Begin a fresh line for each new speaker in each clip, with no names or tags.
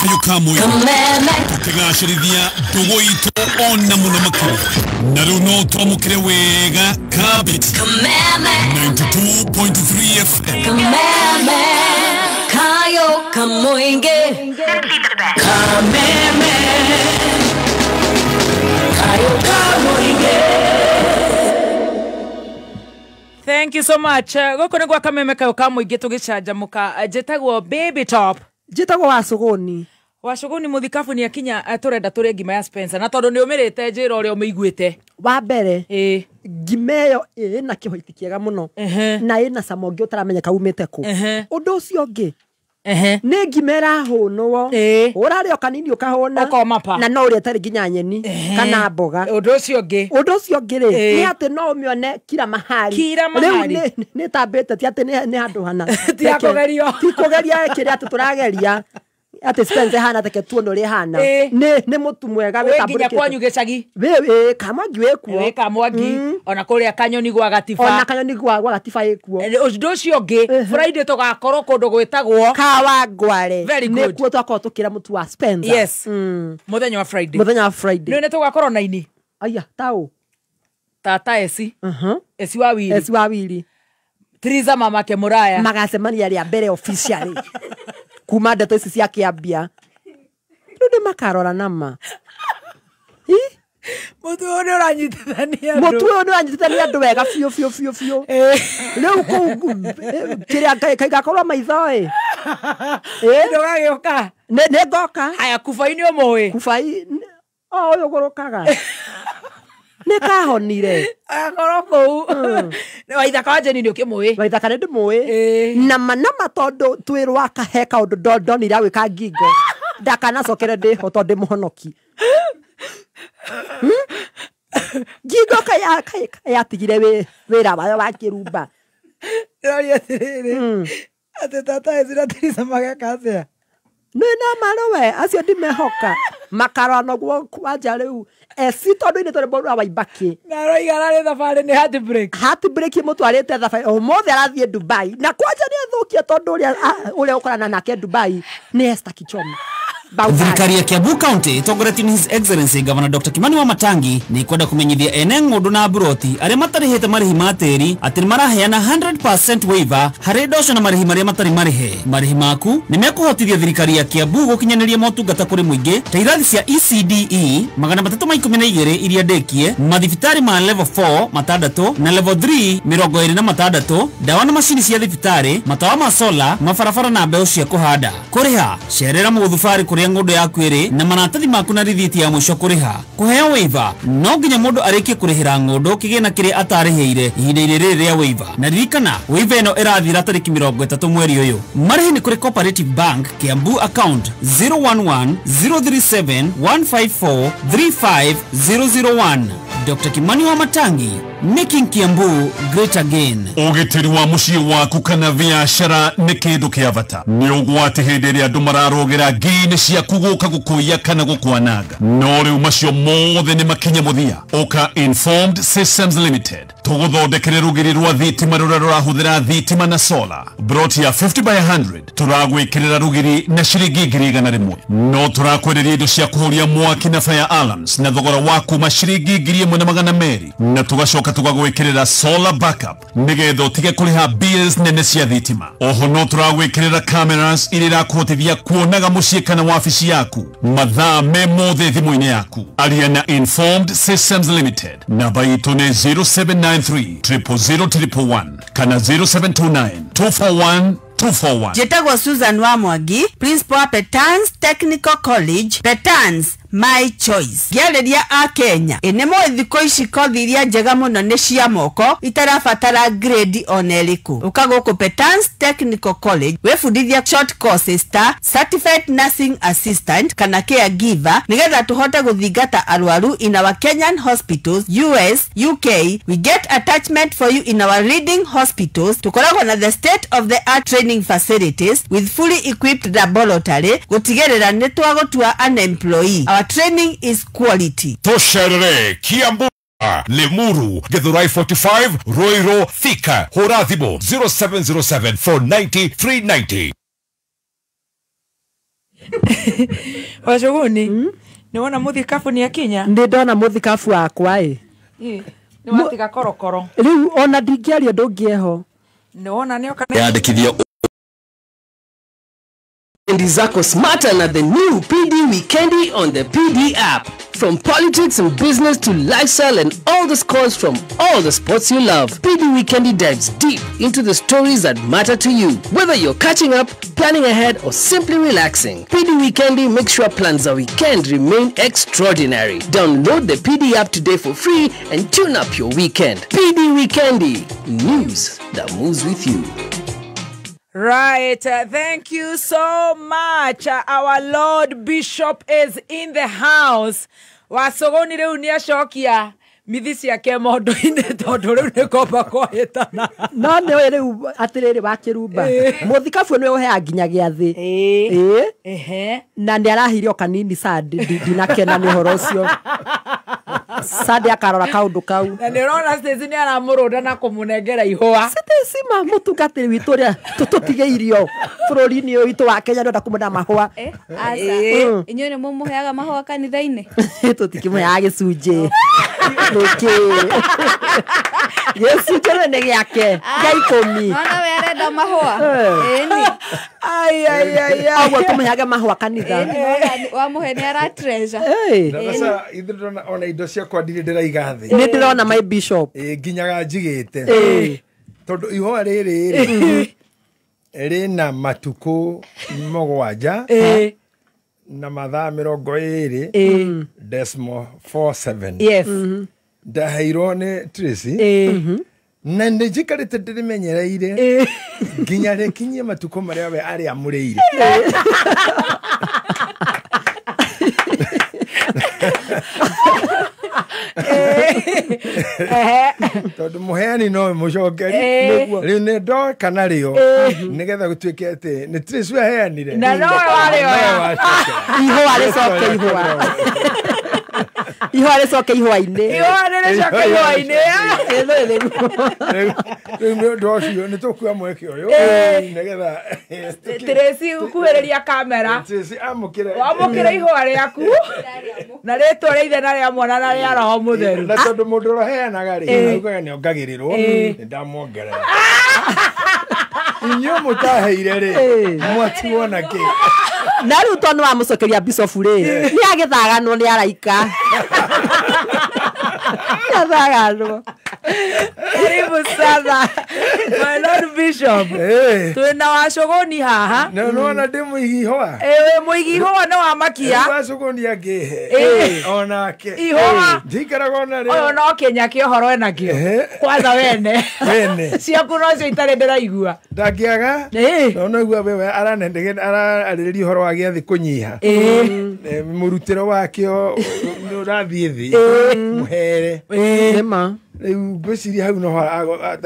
Kayo ka Mũingĩ, tũkĩgacĩrithia ndũgũ itũ ona mũno makĩria. Na rĩu no twamũkĩre wega Kabiti 92.3 FM.
Kameme kayo kamoinge. Kameme kayo kamoinge.
Thank you so much. Gũkũ nĩ gwa Kameme kayo ka Mũingĩ tũgĩcanjamũka. Njĩtagwo Baby Top.
Njĩtagwo Wacũgũni.
Wacũgũni mũthikabu nĩ akinya, tũrenda tũrĩe ngima ya Spencer na tondũ nĩ ũmĩrĩte njĩra ũrĩa ũmĩiguĩte.
Wa mbere,
Ĩĩ.
ngima ĩyo ĩna kĩhoiti kĩega mũno na ĩna cama ũngĩ ũtaramenyeka umĩte kũ. Ũndũ ũcio ũngĩ, nĩ ngima ĩrahũnwo. Ũrarĩa o kanini ũkahũna.
Ũkoma pa.
Na no ũrĩe ĩtarĩ nginya nyeni kana mboga.
Ũndũ ũcio ũngĩ.
Ũndũ ũcio ũngĩ rĩ, nĩ atĩ no ũmĩone kila mahali.
Kila mahali.
Rĩu nĩ ĩtambĩte, ti atĩ nĩ handũ hana.
Ti ya kũgerio.
Ti kũgeria kĩrĩa atĩ tũrageria. Atĩ Spencer hana take tuone ũrĩa ĩhana. Nĩ mũtu mwega
Wĩ nginya
wĩtambũrĩkĩte.
kwanyu gĩcagi.
Wĩ Kamwangi wĩ kuo.
Wĩ Kamwangi. Ona kũrĩa Kanyoni gwa Gatiba.
Ona Kanyoni gwa Gatiba ĩ kuo.
Ũndũ ũcio ũngĩ, Friday tũgakorwo kũndũ gwĩtagwo
Kawangware.
Very good.
Nĩkuo twakorwo tũkĩra mũtu wa Spencer.
Yes. Mũthenya wa Friday.
Mũthenya wa Friday.
Nĩ tũgakorwo na ini.
Aya, taũ.
Tata Esi. Esi wa Wili.
Esi wa Wili.
Triza mamake Muraya.
Magacemania rĩa mbere officially. Kuma ndeto ici cia kĩambia. Rĩu nĩ makarora nama. Hi?
Mũtu ũyũ nĩ ũranyitithania andũ.
Mũtu ũyũ nĩ ũranyitithania andũ wega biũ biũ biũ biũ. Rĩu kũu kĩrĩa kaigakorwo maitho ĩ.
Ndũgagĩũka.
Nĩ ngoka.
Haya, Kubai nĩ ũmũĩ.
Kubai, o ũyũ ũgũrũkaga. Nĩ kahonire.
Agakorwo kũu. Waithaka wa Jeni nĩ ũkĩmũĩ.
Waithaka nĩ ndĩmũĩ. Nama nama tondũ twĩ rwaka he kaũndũ ndonire agwĩka ngingo. Ndakanacokere ndĩho tondũ ndĩ mũhonoki. Ngingo kayatigire wĩra wayo wa kĩrumba.
Ndĩroria atĩrĩrĩ, atĩ tata Esi na Teresa mageka atĩa?
Nĩ na marũwe, acio ndimehoka. Makarora noguo kwanja rĩu. Esi tondũ inĩ tondũ rwa Waibaki.
Na aroiga ararĩ thabarĩ nĩ heartbreak.
Heartbreak ĩmũtwarĩte thabarĩ. Ũmũthĩ arathiĩ Dubai. Na kwanja nĩ athũkia tondũ ũrĩa ũkorana nake Dubai nĩ Esther Kichoma.
Thirikari ya Kiambu County ĩtongoretio nĩ His Excellency Governor Dr. Kimani Wamatangi nĩ kwenda kũmenyithia ene ng'ũndũ na mburoti arĩa matarĩhĩte marĩhi ma tĩri atĩ nĩ maraheana 100% waiver harĩ ndoco na marĩhi marĩa matarĩ marĩhe. Marĩhi maku nĩ mekũhotithia thirikari ya Kiambu gũkinyanĩria motungata kũrĩ mũingĩ ta irathi cia ECDE 312 iria ndĩkie, mathibitarĩ ma level 4 6 na level 3 26, ndawa na macini cia thibitarĩ, matawa ma sola, mabarabara na mbeũ cia kũhanda. Kũrĩha cerera mũgũthubarĩ kũrĩa ng'ũndũ yaku ĩrĩ na maratathi maku na rithiti ya mũico kũrĩha. Kũheo waiver no nginya mũndũ arĩkie kũrĩhĩra ng'ũndũ kĩgĩna kĩrĩa atarĩhĩire ihinda-inĩ rĩrĩ rĩa waiver. Na ririkana waiver ĩno ĩrathira tarĩki 30 mweri ũyũ. Marĩhi nĩ kũrĩ Cooperative Bank Kiambu account 011 037 154 35001. Dr. Kimani Wamatangi, making Kiambu great again.
Ũgitĩri wa mũciĩ waku kana biacara nĩ kĩndũ kĩa bata. Nĩ ũgwati hĩndĩ ĩrĩa andũ mararũgĩra ngi-inĩ ciaku gũka gũkũiya kana gũkwananga. No rĩu macio mothe nĩ makinye mũthia. Ũka Informed Systems Limited tũgũthondekere rũgiri rwa thitima rũrĩa rũrahũthĩra thitima na solar. Broti ya 50 by 100 tũragwĩkĩrĩra rũgiri na ciringi 100,000. No tũrakwenderia indo cia kũhoria mwaki na fire alarms na thogora wa kuma ciringi 1,200, na tũgacoka tũgagwĩkĩrĩra solar backup nĩgetha ũtige kũrĩha bills nene cia thitima. Oho no tũragwĩkĩrĩra cameras iria irakũhotithia kuonaga mũciĩ kana wabici yaku mathaa me mothe thimũ-inĩ yaku. Aria na Informed Systems Limited. Namba itũ nĩ 0793 000 111 kana 0729 241 241.
Njĩtagwo Susan Wamwangi, principal wa Petans Technical College, Petans my choice. Ngĩarĩria a Kenya, ĩ nĩ mũĩ thikũ ici kothi iria njega mũno nĩ cia moko itarabatara grade ona ĩrĩkũ. Ũka gũkũ Petans Technical College wĩbundithia short courses ta certified nursing assistant kana caregiver nĩgetha tũhote gũthingata arwaru in our Kenyan hospitals, US, UK. We get attachment for you in our leading hospitals. Tũkoragwo na the state of the art training facilities with fully equipped laboratory gũtigĩrĩra nĩ twagũtua an employee. Our training is quality.
Tũcerere Kiambu, Limuru, Githurai 45, Ruiru, Thika. Hũra thimũ 0707 490 390.
Wacuguni nĩ wona mũthikabu nĩ akinya?
Nĩ ndona mũthikabu wakwa ĩ.
Nĩ watiga korokoro.
Rĩu ona ndingĩaria ũndũ ũngĩ eho.
Nĩ wona nĩ oka.
Yandĩkithia
Weekendi zako smarter na the new PD Weekendi on the PD app. From politics and business to lifestyle and all the scores from all the sports you love, PD Weekendi dives deep into the stories that matter to you. Whether you're catching up, planning ahead, or simply relaxing, PD Weekendi makes sure plans a weekend remain extraordinary. Download the PD app today for free and tune up your weekend. PD Weekendi, news that moves with you.
Right, thank you so much. Our Lord Bishop is in the house. Wasogoni rĩu nĩ acokia mithi ciake mondo-inĩ tondũ rĩu nĩ komba kwahĩtana.
No nĩ rĩu atĩrĩrĩ wakĩrumba mũthikabu nĩwe ũheaga nginya gĩathĩ. Ĩĩ. Na nĩ arahire o kanini Sunday, ndinakena nĩ ũhoro ũcio. Sunday akarora kaũndũ kau.
Na nĩ ũrona Stacy nĩ aramũrũnda na kũmũnengera ihũa.
Stacy ma mũtungatĩri witũ ũrĩa tũtũtigĩirio bũrũri-inĩ ũyũ witũ wa Kenya nĩenda kũmũnengera mahũa.
Aca, inyuĩ nĩ mũmũheaga mahũa kanitha-inĩ?
Tũtikĩmũheaga gĩcunjĩ. Nĩkĩ? Gĩcunjĩ nĩ gĩake gĩa ikũmi.
Nona we arenda mahũa. Ĩni.
Ai ai ai ai.
Ũguo tũmũheage mahũa kanitha.
Wamũhe nĩ ara treasure.
Na sasa ithuĩ ndĩrona ona indo ciakwa ndirĩ ndĩraiga thĩ.
Nĩ ndĩrona my bishop.
Ĩ nginyaga njigĩte. Tondũ ihũa rĩrĩ rĩ rĩna matukũ mũgwanja na mathaa 20 decimal 47.
Yes.
Ndaheirwo nĩ Tracy. Na nĩ njikarĩte ndĩrĩmenyereire nginya rĩkinyie matukũ marĩa we arĩamũrĩire. Tondũ mũheani no mũcokeri. Rĩu nĩ ndoka narĩo nĩgetha gũtuĩke atĩ nĩ Tracy aheanire.
Na nowe warĩoya.
Ihũa rĩcoke ihũa. Ihũa rĩcoke ihũa-inĩ.
Ihũa rĩcoke ihũa-inĩ.
Rĩu nĩ ũndũ ũcio nĩ tũkuoya mweke ũyũ nĩgetha
Tracy ũkuhĩrĩria kamera.
Tracy amũkĩre.
Wamũkĩre ihũa rĩaku. Na rĩtwa rĩa ithe na rĩa mwana na rĩa roho mũtheru.
Na tondũ mũndũ ũrĩa ũheanaga rĩ augaga nĩ ongagĩrĩrwo, nĩ ndamuongerera. Inyuĩ mũtaheire rĩ mwatigwo na kĩ?
Na rĩu tondũ nĩwamũcokeria bishop rĩ nĩ agĩthaganwo nĩ araika. Nĩ
Karibu sana my Lord Bishop. Twĩna wacũgũni haha.
No nĩwona ndĩ mũigi ihũa.
Ĩ wĩ mũigi ihũa nĩ wamakia.
Wacũgũni angĩhe onake.
Ihũa.
Ndikaraga ona rĩo.
Ũyũ no kĩnya kĩa ũhoro enakĩo. Kwanza wene.
Wene.
Ciaku nocio itarĩ ndĩraigua.
Ndangĩaga. No naigua wewe ararĩrĩria ũhoro wa gĩathĩ kũnyiha. Mũrutĩro wakĩo nĩ ũrathiĩ thĩ. Mũhere.
Nĩma.
Rĩu ngwĩciria hau no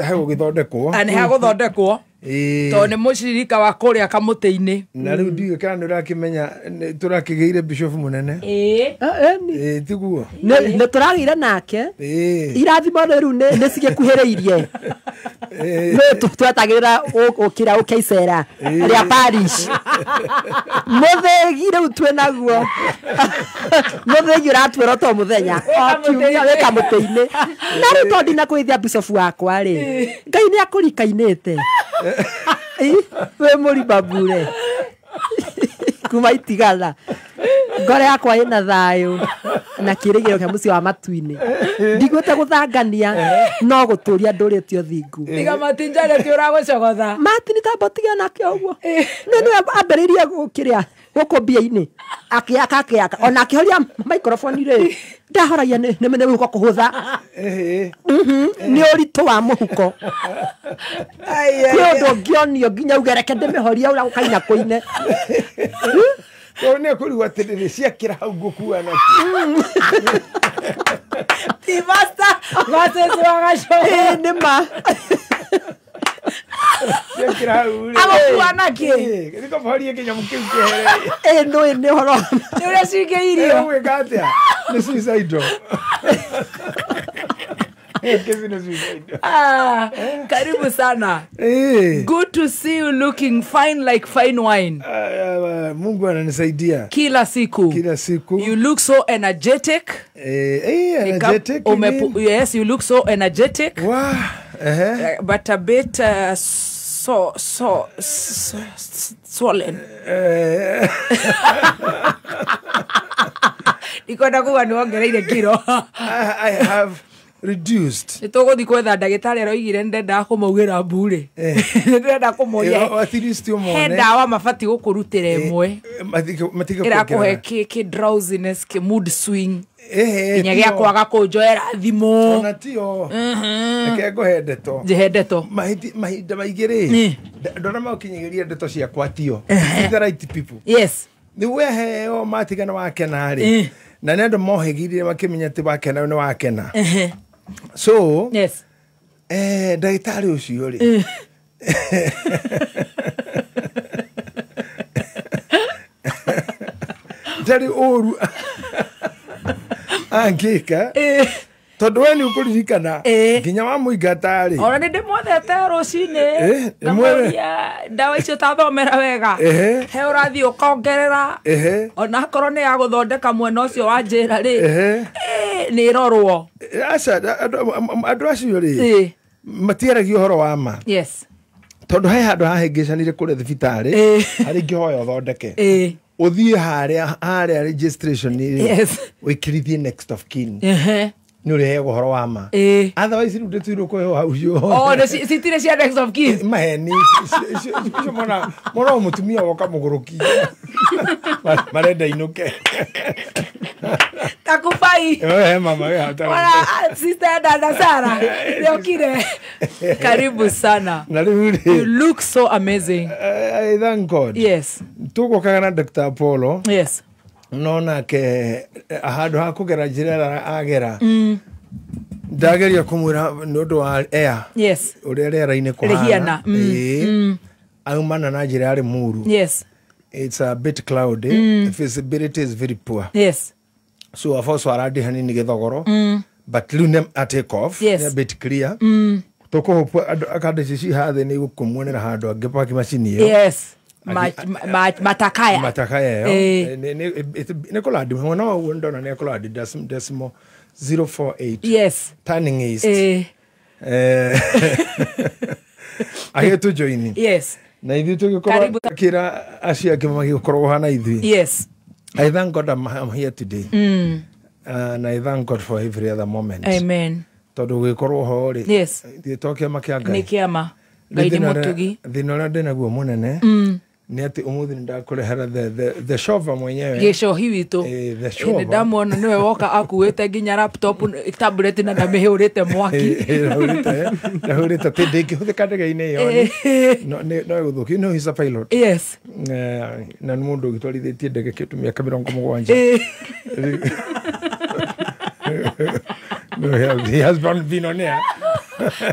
hegũgĩthondekwo.
Nĩ hegũthondekwo. Tondũ nĩ mũcirika wa kũrĩa kamũtĩ-inĩ.
Na rĩu ndiũĩ kana nĩ ũrakĩmenya tũrakĩgĩire bishop mũnene. Ĩĩ tiguo.
Nĩ tũragĩire nake. Irathimo rĩu nĩ cigĩkuhĩrĩirie. Nĩ twetagĩrĩra ũkĩra ũkĩa icera rĩa parish. Mũthĩgi rĩu twĩ naguo. Mũthĩgi ũratwĩra to mũthenya. O kiumia wĩ kamũtĩ-inĩ. Na rĩu tondũ ndinakwĩithia bishop wakwa rĩ, Ngai nĩ akũrikainĩte. Wĩ mũrima mbure kuma itigana. Ngoro yakwa ĩna thayũ na kĩrĩgĩrĩro kĩa mũciĩ wa matu-inĩ. Ndigwĩte gũthangania no gũtũria ndũrĩte ũthingu.
Tiga Martin Janet ũragũcogotha.
Martin tamba ũtige nake ũguo. Nĩ nĩwe ambĩrĩirie kĩrĩa gũkũ mbia-inĩ. Akĩaka akĩaka ona akĩhoria microphone rĩ ndahoragia nĩ mũhuko kũhũtha. Nĩ ũritũ wa mũhuko. Kwĩ ũndũ ũngĩonio nginya uge reke ndĩmĩhorie ũrĩa gũkaina kũine.
Tondũ nĩ ekũrigwo atĩrĩrĩ ciakĩra hau ngũkua nakĩ.
Ti master versus wagacogo.
Ĩĩ nĩ ma.
Ciakĩra hau rĩ.
Agũkua nakĩ?
Nĩ kũhorie kĩnyamũ kĩu kĩehere.
Ĩĩ nĩ nĩ ũhoro.
Nĩ ũrĩa cingĩirio.
Ũgwĩka atĩa? Nĩ suicidal. Kesi nĩ suicide.
Ah, karibu sana. Good to see you looking fine like fine wine.
Ah, Mungu ananisaidia.
Kila siku.
Kila siku.
You look so energetic.
Energetic, you mean?
Yes, you look so energetic.
Wow.
But a bit so swollen. Ndikwenda kuga nĩ wongereire kiro.
I have reduced.
Nĩ tũgũthiĩ kwetha ndagĩtarĩ aroigire nĩndendaga kũmaugĩra mburĩ. Nĩndĩrenda kũmoria.
At least ũmone.
He ndawa mabatiĩ gũkũrutĩra ĩmwe.
Matige
Ĩrakũhe kĩ drowsiness, kĩ mood swing. Nginya gĩa kwaga kũnjoera thimũ.
Ona tio. Reke ngũhe ndeto.
Njihe ndeto.
Mahinda maingĩ rĩ, ndona maũkinyagĩria ndeto ciakwa tio. The right people.
Yes.
Nĩ weheo matigana wakena rĩ. Na nĩ andũ mohĩgirire makĩmenya atĩ wakena nĩ wakena. So,
yes.
Ndagĩtarĩ ũcio rĩ. Ndarĩ ũru angĩka. Tondũ we nĩ ũkũririkana nginya wamũingata rĩ.
Ona nĩ ndĩmwethete rũcinĩ. Ngamũria ndawa icio tathomera wega. He ũrathiĩ ũkongerera. Ona akorwo nĩ ya gũthondeka mwena ũcio wa njĩra rĩ. Nĩ ĩrorwo.
Aca andũ acio rĩ matiaragia ũhoro wa ma.
Yes.
Tondũ he handũ hahĩngĩcanire kũrĩa thibitarĩ harĩa ingĩhoya ũthondeke. Ũthiĩ harĩa registration rĩ wĩkĩrithie next of kin. Nĩ ũrĩheagwo ũhoro wa ma. Otherwise rĩu ndĩtuirwo kũheo hau ũcio.
Oh, citirĩ cia next of kin.
Maheni icio mona mũtumia woka mũgũrũki. Marenda inũke.
Takupai.
Mama we hata.
Wala sister dada Sara. Nĩokire. Karibu sana.
Na rĩu rĩ.
You look so amazing.
I thank God.
Yes.
Tũgũkaga na Dr. Apollo.
Yes.
No nake handũ ha kũgera njĩra ĩrĩa agera ndageria kũmwĩra nĩ ũndũ wa air.
Yes.
Ũrĩa rĩera-inĩ kũhana. Aumana na njĩra ya Limuru.
Yes.
It's a bit cloudy. The visibility is very poor.
Yes.
So afoso aradi hanini gĩthogoro. But rĩu nĩ a take off.
Yes.
Nĩ a bit clear. Tũkũhũpwo andũ ici hathĩ nĩ igũkũmuonera handũ angĩ paki macini ĩyo.
Yes. Matakaya.
Matakaya ĩyo. Nĩ kũlandi mwena wa ũguo ndona nĩ kũlandi decimal 048.
Yes.
Turning east. Agĩtũ join.
Yes.
Na ithuĩ tũgĩkorwo kĩra acio angĩ magĩkorwo hana ithuĩ.
Yes.
I thank God I'm here today. And I thank God for every other moment.
Amen.
Tondũ gũgĩkorwo ho rĩ.
Yes.
Ithuĩ to kĩama kĩa Ngai.
Nĩ kĩama. Ngai nĩ mũtugi.
Thĩna ũrĩa ndĩnaguo mũnene nĩ atĩ ũmũthĩ nĩ ndakũrehera the shova mwenyewe.
Gĩcohi witũ.
The shova.
Nĩ ndamuona nĩwe woka akuĩte nginya laptop, tablet na ndamĩhũrĩte mwaki.
Ndahũrĩte atĩ ndĩngĩhũthĩka ndege-inĩ ĩyo. No ĩgũthũkio. No, he's a pilot.
Yes.
Na nĩ mũndũ ũgĩtwarithĩtie ndege kĩndũ mĩaka 70. No, he has been on air.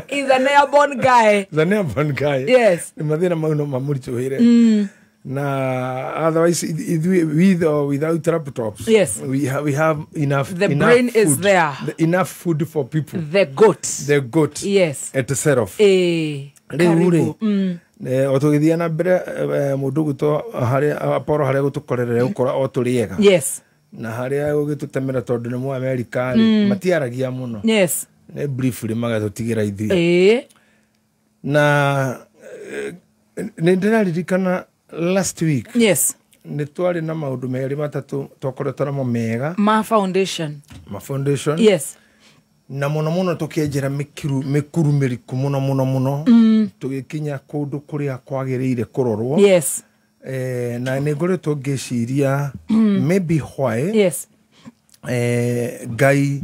He's an airborne guy.
He's an airborne guy.
Yes.
Mathĩna mau no mamũritũhĩre. Na otherwise with or without laptops.
Yes.
We have enough.
The
enough
brain
food.
Is there.
Enough food for people.
The goat.
The goat.
Yes.
Itself.
Rĩu
rĩ o tũgĩthiĩ na mbere mũndũ gwitũ harĩa Apollo harĩa gũtũkorerera gũkora o tũrĩega.
Yes.
Na harĩa gũgĩtũtemera tondũ nĩ Mũamerika rĩ matiaragia mũno.
Yes.
Nĩ briefly magatũtigĩra ithuĩ. Na nĩ ndĩraririkana last week.
Yes.
Nĩ twarĩ na maũndũ merĩ matatũ twakoretwo namo mega.
Ma foundation.
Ma foundation.
Yes.
Na mũno mũno tũkĩenjera mĩkuru mĩriku mũno mũno mũno. Tũgĩkinya kũndũ kũrĩa kwagĩrĩire kũrorwo.
Yes.
Na nĩ ngoretwo ngĩciria maybe why.
Yes.
Ngai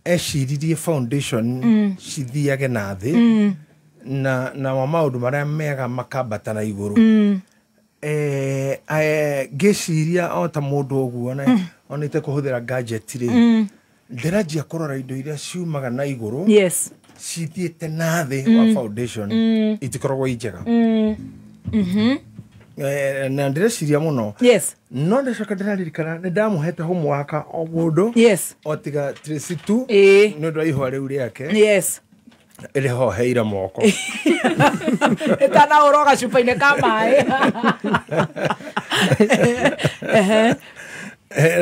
eciririe foundation cithiage na thĩ na wa maũndũ marĩa mega makambata na igũrũ. Ngĩciria o ta mũndũ ũguo onete kũhũthĩra gadget rĩ ndĩranjia kũrora indo iria ciumaga na igũrũ.
Yes.
Cithiĩte na thĩ wa foundation itikoragwo i njega. Na ndĩreciria mũno.
Yes.
No ndacoka ndĩraririkana nĩ ndamũhete homework o mũndũ.
Yes.
O tiga Tracy tu.
Ĩĩ.
Nĩ ũndũ wa ihũa rĩu rĩake.
Yes.
Ĩrĩhoheire moko.
Ĩtanahũrwo gacupa-inĩ ka maĩ.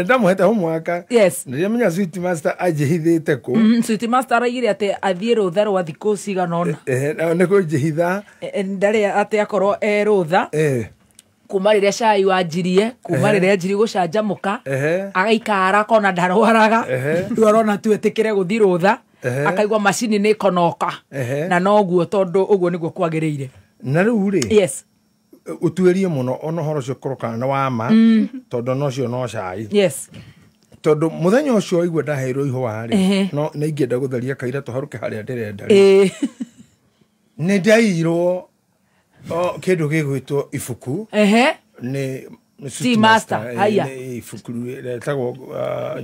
Ndamũhete homework.
Yes.
Ndĩramenya Sweet Master anjĩhithĩte kũ.
Sweet Master araigire atĩ athiĩ rũtha rwa thikũ cigana ũna.
Nĩ kũnjĩhitha.
Ndarĩ atĩ akorwo e rũtha. Kuma rĩrĩa cai wanjirie, kuma rĩrĩa anjirie gũcanjamũka, agaikara akona ndarwaraga, rĩu arona tu etĩkĩre gũthiĩ rũtha, akaigua macini nĩ ĩkonoka. Na noguo tondũ ũguo nĩguo kwagĩrĩire.
Na rĩu rĩ.
Yes.
Ũtuĩrie mũno ona ũhoro ũcio ũkorwo kana nĩ wa ma, tondũ no cio no cai.
Yes.
Tondũ mũthenya ũcio waigua ndaheirwo ihũa rĩ, no nĩ ingĩenda gũtheria kaira tũharũke harĩa ndĩrenda rĩ. Nĩ ndaiyirwo kĩndũ gĩgwĩtwo ibuku. Nĩ
Tea Master, haya.
Nĩ ibuku rĩtagwo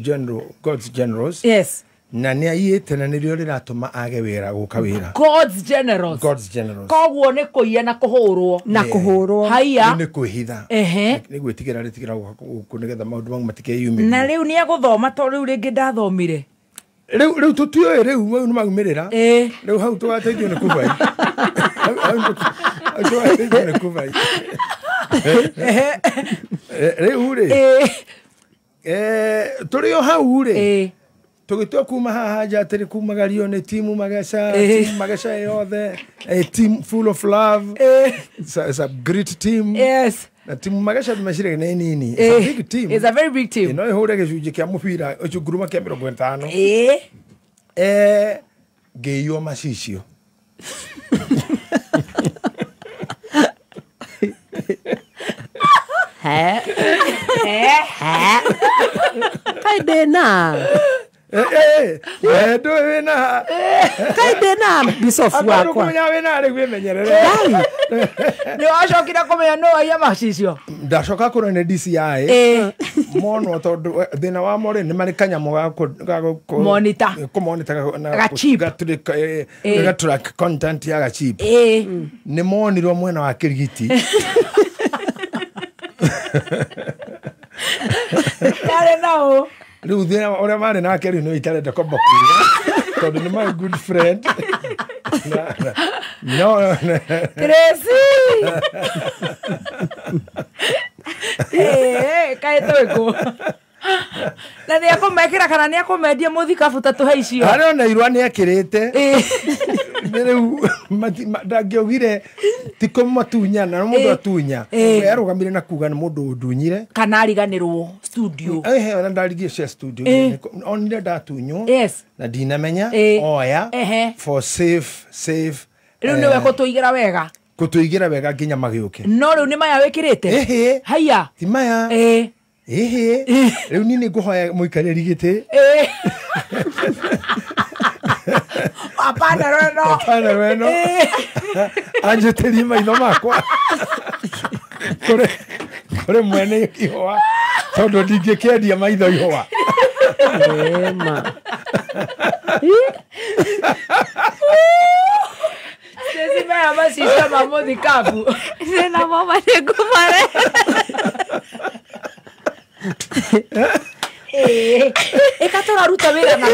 General, God's Generals.
Yes.
Na nĩ aiyĩte na nĩrĩo rĩratũma age wĩra gũka wĩra.
God's Generals.
God's Generals.
Koguo nĩ kũiya na kũhũrwo.
Na kũhũrwo.
Haya.
Nĩ kwĩhitha. Nĩ gwĩtigĩra rĩtigĩra gũka gũkũ nĩgetha maũndũ mau matikeyumĩrie.
Na rĩu nĩ egũthoma to rĩu rĩngĩ ndathomire.
Rĩu tũtiũĩ rĩu mau nĩ maumĩrĩra. Rĩu hau tũgateithio nĩ kũbai. Hau tũgateithio nĩ kũbai. Rĩu rĩ. Tũrĩ o hau rĩ. Tũgĩtua kuma haha nja atĩrĩ kumagario nĩ timu Mageca, timu Mageca yothe, a team full of love. It's a great team.
Yes.
Na timu Mageca meciragia nĩ nini. It's a big team.
It's a very big team.
No ĩhũre gĩcunjĩ kĩa mũbira ũcio nguruma kĩa 50. Ngĩiywo macicio.
Kaĩ ndĩna.
Ndũĩ wĩna.
Kaĩ ndĩna Bishop wakwa.
Kũmenya wĩna rĩu wĩmenyerere.
Nĩ wacokire kũmenya nũ waiya macicio?
Ndacoka kũrora nĩ DCI. Monwo tondũ thĩna wa mo rĩ nĩ marĩ kanyamũ ga
Monitor.
kũmonitor na
Gachip.
Gatrack content ya gachip. Nĩ monirwo mwena wa Kĩrigiti.
Yarĩ nao.
Rĩu thĩna ũrĩa marĩ nake rĩu nĩ itarenda kwamba kuuga tondũ nĩ my good friend. No.
Tracy. Kaĩ twĩkũ. Na nĩ ekũmekĩra kana nĩ ekũmendia mũthikabu ta tũhe icio?
Harĩ ona irũa nĩ ekĩrĩte. Nĩ rĩu ndangĩaugire ti kũmatunya na mũndũ atunya. We arũgamire na kuga nĩ mũndũ ũndunyire.
Kana ariganĩrwo studio.
Ona ndarigie cia studio. Onire ndatunywo.
Yes.
Na ndinamenya oya for safe.
Rĩu nĩwe kũtũigĩra wega.
Kũtũigĩra wega nginya magĩũke.
No rĩu nĩ maya wĩkĩrĩte? Haya.
Ti maya. Rĩu niĩ nĩ ngũhoya mũikarĩri gĩtĩ.
Hapana rweno.
Hapana rweno. Anjĩtĩrie maitho makwa. Kũrĩ mwene ihũa tondũ ndingĩkĩendia maitho ihũa.
Ema.
Sisi maya macicio ma mũthikabu.
Ndĩna mama nĩ ngũmare.
Ĩka tũraruta wĩra na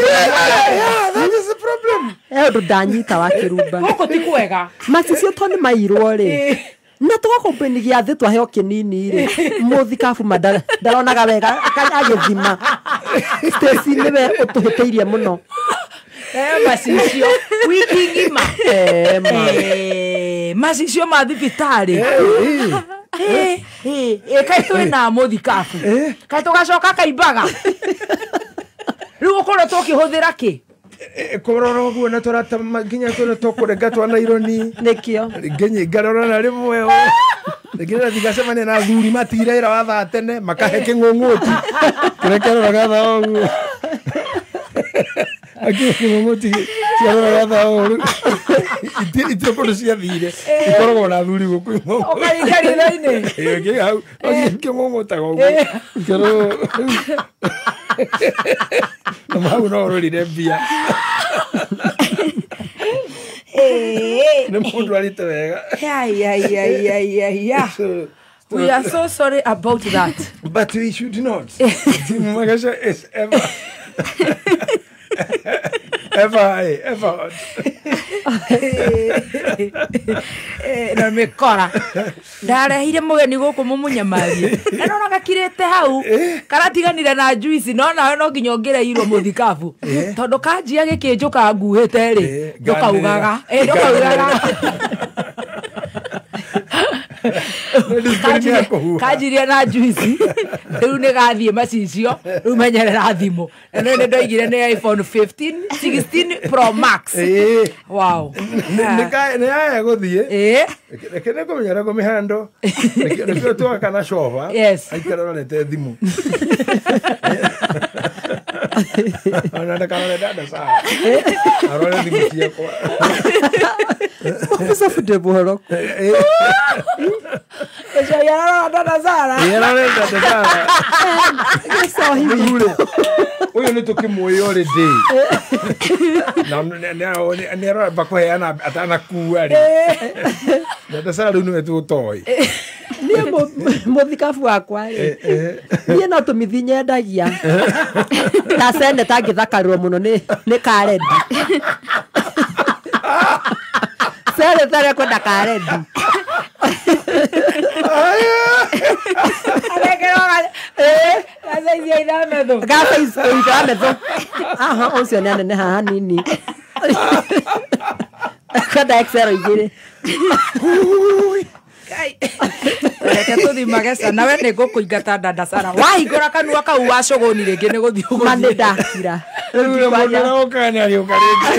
That is the problem.
Ũndũ ndanyita wa kĩrumba.
Gũkũ ti kwega.
Macicio to nĩ mairwo rĩ. Na tũgakompeni gĩathĩ twaheo kĩnini rĩ. Mũthikabu ma ndaronaga wega agĩthima. Stacy nĩwe ũtũhĩtĩirie mũno.
Macicio wiki ng'ima. Macicio ma thibitarĩ. Kaĩ twĩna mũthikabu. Kaĩ tũgacoka kaimbaga. Rĩu ũkorwo tũkĩhũthĩra kĩ?
Kũrora ũguo na tũrata nginya tũrĩa tũkũrenga twa naironi.
Nĩkĩo.
Nginya ngarora na rĩmwe. Rĩngĩ ndĩrathiĩ ngacemania na athuri matigire wĩra wa thaa tene makahe kĩng'ũng'ũti. Kĩrĩa kĩroraga thaa ũguo. Akĩhe kĩng'ũng'ũti kĩroraga thaa ũguo. Itirĩ kũndũ ciathire. Ikoragwo na athuri gũkũ.
Ũkaringa ritho-inĩ.
Ĩĩ hau kĩng'ũng'ũtaga ũguo. Na hau no ũrorire mbia. Nĩ mũndũ arĩte wega.
Ya. We are so sorry about that.
But we should not. Team Mageca is ever ever high, ever hot.
Na mĩkora ndarehire mũgeni gũkũ mũmũnyamarie na nona gakirĩte hau karatiganire na juice no nawe no nginya ũngĩreirwo mũthikabu tondũ kanjia gĩkĩnjũka nguhĩte rĩ ndũkaugaga ndũkaugaga kanjirie na juice rĩu nĩ gathiĩ macicio rĩu menyerera thimũ na nĩ ndoigire nĩ iPhone 15 16 Pro Max. Wow.
Nĩ aya gũthiĩ reke nĩ kũmenyera kũmĩhando nĩkĩo twaka na coba aikara rorete thimũ ona ndakarore dada sawa arore thimũ ciakwa.
Ũcabude buhoro
Ũyũ nĩ tũkĩmũĩ already na nĩ aramba kũheana atanakua rĩ dada Sara rĩu nĩwe tũtoĩ.
Niĩ mũthikabu wakwa rĩ niĩ no tũmithi nyendagia ta seneta ngĩthakarĩrwo mũno nĩ karendi seneta arĩa kwenda karendi aha ũcio nĩ anene haha nini kwenda XL igĩrĩ.
Reke tũthiĩ Mageca nawe nĩ ngũkũingata dada Sara wahingũra kanua kau wa cũgũni rĩngĩ nĩ gũthiĩ ũgũthiĩ.
Ma nĩ ndakira
rĩu mũndũ aroka nĩ agĩũka rĩngĩ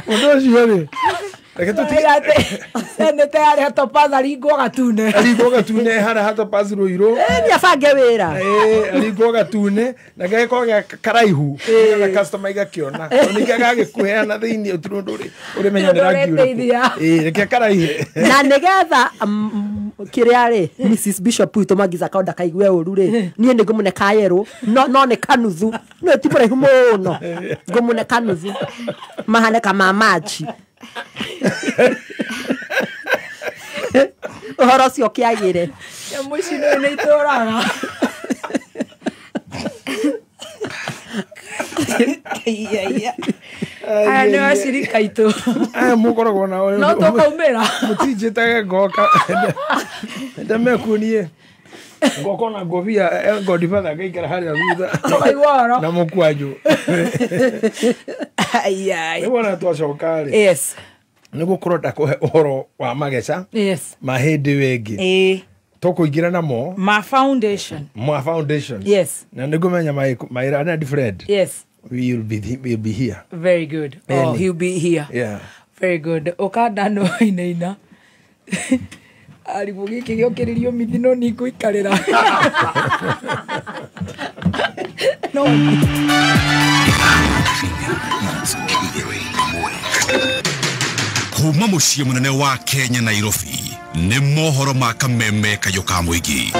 mũndũ ũcio rĩ reke tũtige
seneta yarĩ Topaz aringwo gatune
aringwo gatune harĩa ha Topaz Ruiru
nĩ abange wĩra
aringwo gatune na gagĩkorwo ge karaihu nĩgetha customer igakĩona ningĩ gagĩkuheana thĩinĩ ũtirĩ ũndũ ũrĩmenya nĩ rangi ũrĩkũ reke karaihe
na nĩgetha kĩrĩa rĩ Mrs Bishop witũ Magiza Kaunda kaigue ũru rĩ niĩ nĩ ngũmũne kayerũ no nĩ kanuthu no ti mũraihu mũno ngũmũne kanuthu mahane kama maji ũhoro ũcio ũkĩagĩre
nyamũ ici nĩ itũraga. Aya nĩ acirika aitũ
aya mũkoragwo nao
no tũkaumĩra
mũtinjĩtage ngoka ndamekunie ngoka na ngobia Godfather ngaikara harĩa thutha na mũkwanjũ. Nĩ wona twacoka rĩ
yes
nĩ gũkorwo ndakũhe ũhoro wa Mageca ma hĩndĩ ĩyo ĩngĩ tũkũingĩra namo
ma foundation yes
na nĩ ngũmenya my learned friend yes we will be here.
Very good. Oh, he'll be here.
Yeah,
very good. Ũkanda no inaina arigwo gĩkĩ gĩokĩrĩrio mithi no nĩngũikarĩra no
kuma mũciĩ mũnene wa Kenya Nairobi nĩ mohoro ma kameme kayũ ka mũingĩ.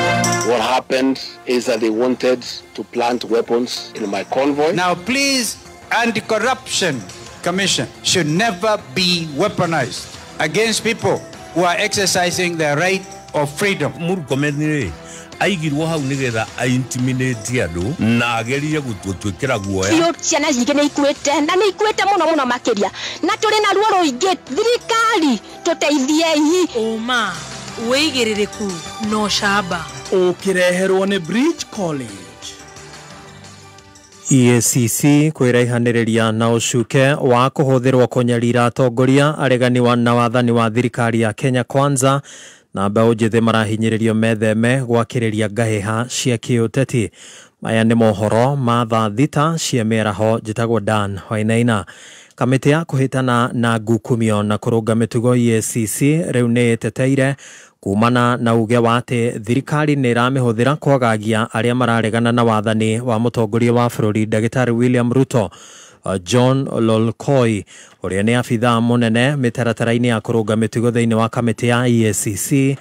What happened is that they wanted to plant weapons in my convoy.
Now please, Anti-Corruption Commission should never be weaponized against people who are exercising their right of freedom.
Murkomen rĩ aigirwo hau nigetha aintimidate andu na agerie gutwikira guoya.
Biũ ciana nyingĩ nĩ ikuĩte na nĩ ikuĩte mũno mũno makĩria na tũrĩ na ruo rũingĩ thirikari tũteithiei.
Ũma wĩigĩrĩrĩku na ũcamba
ũkĩreherwo nĩ Bridge College.
EACC kwĩraihanĩrĩria na ũcuke wa kũhũthĩrwo kũnyarira atongoria aregani na wathani wa thirikari ya Kenya Kwanza na mbeũ njĩthĩ marahinyĩrĩrio metheme gwakĩrĩria ngahĩha cia kĩũteti. Maya nĩ mohoro ma thaa 6 cia mĩaraho. Njĩtagwo Dan Wainaina. Kamĩtĩ ya kũhĩtana na ngukumio na kũrũnga mĩtugo EACC rĩu nĩ ĩteteire kumana na uge wa atĩ thirikari nĩ ĩramĩhũthĩra kwagagia arĩa mararegana na wathani wa mũtongoria wa bũrũri Ndagĩtarĩ William Ruto. John Lolkoi ũrĩa nĩ abithaa mũnene mĩtaratara-inĩ ya kũrũnga mĩtugo thĩinĩ wa kamĩtĩ ya EACC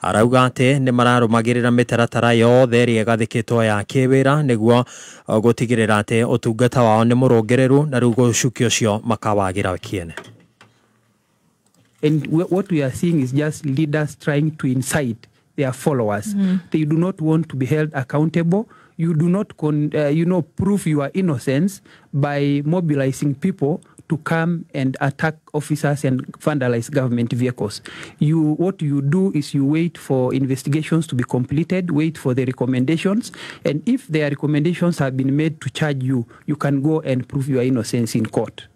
arauga atĩ nĩ mararũmagĩrĩra mĩtaratara yothe ĩrĩa ĩgathĩkĩtwo ya kĩwĩra nĩguo gũtigĩrĩra atĩ ũtungata wao nĩ mũrũngĩrĩru na rĩu ũcuki ũcio makawagĩra kĩene.
And what we are seeing is just leaders trying to incite their followers. They do not want to be held accountable. You do not, prove your innocence by mobilizing people to come and attack officers and vandalize government vehicles. What you do is you wait for investigations to be completed, wait for the recommendations, and if their recommendations have been made to charge you, you can go and prove your innocence in court.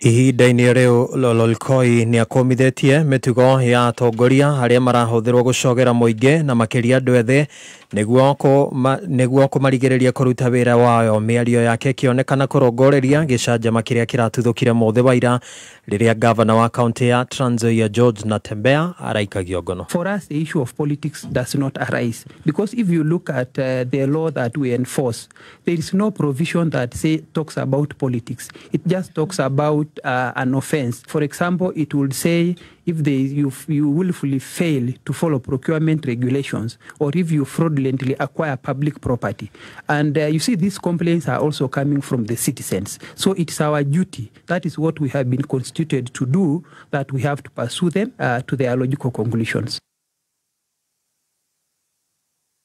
Ihinda-inĩ rĩu Lololkoi nĩ akomithetie mĩtugo ya atongoria arĩa marahũthĩrwo gũcogera mũingĩ na makĩria andũ ethĩ nĩguo kũmarigĩrĩria kũruta wĩra wayo. Mĩario yake ĩkĩonekana kũrongoreria gĩcanjama kĩrĩa kĩratuthũkire mũthĩ wa ira rĩrĩa gavana wa kaunti ya Trans Nzoia George Natembeya araikagio ngono.
For us, the issue of politics does not arise, because if you look at the law that we enforce, there is no provision that talks about politics. It just talks about an offense. For example, it would say if you willfully fail to follow procurement regulations, or if you fraudulently acquire public property. And you see, these complaints are also coming from the citizens. So it's our duty. That is what we have been constituted to do, that we have to pursue them to their logical conclusions.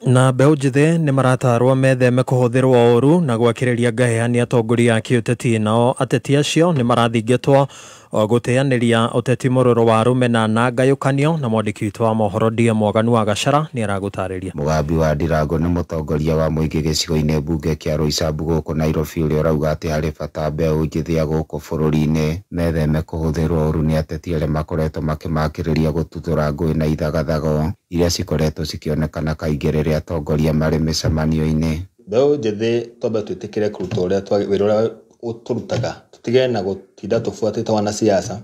Na mbeũ njĩthĩ nĩ maratarwo metheme kũhũthĩrwo ũru na gwakĩrĩria ngahĩha nĩ atongoria a kĩũteti. Nao ateti acio nĩ marathingatwo gũteanĩria ũteti mũrũrũ wa rũmena na ngayũkanio. Na mwandĩki witũ wa mohoro DM Mwaganu wa Gacara nĩ aragũtarĩria.
Mũgambi wa Ndirango nĩ mũtongoria wa mũingĩ gĩcigo-inĩ mbunge kĩa Roysambu gũkũ Nairobi, ũrĩa ũrauga atĩ harĩ bata mbeũ njĩthĩ ya gũkũ bũrũri-inĩ metheme kũhũthĩrwo ũru nĩ ateti arĩa makoretwo makĩmakĩrĩria gũtuthũra ngũĩ na ithagathago iria cikoretwo cikĩonekana kaingĩ rĩrĩa atongoria marĩ mĩcemanio-inĩ.
Mbeũ njĩthĩ twambe twĩtĩkĩre kũruta ũrĩa wĩra ũrĩa tũrutaga, tũtigane na gũtinda tũbuatĩte wanasiasa.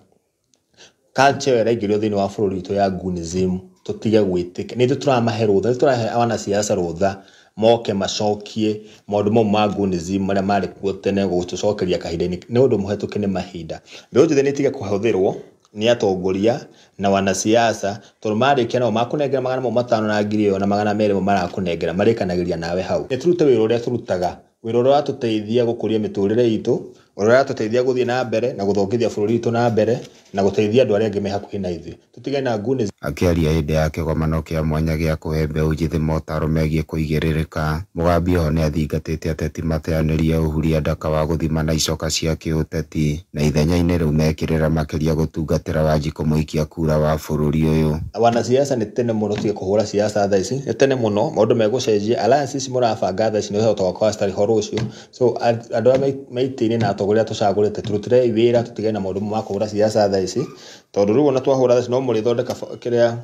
Culture ĩyo ĩraingĩrio thĩinĩ wa bũrũri witũ ya Gunism, tũtige gwĩtĩkĩra. Nĩ ithuĩ tũramahe rũtha, nĩ tũrahe wanasiasa rũtha moke macokie maũndũ mau ma Gunism marĩa marĩ kuo tene gũtũcokeria kahinda-inĩ, nĩ ũndũ mũhetũke nĩ mahinda. Mbeũ njĩthĩ nĩ ĩtige kũhũthĩrwo nĩ atongoria na wanasiasa, tondũ marĩkia nao makũnengera 500 na 1000 na 200 mau marakũnengera marĩkanagĩria nawe hau. Nĩ tũrute wĩra ũrĩa tũrutaga, wĩra ũrĩa ũratũteithia gũkũria mĩtũrĩre itũ, ũrĩa ũratũteithia gũthiĩ na mbere na gũthongithia bũrũri witũ na mbere na gũteithia andũ arĩa angĩ me hakuhĩ na ithuĩ. Tũtigane na nguni.
Akĩaria hĩndĩ ya kĩgomano kĩa mwanya gĩa kũhe mbeũ njĩthĩ motaro megiĩ kũigĩrĩrĩka, Mũgambi oho nĩ athingatĩte ateti mateanĩrie ũhuria ndaka wa gũthima na icoka cia kĩũteti na ithenya-inĩ rĩu mekĩrĩra makĩria gũtungatĩra Wanjikũ mũikia kura wa bũrũri ũyũ.
Wanasiasa nĩ tene mũno tige kũhũra siasa thaa ici, nĩ tene mũno maũndũ megũcenjia. Alliance ici mũrabanga thaa ici nĩ ũhota gũkorwo citarĩ ho rũciũ. So andũ arĩa me itĩ-inĩ na atongoria tũcagũrĩte tũrutĩrei wĩra, tũtigane na maũndũ ma kũhũra siasa thaa ici, tondũ rĩu ona twahũra thaa ici no mũrĩthondeka kĩrĩa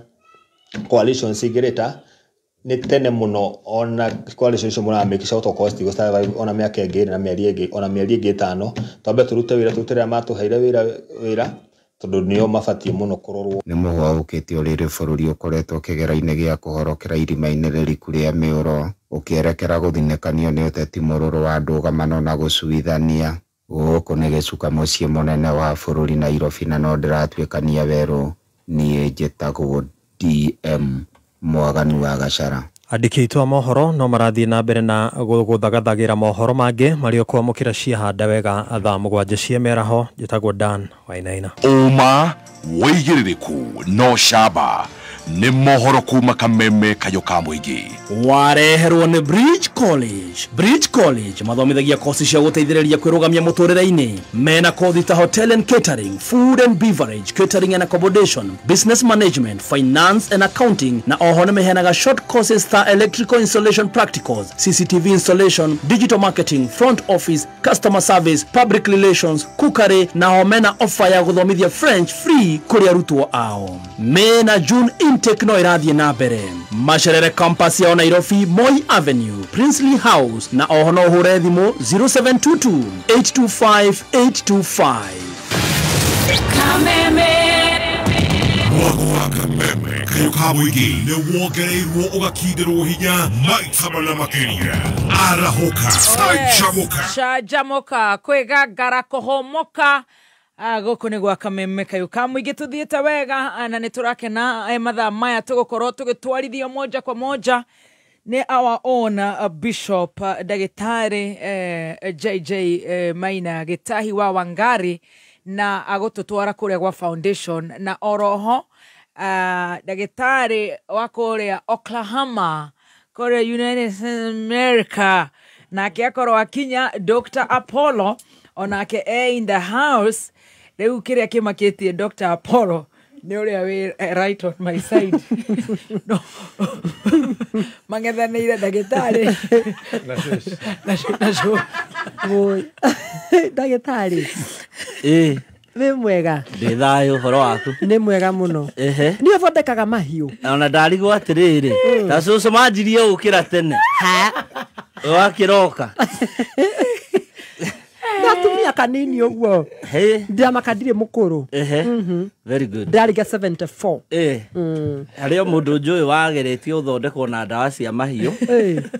coalition cingĩrĩta. Nĩ tene mũno ona coalition icio mũramĩki cia gũtokorwo citigũ survive ona mĩaka ĩngĩ ĩrĩ na mĩeri ĩngĩ, ona mĩeri ĩngĩ 5. Twambe tũrute wĩra, tũrute arĩa matũheire wĩra tondũ nĩo mabatiĩ mũno kũrorwo.
Nĩ mũhwa ũkĩte ũrĩrĩ bũrũri ũkoretwo kĩgera-inĩ gĩa kũhorokera irima-inĩ rĩriku rĩa mĩũro ũkĩerekera gũthinĩkanio nĩ ũteti mũrũrũ wa ndũgamano na gũcuithania. Gũkũ nĩ gĩcuka mũciĩ mũnene wa bũrũri Nairobi, na no ndĩratuĩkania werũ. Niĩ njĩtagwo DM Mwaganu wa Gacara.
Andĩki aitũ a mohoro no marathiĩ na mbere na gũthagathagira mohoro mangĩ marĩa ũkwamũkĩra ciahanda wega thaa 7 cia mĩaraho. Njĩtagwo Dan Wainaina.
Ũma wĩigĩrĩrĩku no camba nĩ mohoro kuma Kameme Kayũ ka mũingĩ.
Wareherwo nĩ Bridge College. Bridge College mathomithagia kosi cia gũteithĩrĩria kwĩrũgamia mũtũrĩre-inĩ. Mena kothi ta hotel and catering, food and beverage, catering and accommodation, business management, finance and accounting, na oho nĩ meheanaga short courses ta electrical installation practicals, CCTV installation, digital marketing, front office, customer service, public relations, cookery, na ho mena offer ya gũthomithia French free kũrĩ arutwo ao. Mena June intake no ĩrathiĩ na mbere. Macerere campus yao Nairobi, Moi Avenue, Princely House, na oho no ũhũre thimũ 0722 825 825.
Kameme.
Mwago wa Kameme Kayũ ka mũingĩ nĩ wongereirwo ũgakindĩrwo hinya maita mana makĩria. Arahũka, canjamũka,
canjamũka, kwĩgangara, kũhũmũka. Gũkũ nĩ gwa Kameme Kayũ ka mũingĩ. Tũthiĩte wega na nĩ tũrakena mathaa maya tũgũkorwo tũgĩtwarithio moja kwa moja Nĩ our own Bishop Ndagĩtarĩ JJ Maina Gĩtahi wa Wangari na agũtũtwara kũrĩa gwa foundation na oroho ndagĩtarĩ wa kũrĩa Oklahoma kũrĩa United States America nake akorwo akinya Dr. Apollo onake e in the house. Rĩu kĩrĩa kĩmakĩtie Dr. Apollo nĩ ũrĩa wĩ right on my side. No. Mang'ethanĩire ndagĩtarĩ na
Ndagĩtarĩ nĩ mwega.
Ndĩ thayũ, ũhoro waku?
Nĩ mwega mũno. Nĩ ũthondekaga mahiũ.
Ona ndarigwo atĩrĩrĩ, ta cũcũ manjirie gũkĩra tene wakĩroka
Gatumia kanini ũguo. Ndiamaka ndirĩ mũkũrũ.
Very good.
Ndariga 74.
Harĩ o mũndũ njũĩ wageretie gũthondekwo na ndawa cia mahiũ.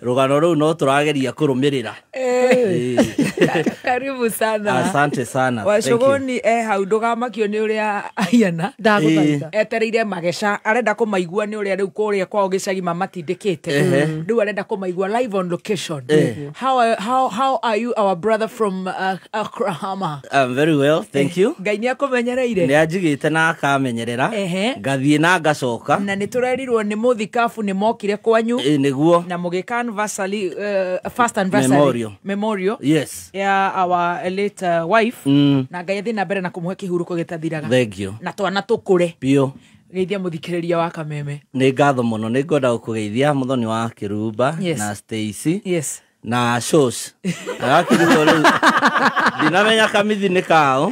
Rũgano rũu no tũrageria kũrũmĩrĩra.
Karibu sana.
Asante sana.
Wacũgũni hau ndũgamakio nĩ ũrĩa ahiana.
Ndagũthaitha.
Etereire mageca arenda kũmaigua nĩ ũrĩa rĩu kũrĩa kwao gĩcagi mamatindĩkĩte. Rĩu arenda kũmaigua live on location. How are you, our brother from Oklahoma?
I'm very well, thank you.
Ngai nĩ akũmenyereire.
Nĩ anjigĩte na akamenyerera. Ngathiĩ na ngacoka.
Na nĩ tũrerirwo nĩ mũthikabu nĩ mokire kwanyu.
Nĩguo.
Na mũgĩka anniversary, first anniversary memorial.
Yes.
Ya our late wife. Na Ngai athiĩ na mbere na kũmũhe kĩhurũko gĩtathiraga.
Thank you.
Na twana tũkũre.
Biũ.
Geithia mũthikĩrĩria wa Kameme.
Nĩ ngatho mũno, nĩ ngwenda gũkũgeithia mũthoni wa Kĩrumba na Stacy.
Yes.
Na shows. Agakĩrigwo rĩu ndinamenya kamithi nĩ kao.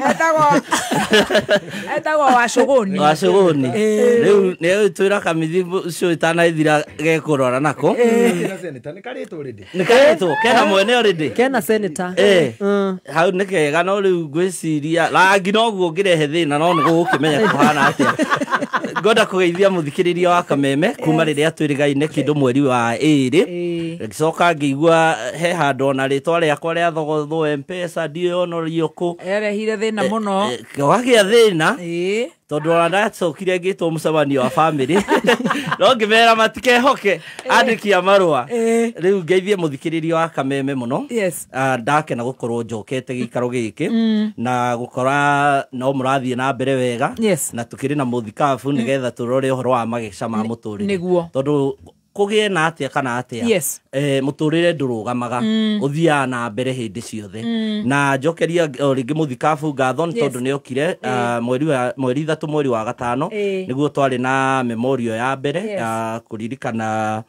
Etagwo Wacũgũni.
Wacũgũni. Rĩu nĩ twĩra kamithi ũcio ĩtanaithira gekũrora nako.
Nĩ karĩtwo already.
Nĩ karĩtwo kena mwene already.
Kena senator.
Hau nĩ kega no rĩu ngwĩciria rangi noguo ũngĩrehe thĩna no nĩ gũgũkĩmenya kũhana atĩa. Ngwenda kũgeithia mũthikĩrĩria wa Kameme kuma rĩrĩa twĩrĩgaine kĩndũ mweri wa 2. Ngĩcoka ngĩigua he handũ ona rĩtwa rĩakwa rĩa thogothwo M-Pesa ndiĩ kũ.
Erehire thĩna mũno.
Gwagĩa thĩna tondũ ona ndacokire ngĩtwo mũcemanio wa family no ngĩmera matikehoke andĩki a marũa. Rĩu ngeithie mũthikĩrĩria wa Kameme mũno. Ndakena gũkorwo njokete gĩikaro gĩkĩ na gũkora no mũrathiĩ na mbere wega na tũkĩrĩ na mũthikabu nĩgetha tũrore ũhoro wa mageca ma mũtũrĩre. Tondũ kũgĩe na atĩa kana atĩa mũtũrĩre ndũrũgamaga, ũthiaga na mbere hĩndĩ ciothe. Na njokeria o rĩngĩ mũthikabu ngatho nĩ tondũ nĩ okire mweri 3 mweri wa 5 nĩguo twarĩ na memorial ya mbere ya kũririkana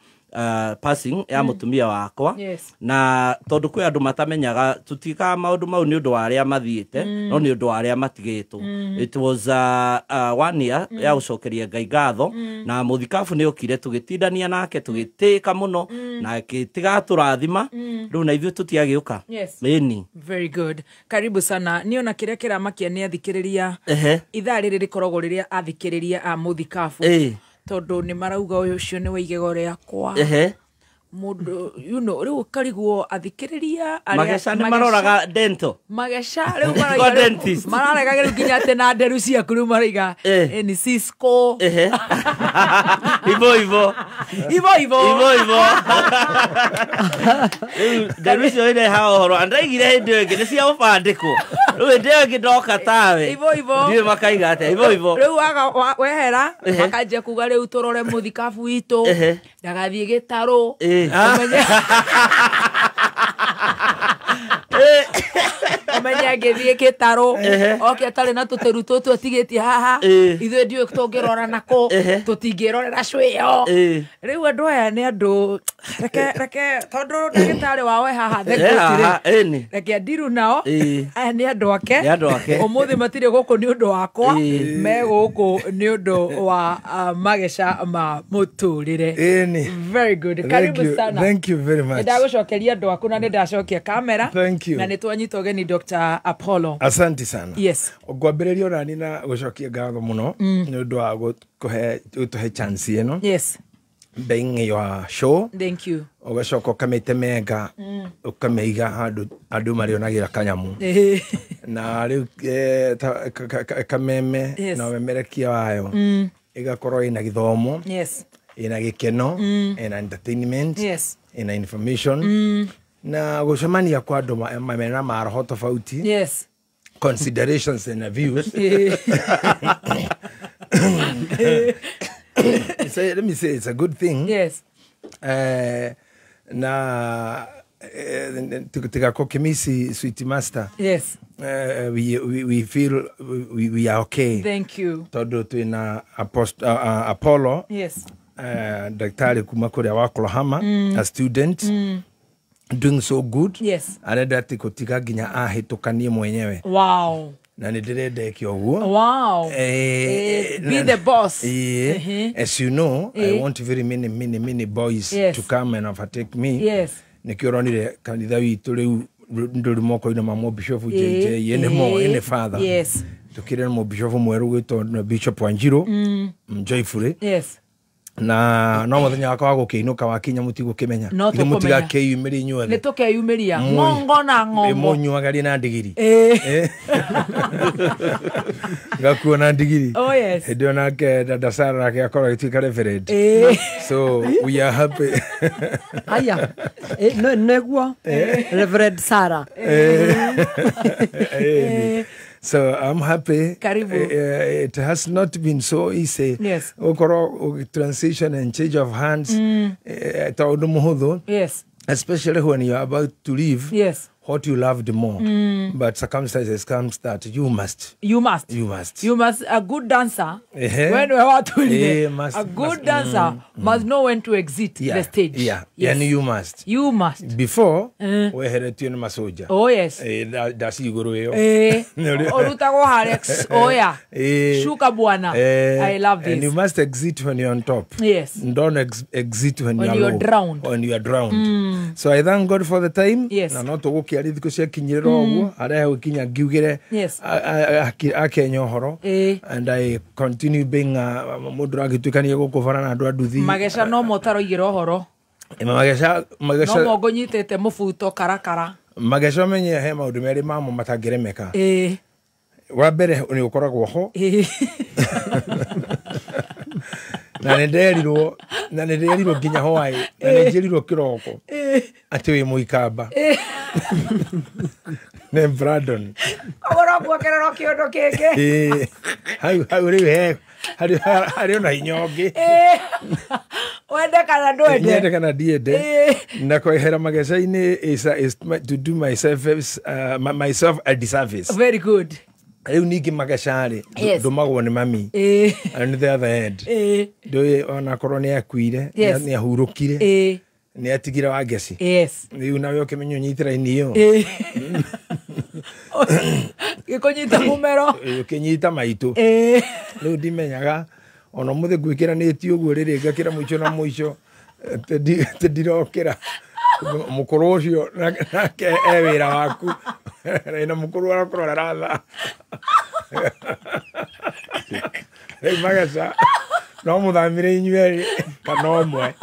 passing ya mũtumia wakwa. Na tondũ kwĩ andũ matamenyaga tũtikaga maũndũ mau nĩ ũndũ wa arĩa mathiĩte no nĩ ũndũ wa arĩa matigĩtwo. It was 1 year ya gũcokeria Ngai ngatho na mũthikabu nĩ okire tũgĩtindania nake tũgĩtĩka mũno na gĩtigatũrathima rĩu na ithuĩ tũtiagĩũka. Ĩni.
Very good. Karibu sana. Niĩ ona kĩrĩa kĩramakia nĩ athikĩrĩria ithaa rĩrĩ rĩkoragwo rĩrĩa athikĩrĩria a mũthikabu tondũ nĩ marauga ũyũ ũcio nĩ wa igego rĩakwa. Mũndũ you know rĩu ũkarigwo athikĩrĩria
mageca nĩ maroraga dental
mageca rĩu maraiga mararega rĩu nginya atĩ na nderu ciaku rĩu maraiga ni Cisco.
Ivo ivo
ivo ivo
ivo ivo. Rĩu nderu icio irehaga ũhoro andaigire hĩndĩ ĩyo ĩngĩ nĩ cia ũbandĩkwo rĩu hĩndĩ ĩyo ĩngĩ ndoka tawe
ivo ivo
ndiũĩ makaiga atĩa ivo ivo.
Rĩu waga wehera makanjia kuga rĩu tũrore mũthikabu witũ ndagathiĩ gĩtarũ. Ũmenye angĩthiĩ gĩtarũ oke atarĩ na tũtĩru tũtũ atigĩtie haha ithuĩ ndiũĩ tũngĩrora nakũ tũtingĩrorera cwĩyo. Rĩu andũ aya nĩ andũ reke tondũ ndagĩtarĩ wao e haha thengũtirĩ reke andiru nao aya nĩ andũ ake ũmũthĩ matirĩ gũkũ nĩ ũndũ wakwa me gũkũ nĩ ũndũ wa mageca ma mũtũrĩre. Very good. Karibu sana.
Thank you very much.
Nĩndagũcokeria andũ aku na nĩndacokia kamera.
Thank you.
Na nĩtwanyita ũgeni Dr. Apollo.
Asante sana.
Yes.
Ngwambĩrĩria onani na gũcokia ngatho mũno nĩ ũndũ wa gũtũhe chance ĩno.
Yes.
Being your show.
Thank you.
Ũgacoka ũkamĩtemenga ũkamĩiga handũ andũ marĩonagĩra kanyamu. Na rĩu Kameme na ũmemerekia wayo ĩgakorwo ĩna gĩthomo.
Yes.
Ina gikeno, ina entertainment,
yes,
ina information, na gucemania kwa andu mena maroho tofauti,
yes,
considerations and views. So let me say it's a good thing.
Yes.
Na tigakokimisi sweet master.
Yes.
We feel we are okay.
Thank you.
Tondu twina Apollo.
Yes.
Daktari kuma kuria wa Oklahoma, a student. Doing so good.
Yes.
Arenda ati kutiga nginya ahitukanie mwenyewe.
Wow.
Na nĩ ndĩrenda eke ũguo.
Wow. Be the boss.
As you know, I want very many, many, many boys, yes, to come and overtake me.
Yes.
Nĩkĩo ũronire kanitha witũ rĩu ndũrĩ moko-inĩ ma mũbishofu JJ anymore, any father.
Yes.
Tũkĩrĩ na mũbishofu mwerũ gwĩtwo Bishop Wanjiru, Joyfully.
Yes.
Na no muthenya wakwa wa gũkĩinũka wakinya mũtigũkĩmenya.
No
mũtigakĩyumĩria inyuothe.
Nĩ tũkeyumĩria ng'ongo na ng'ongo.
Mũnyuagarie na ndigiri. Ngakuo na ndigiri.
Oh yes.
Hĩndĩ ĩyo nake dada Sarah nake akorwo agĩtuĩka reverend. So we are happy.
Aya. No nĩguo Reverend Sarah.
So I'm happy.
Karibu.
It has not been so easy.
Yes.
Okoro transition and change of hands. Taundu muhuthu.
Yes.
Especially when you are about to leave.
Yes.
What you loved more. But circumstances comes that you must.
You must.
You must.
You must. A good dancer. When we are to leave, a good dancer must know when to exit the stage.
Yeah.
Yes.
And you must.
You must.
Before we had a masoja.
Oh yes.
That's you go.
Orutago Alex. Oh yeah. Shuka bwana. I love this.
And you must exit when you're on top.
Yes.
Don't exit when you're
drowned.
When you are drowned. So I thank God for the time.
Yes.
Na not to go thikå ciakinyä rä å guo arehe gå kinya ngiugä re akenya å horo and I continue being må ndå ragä tuä kania gå kå bara na andå a nduthi
mageca no motaroigä ra å horo
mageca
no mo ngå te må buto karakara
mageca menye he maå ndå merä mamo matangä remeka wa mbere nä å koragwo ho na nä nderirwo nginya hwaĩ na nä njä rirwo kä roko atä wä må ikamba nä Brandon
koguo nguongerera kä å ndå kä ngä
hau rä u he harä ona hinya å ngä
wende kana ndwende
nyende kana ndiende na kwehera mageca-inĩ is to do myself a disservice.
Very good.
Rĩu ningĩ mageca-rĩ ndũmagwo nĩ mami and the other end ndũĩ onakorwo nĩ akuire nĩ ahurũkire nĩ atigire wa ngeci. Rĩu nawe ũkĩmenya ũnyite raini ĩyo
gĩkũnyita mũmero
ũkĩnyita maitũ. Rĩu ndimenyaga ona ũmũthĩ ngwĩkĩranĩtie ũguo rĩrĩ ngakĩra mũico na mũico atĩ ndirokĩra mũkũrũ ũcio nake e wĩra waku na mũkũrũ arakorwo aratha rĩu mageca no mũthamire inyuerĩ kana ũmwe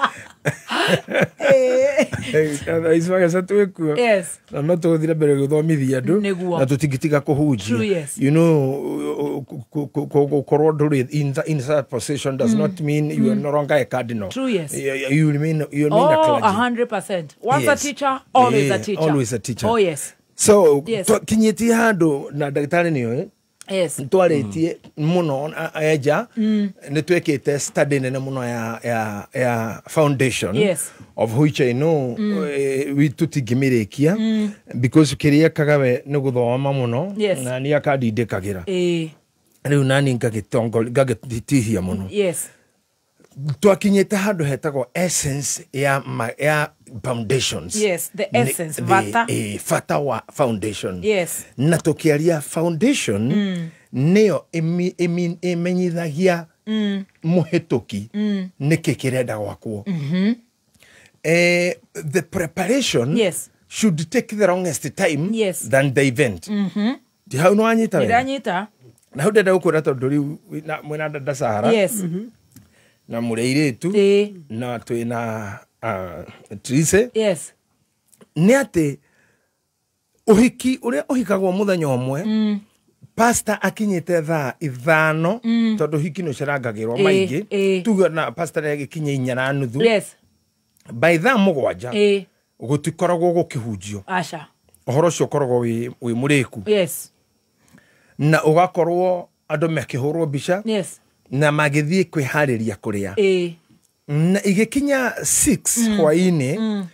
ici mageca twĩkuo na no tũgũthire mbere gũthomithia andũ na tũtingĩtiga kũhunjia. You know, gũkorwo ndũrĩ in that position does not mean you are no longer a cardinal.
True, yes.
You remain a clergy.
100%. Once a teacher, always a teacher.
Always a teacher.
Oh yes.
So kinyĩtie handũ na ndagĩtarĩ nĩoĩ
Yes.
Twarĩtie mũno enja nĩ twĩkĩte study nene mũno ya foundation.
Yes.
Of which I know we tũtingĩmĩrĩkia because kĩrĩa ekaga we nĩ gũthoma mũno na niĩ akandindĩkagĩra rĩu nani ngagĩtihia mũno.
Yes.
Twakinyĩte handũ hetagwo essence ya foundations.
Yes, the essence, bata.
Bata wa foundation.
Yes.
Na tũkĩaria foundation nĩyo ĩmenyithagia mũhĩtũki nĩkĩ kĩrenda gwakwo. The preparation,
yes,
should take the longest time,
yes,
than the event. Ti hau nĩwanyita wega?
Nĩndanyita.
Na hau ndĩrenda gũkwĩra tondũ rĩu mwĩna dada Sahara.
Yes.
Na mũrĩ airĩtu na twĩna Trise.
Yes.
Nĩ atĩ ũhiki ũrĩa ũhikagwo mũthenya ũmwe Pastor akinyite thaa 5 tondu hiki nĩ ũcerangagĩrwo maingĩ tuge na pastor nĩ agĩkinya 4:30.
Yes.
By thaa 7 gũtikoragwo gũkĩhunjio.
Aca.
Ũhoro ũcio ũkoragwo wĩ mũrĩku.
Yes.
Na ũgakorwo andũ mekĩhũrwo mbica.
Yes.
Na magĩthiĩ kwĩharĩria kũrĩa. Na igĩkinya 6 hwaĩ-inĩ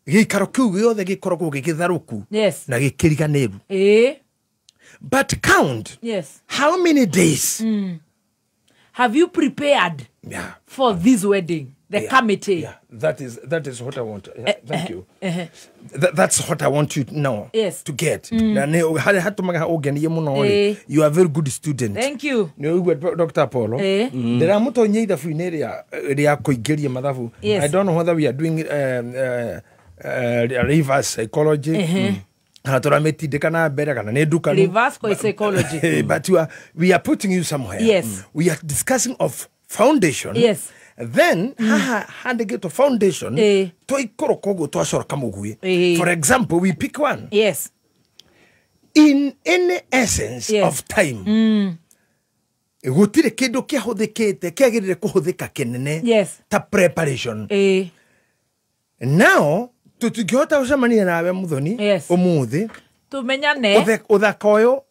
gĩikaro kĩu gĩothe gĩkoragwo gĩgĩtharũku.
Yes.
Na gĩkĩriganĩru. But count.
Yes.
How many days
have you prepared for this wedding? The committee.
Yeah. That is what I want. Thank you. That's what I want you now.
Yes.
To get. You are a very good student.
Thank you.
Dr. Apollo.
Yes.
I don't know whether we are doing reverse psychology.
Reverse psychology.
But we are putting you somewhere.
Yes.
We are discussing of foundation.
Yes.
Then haha handike to foundation toikorokogo twacoroka mugui. For example, we pick one.
Yes.
In any essence of time. Gutire kindu kiahuthikite kiagirire kuhuthika kinene.
Yes.
Ta preparation. Now tutingihota gucemania nawe Muthoni.
Yes.
Umuthi
tumenyane
uthaka uyu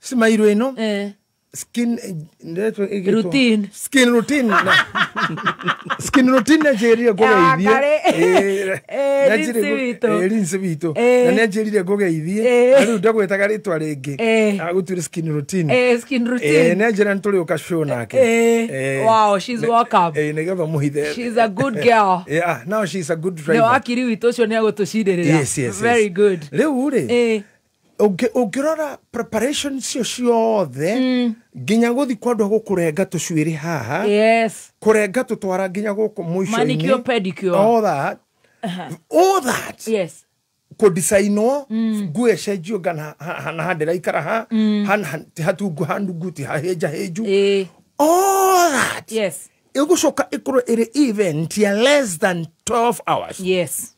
cimairwo ino skin
routine.
Skin routine. Skin routine na njĩrire ngũgeithie. Rinsi witũ. Na nĩ njĩrire ngũgeithie. Na rĩu ndagwĩtaga rĩtwa rĩngĩ. Agũtuire skin routine.
Skin routine.
Nĩ njĩra nĩtũrĩũka show nake.
Wow, she's welcome.
Nĩgetha mũhithe.
She's a good girl.
Yeah, now she's a good driver.
Nĩ wakiri witũ ũcio nĩ agũtũcindĩrĩra.
Yes, yes.
Very good.
Rĩu rĩ ũngĩrora preparation cio ciothe nginya gũthi kwa andũ a gũkũrenga tũcuĩrĩ haha.
Yes.
Kũrenga tũtwara nginya gũkũ mũico-inĩ.
Manicure, pedicure.
All that. All that.
Yes.
Kũdesign-wo nguo ĩcenjio ngana na handĩraikara ha hatungu hanungu ti hahĩnjahĩnju. All that.
Yes.
Ĩgũcoka ĩkorwo ĩrĩ event ya less than 12 hours.
Yes.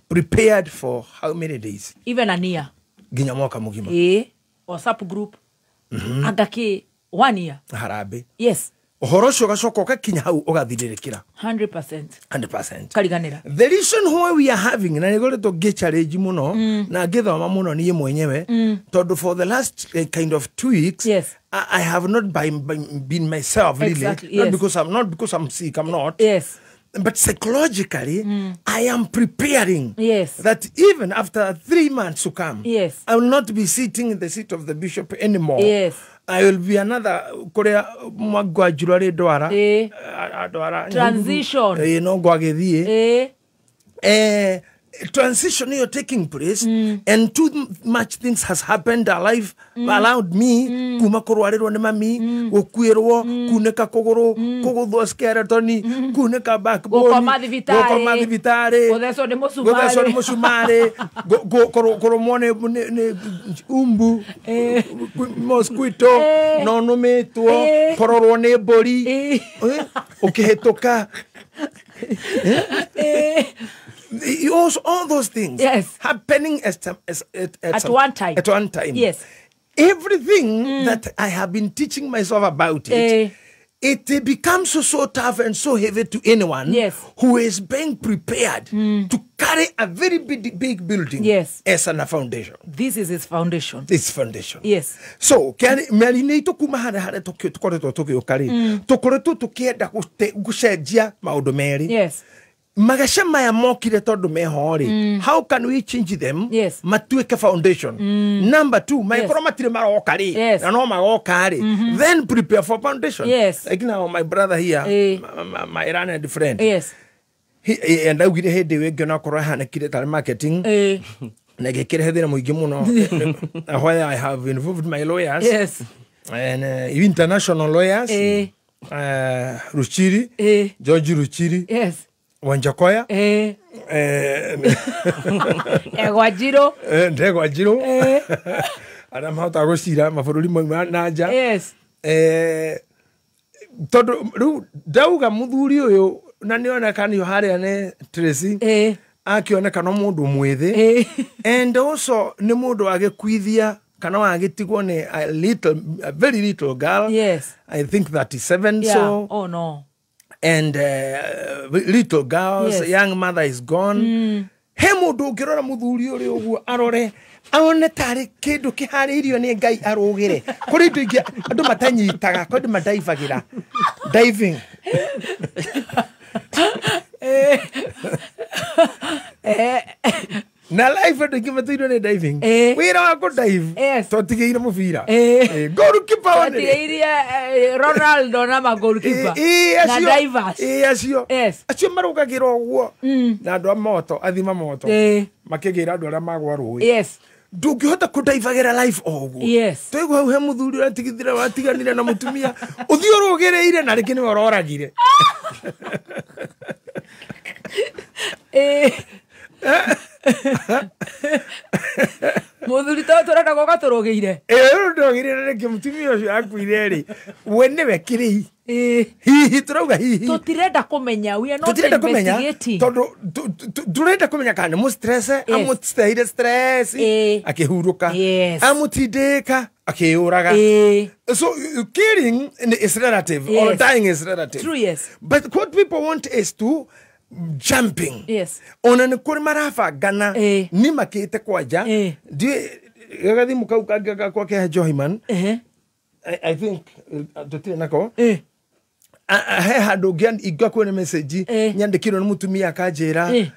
Prepared for how many days?
Even a year.
Nginya mwaka mugima.
WhatsApp group. Agaki 1 year.
Harambĩ.
Yes.
Ũhoro ũcio ũgacoka ũgakinya hau ũgathirĩrĩkĩra.
100%.
100%.
Kariganĩra.
The reason why we are having na nĩgoretwo ngĩ-challenge mũno na ngĩthoma mũno niĩ mwenyewe tondũ for the last kind of 2 weeks.
Yes.
I have not been myself really.
Exactly.
Not
yes.
because I'm not because I'm sick, I'm not.
Yes.
But psychologically, I am preparing.
Yes.
That even after 3 months to come,
yes,
I will not be sitting in the seat of the bishop anymore.
Yes.
I will be another Korea Mwagwajurare Dwara.
Transition.
No Gwagethie. Transition you're taking place, and too much things has happened alive around me. Kuma kurwarirwo ni mami, gukuirwo, kuneka kuguru, kuguthwo skeleton, kuneka backbone,
gukoma thibitari, guthecwo ni mucumari,
kurumwo ni umbu, mosquito, no numitwo, kurorwo ni mburi, ukihituka. All those things,
yes,
happening at
one time.
At one time,
yes.
Everything that I have been teaching myself about it, it becomes so tough and so heavy to anyone,
yes,
who is being prepared to carry a very big building,
yes,
as a foundation.
This is its foundation.
Its foundation.
Yes.
So, mĩario-inĩ itũ kuma harĩa harĩa tũkoretwo tũgĩũka rĩ, tũkoretwo tũkĩenda gũcenjia maũndũ merĩ.
Yes.
Magasha maya mokire tondu meho ri, how can we change them?
Yes.
Matuike foundation. Number 2, maikoro matire maroka ri, na no magoka ri, then prepare for foundation.
Yes.
Like now my brother here, my Iranian friend.
Yes.
He and augire hindi wingi na korwo hanekire tari marketing. Na gikire thina muingi muno. Why I have involved my lawyers.
Yes.
And international lawyers. Ruchiri. George Ruchiri.
Yes.
Wanjakoya.
Egwajiro.
Ndegwajiro. Arĩa mahotaga gũcira mabũrũri mauma na nja.
Yes.
Tondũ rĩu ndauga mũthuri ũyũ na nĩonekanio harĩa nĩ Tracy. Akĩoneka no mũndũ mwĩthĩ. And also nĩ mũndũ agĩkuithia Kana wagĩtigwo nĩ a little, a very little girl.
Yes.
I think 37.
Yeah.
So
oh no.
And little girls,
Yes.
young mother is gone. He mũndũ ũngĩrora mũthuri ũrĩa ũguo arore aone tarĩ kĩndũ kĩharĩirio nĩ Ngai arũgĩre. Kũrĩ indo ingĩ andũ matanyitaga, kũrĩ andũ madaivagĩra. Diving. Na life andũ aingĩ matũirwo nĩ diving. Wĩra wa kũ-dive twatigĩire mũbira. Goalkeeper wa nĩ-
Twatigĩirie Ronaldo na ma goalkeeper. Na divers.
Acio. Acio marũgagĩra ũguo. Na andũ a moto, athima moto. Makĩgĩra andũ arĩa magwa rũĩ.
Yes.
Ndũngĩhota kũdaivagĩra life o ũguo.
Yes.
Twaigua hau he mũthuri ũratigithire watiganire na mũtumia ũthiĩ ũrũgĩrĩire na rĩngĩ nĩwe ũroragire.
Mũthuri to tũrenda gũka tũrũgĩire.
Ũrũgĩrĩire rĩngĩ mũtumia ũcio akuire rĩ, we nĩwe kĩrĩi. Hihi tũrauga hihi.
Tũtirenda kũmenya, we are not
Tũtirenda kũmenya
investigating.
tondũ tũrenda kũmenya kana nĩ mũstress, amũteire stress, akĩhurũka. Amũtindĩka, akĩyũraga. So killing is relative, or dying is relative.
True, yes.
But what people want is to jumping.
Yes.
Ona nĩ kũrĩ marabangana nĩ makĩte kwanja ndiĩ gagathimu kau kangĩ gakwa ke Johiman. I think tũtirĩ nako. He handũ ingĩakuo nĩ message nyandĩkĩirwo nĩ mũtumia akanjĩra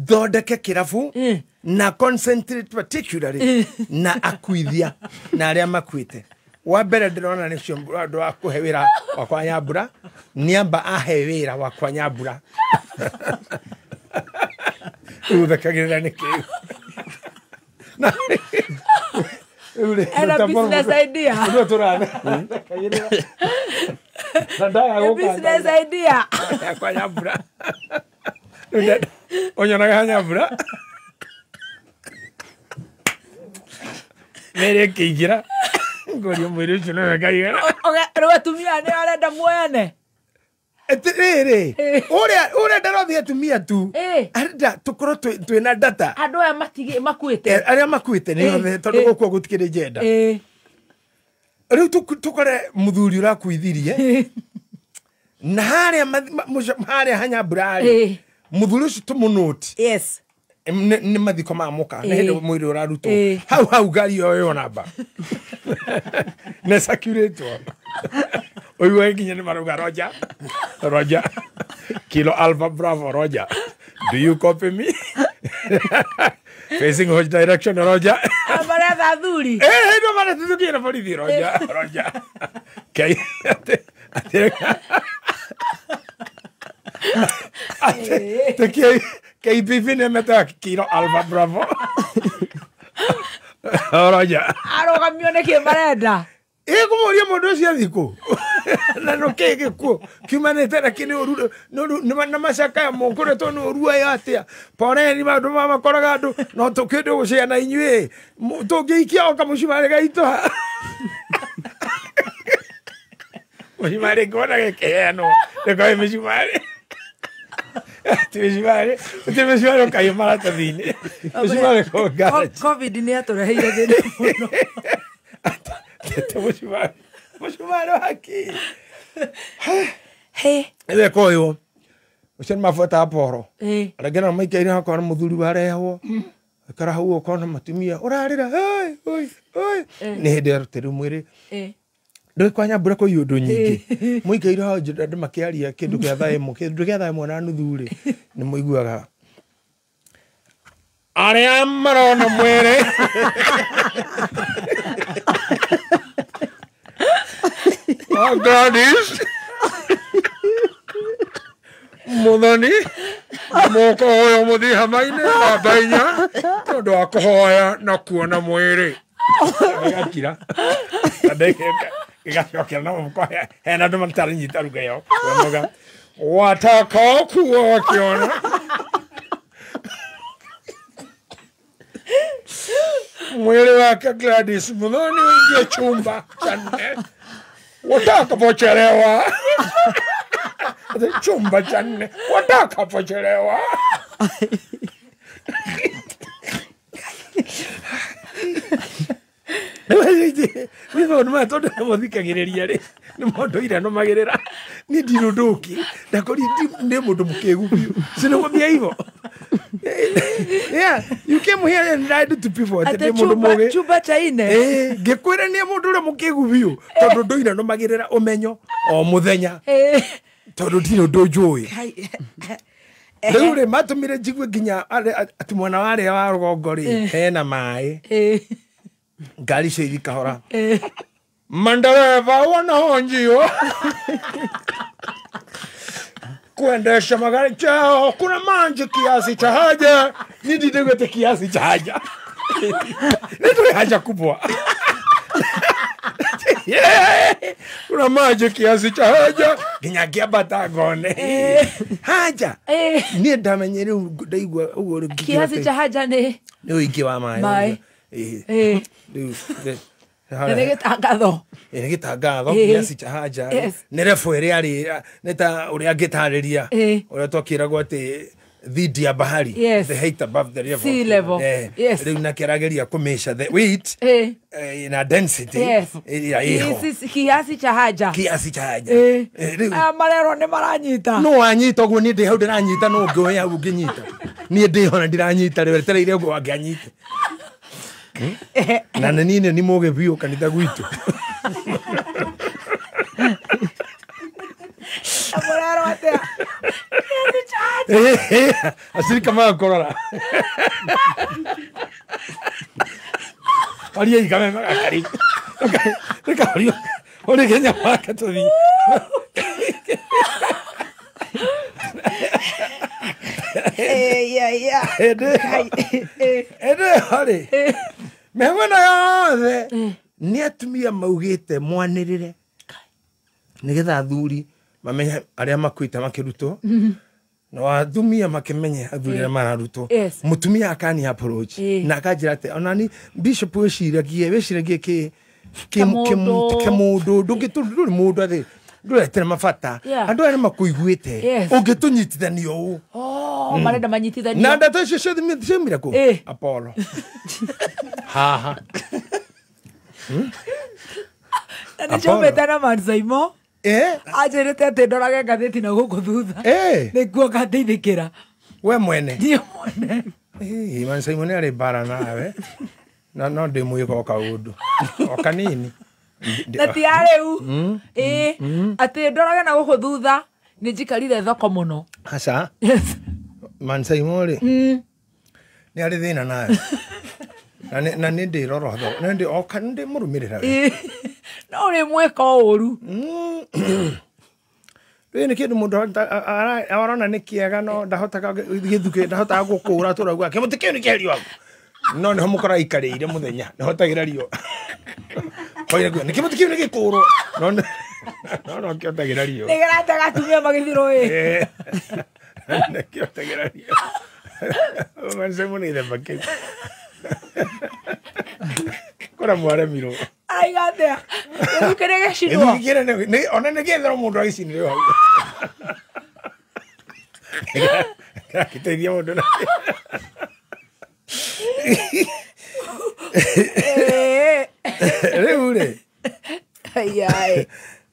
thondeke kĩrabu na concentrate particularly na akuithia na arĩa makuĩte. Wa mbere ndĩrona nĩ cio andũ a kũhe wĩra wakwa Nyambura, nĩamba ahe wĩra wakwa Nyambura. Rĩu thekagĩrĩra nĩkĩ?
Ena business idea.
Rĩu tũrathekagĩrĩra. Na ndaga gũka.
Business idea.
Yakwa Nyambura. Rĩu ũnyonaga Nyambura. Mĩrĩ ĩkĩingĩra. Ngoria mwĩrĩ ũcio nĩwe ngaigana.
Rĩu atumia nĩ arenda muoyane.
Atĩrĩrĩ, ũrĩa ndarothi atumia tu, arenda tũkorwo twĩna data.
Andũ aya makuĩte.
Arĩa makuĩte nĩ othe tondũ gũkũ gũtikĩrĩ njenda. Rĩu tũkore mũthuri ũrakuithirie na harĩa harĩa Hanyambura rĩ, mũthuri ũcio tũmũnũti.
Yes.
Nĩ mathiko ma mũka, nĩ hĩndĩ mwĩrĩ ũrarutwo. Hau hau ngari ĩyo namba. Nĩ sacuratwo. Ũiguage nginya nĩ marauga Roger, Roger, Kilo Alpha Bravo, Roger. Do you copy me? Facing which direction, Roger?
Maretha athuri.
No maretha na borithi, Roger, Roger. K KPP nĩ metaga Kilo Alpha Bravo. Roger.
Arũgamio nĩkĩ marenda?
Ĩkũmũria mũndũ ũcio athikũ na no kĩ gĩkuũ kiumanĩte na kĩ nĩ ũru na macakaya mũkoretwo nĩ ũru aya atĩa poreni maũndũ ma makoraga andũ no tũkĩndũ gũceana inyuĩ tũngĩikia o kamũcumarĩ gaitũ mũcumarĩ ngona gĩkĩheanwo nĩkoĩ mĩcumarĩ ti mĩcumarĩ ti mĩcumarĩ ũkaiyo maratathi-inĩ mĩcumarĩ kũ garage.
Covid nĩ yatũreheire thĩna mũno.
Mũcumarĩ wa kĩ? Ĩwe koywo ũcio nĩ mabuataga poro arĩa nao maikaire hakwa na mũthuri warehwo aikara hau ũkona mũtumia ũrarĩra oi oi nĩ hĩndĩ arutĩrwo mwĩrĩ ndũĩ kwa Nyambura kũi ũndũ nyingĩ mũikaire hau andũ makĩaria kĩndũ kĩa thaa ĩmwe kĩndũ kĩa thaa ĩmwe na nuthu rĩ nĩ mũiguaga arĩa marona mwĩrĩ Oh, Gladys. Muthoni mũkũhoya mũthiĩ hama-inĩ namba inya tondũ wa kũhoya na kuona mwĩrĩ gĩgakira gĩgacokera na mũhuko hena andũ mataranyita ruga ĩyo watakaokuwa wakiona mwĩrĩ wake Gladys Muthoni uingie chumba cha nne watakapochelewa chumba cha nne watakapochelewa. Nĩ maũndũ maya tondũ nĩmũthikagĩrĩria rĩ nĩ maũndũ iranũmagĩrĩra niĩ ndirĩ ũndũ ũngĩ ndakori nĩ mũndũ mũkĩgu biũ sinakwambia hivyo. Yeah, you came here and lied to people atĩ ndĩ mũndũ mũgĩ
chumba cha ine
ngĩkwĩra nĩ mũndũ ũrĩa mũkĩgu biũ tondũ ndũire nũmagĩrĩra ũmenyo o mũthenya tondũ ndirĩ ũndũ njũĩ. Rĩu rĩ matũmire njigue nginya atĩ mwena warĩa wa rũgongo rĩ hena maĩ ngari icio ithi kahora mandereva wanahonjio kuendesha magari chao kuna manje kiasi cha haja nindidegwete kiasi cha haja nitwe haja kubwa. Kuna maji kiasi cha haja nginya ngĩambata ngone haja niĩ ndamenye rĩu ndaigua ũguo rĩu
kiasi cha haja nĩ
ũingĩ wa maĩ rĩu
nĩ gĩtangatho
nĩ gĩtangatho kiasi cha haja nĩ rebu ĩrĩa rĩ nĩ ta ũrĩa ngĩtarĩria ũrĩa twakĩragwo atĩ dhidi ya bahari,
yes.
The height above the level.
Sea level. Yes.
Rĩu nake arageria kũmeasure the weight na density.
Yes. Kiasi cha haja.
Kiasi cha haja.
Marerwo nĩ maranyita.
No anyita ũguo niĩ ndĩ hau ndĩranyita no ũngĩ hau ũngĩnyita. Niĩ ndĩ hona ndiranyita rĩu etereire ũguo angĩanyite. Na nĩ niĩ mũgĩ biũ kanitha gwitũ.
Mũrerwo atĩa?
Acirika magakorora aria ikame magakari reka ori Kenya wake tuthi ende hari mĩhang'o yothe nĩ atumia maugĩte mwanĩrĩre nĩgetha athuri mamenye arĩa makuĩte makĩrutwo na atumia makimenye athuri arĩa mararutwo. Mutumia akani approach na akanjĩra atĩ onani bishop wĩciragie kĩ kĩmũndũ ndũngĩ mũndũ atĩ ndũretere mabata andũ aya nĩmakũiguĩte ũngĩtũnyitithania ũũ
marenda manyitithanio
na ndeto icio ciothe ciaumire kũ Apollo haha
na nĩciaumĩte na Mansaimo anjĩrĩte atĩ ndorage ngathĩti na gũkũ thutha nĩkuo ngateithĩkĩra
we mwene
niĩ mwene
Mansaimo nĩ arĩ mbara nawe na no ndĩmwĩka o kaũndũ o kanini
na ti arĩu atĩ ndorage na gũkũ thutha nĩ njikarire thoko mũno
aca Mansaimo rĩ nĩ arĩ thĩna nawe na nĩ ndĩrora thoko nĩ ndĩmũrũmĩrĩra
no ũrĩ mwĩka ũru
rĩu nĩ kĩndũ mũndũ arona nĩ kĩega no ndahotaga gĩthukĩ ndahotaga gũkũra tũrauga kĩmũtĩ kĩu nĩ kĩeherio hau no nĩho mũkora aikarĩire mũthenya nĩhotagĩra riũa koire nĩ kĩmũtĩ kĩu nĩ gĩkũrwo no no kĩotagĩra riũa
nĩgerataga atumia magĩthirwo ĩ
nĩkĩotagĩra riũa Mansaimo nĩ gĩthemba kĩu kora mwaremirwo
aiga atĩa gĩthukĩ nĩ gĩcinwo
ona nĩ gĩethera mũndũ agĩcinĩre hau kĩrateithia mũndũ na rĩu rĩ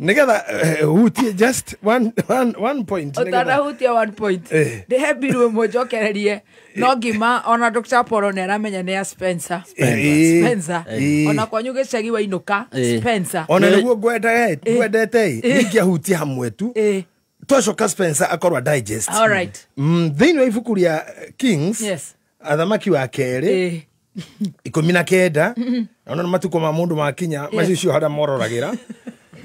nĩgetha hutie just one point
ũtanahutia one point ndĩhe mbiru ĩmwe njokererie no ngima ona Dr. Apollo nĩ aramenya nĩ ya Spencer Spencer ona kwanyu gĩcagi wainũka Spencer
ona nĩguo ngwendete ningĩahutia hamwe tu twacoka Spencer akorwo digest.
All right.
Thĩinĩ wa ibuku rĩa Kings
yes.
Athamaki wa kerĩ 19 ona matukũ ma mũndũ makinya macio cio harĩa mororagĩra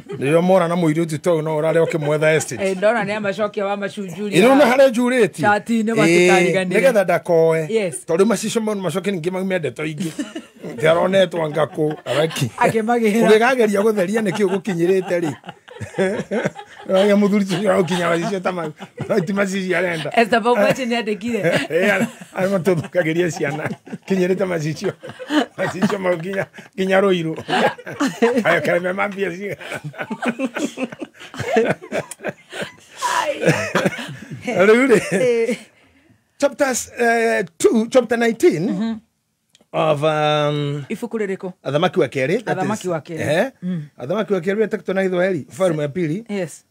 rĩrĩa mora na mũirĩtu tau no ũrarĩa ũkĩmwetha estate
ndona nĩ amacokia wa macunjuria
ĩno nĩ harĩa njurĩtie
chat-inĩ matikariganĩre
nĩgetha ndakoe
yes.
Tondũ macicio mau macoke ningĩ maume ndeto ingĩ tiaronetwo ngakũ araki
akĩmagĩra
ũgĩkageria gũtheria nĩkĩ ũgũkinyĩrĩte rĩ Raya mũthuri ũcio ũrakinya macicio ta mau no ti macicio arenda
Esther Baumachi nĩandĩkire
arĩa matũthũkagĩria ciana kinyĩrĩte macicio macicio mau nginya Rũirũ ayo kareme mambia cigana rĩu rĩ chapter 2 chapter 19 Of
ibuku rĩrĩkũ?
Athamaki wa kerĩ.
Athamaki wa kerĩ.
Athamaki wa kerĩ wetagwo na Gĩthwaĩri Ufalme wa pili.
Yes.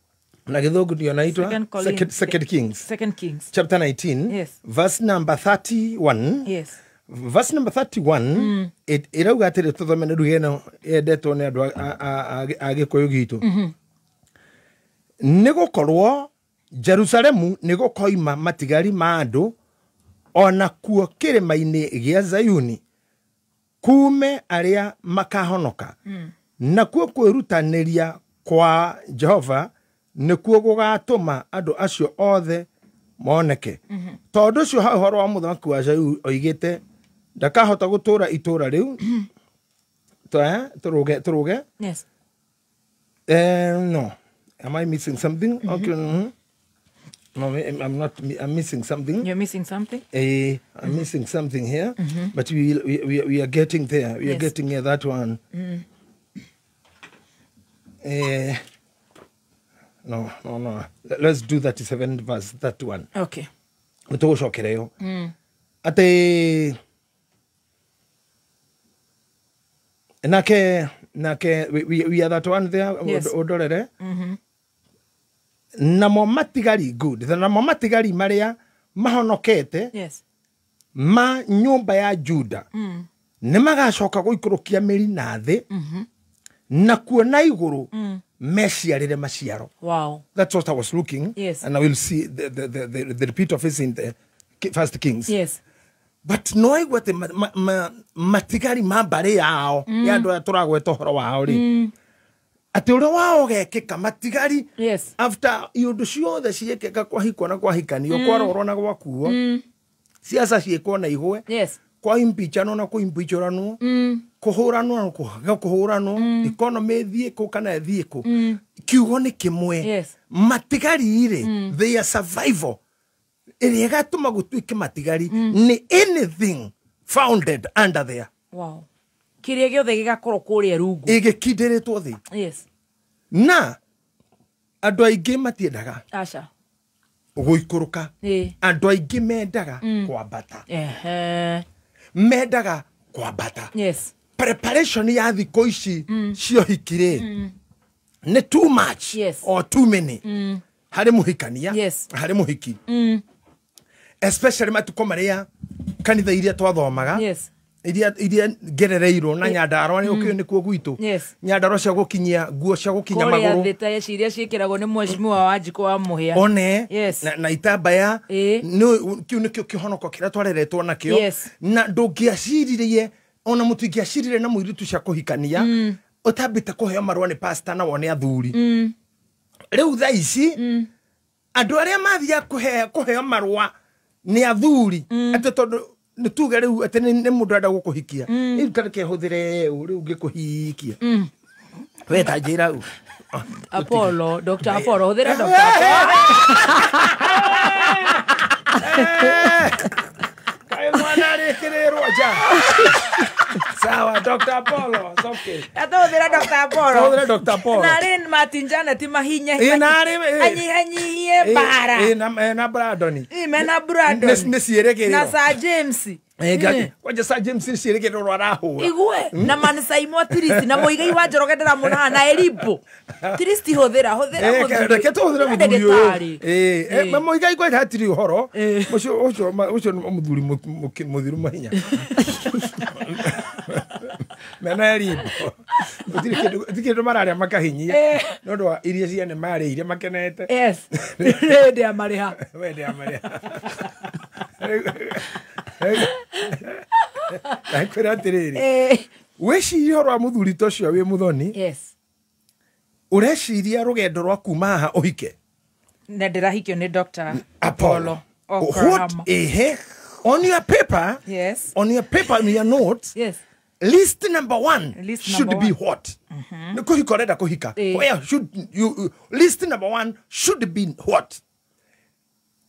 Na Gĩthũngũ ndio naitwa Second Kings.
Second Kings.
Chapter 19.
Yes.
Verse number 31.
Yes.
Verse number 31 ĩrauga atĩrĩ, tũthome nĩ nduge ĩno yendetwo nĩ andũ a Gĩkũyũ gitũ. Nĩ gũkorwo Jerusalemu nĩ gũkoima matigari ma andũ ona kuo kĩrĩma-inĩ gĩa Zayuni kume arĩa makahonoka. Nakuo kwĩrutanĩria kwa Jehova nĩkuo gũgatũma andũ acio othe moneke. Tondũ ũcio ha ũhoro wa mũthamaki wa Zayuni oigĩte ndakahota gũtũra itũra rĩu. Tũrũge.
Yes.
No. Am I missing something? Okay. No, I'm not. I'm missing something.
You're missing something?
I'm missing something here. But we are getting there. We are getting near that one. No. Let's do 37 verse 31.
Okay.
Nĩtũgũcokereyo. Ate nake we are that one there.
Yes.
Odorere. Namo matigari good. Namo matigari maria mahonokete.
Yes.
Ma nyumba ya Juda. Nĩ magacoka gũikũrũkia mĩri na thĩ. Na kuona igũrũ meciarĩre maciaro.
Wow.
That's what I was looking.
Yes.
And I will see the repeat of it in the First Kings.
Yes.
But no aigua atĩ matigari ma mbarĩ yao ya andũ aya tũragweta ũhoro wao rĩ, atĩ ũrĩa wao ũgekĩka matigari.
Yes.
After iũndũ ciothe ciĩkĩka kwahikwo na kwahikanio, kwarorwo na gwakuo, ciaca ciĩkwo na igwe.
Yes.
Kwa impeachanwo na kũimpeachũranwo, kũhũranwo na kũhũranwo, economy ĩthiĩ kũ kana ĩthiĩ kũ, kiugo nĩ kĩmwe.
Yes.
Matigari rĩ, their survival ĩrĩa ĩgatũma gũtuĩke matigari nĩ anything founded under there.
Wow. Kĩrĩa gĩothe gĩgakorwo kũrĩa rungu
ĩgĩkindĩrĩtwo thĩ.
Yes.
Na andũ aingĩ matiendaga
aca
gũikũrũka. Andũ aingĩ mendaga kwambata. Mendaga kwambata.
Yes.
Preparation ya thikũ ici cia ũhiki rĩ nĩ too much.
Yes.
Or too many. Harĩ mũhikania.
Yes.
Harĩ mũhiki. Especially matukũ marĩa kanitha iria twathomaga.
Yes.
Iria ngerereirwo na Nyandarua nĩ ũkĩũĩ nĩkuo gwitũ.
Yes.
Nyandarua cia gũkinyia nguo cia gũkinya magũrũ.
Kũrĩa thĩ ta iria ciĩkĩragwo nĩ mheshimiwa Wanjikũ wa Mũhĩa.
One.
Yes.
Na itambaya. Kĩu nĩkĩo kĩhonoko kĩrĩa twareretwo nakĩo.
Yes.
Na ndũngĩaciririe ona mũtingĩacirire na mũirĩtu cia kũhikania ũtambĩte kũheo marũa nĩ pastor na wone athuri. Rĩu thaa ici andũ arĩa mathiaga kũheo marũa nĩ athuri atĩ tondũ nĩ tuge rĩu atĩ nĩ mũndũ arenda gũkũhikia, rĩu ta reke hũthĩre ũ rĩu ngĩkũhikia we ta njĩra ũ
Apollo, Dr. Apollo, hũthĩra Dr. Apollo.
Kaĩ mwana arĩkĩrĩrwo nja. Sawa, Dr. Apollo, it's okay.
Atũhũthĩra Dr. Apollo.
Tũhũthĩre Dr. Apollo.
Na arĩ Martin Janet mahinye. Anyihanyihie mbara.
Na Brandon.
Mena Brandon.
Nĩ ciĩrĩgĩrĩro.
Na Sir James.
Kwanja Sir James nĩ ciĩrĩgĩrĩro arahũra.
Igue na Manisaimo Trist na Muigai wa Njoroge ndĩramwona haha na Elibo. Trist hũthĩra mũthuri.
Reke tũhũthĩre mũthuri ũyũ. Muigai kwanja hatirĩ ũhoro. Ũcio ũcio nĩ mũthuri mũthiru mahinya. Mena Elibo. Gũtirĩ kĩndũ mararĩa makahinyia. Nĩ ũndũ wa irio ciene marĩire makenete.
Yes. Hĩndĩ ya marĩha.
Hĩndĩ ya marĩha. Ndakwĩra atĩrĩrĩ, wĩcirie ũhoro wa mũthuri ta ũcio wĩ mũthoni.
Yes.
Ũreciria rũgendo rwa kuma haha ũhike
na ndĩrahikio nĩ Dr.
Apollo. What ehe on your paper?
Yes.
On your paper, in your notes.
Yes.
List number one
list
should
number
be
one.
What? Nĩ kũhika ũrenda kũhika. Where should you list number one should be what?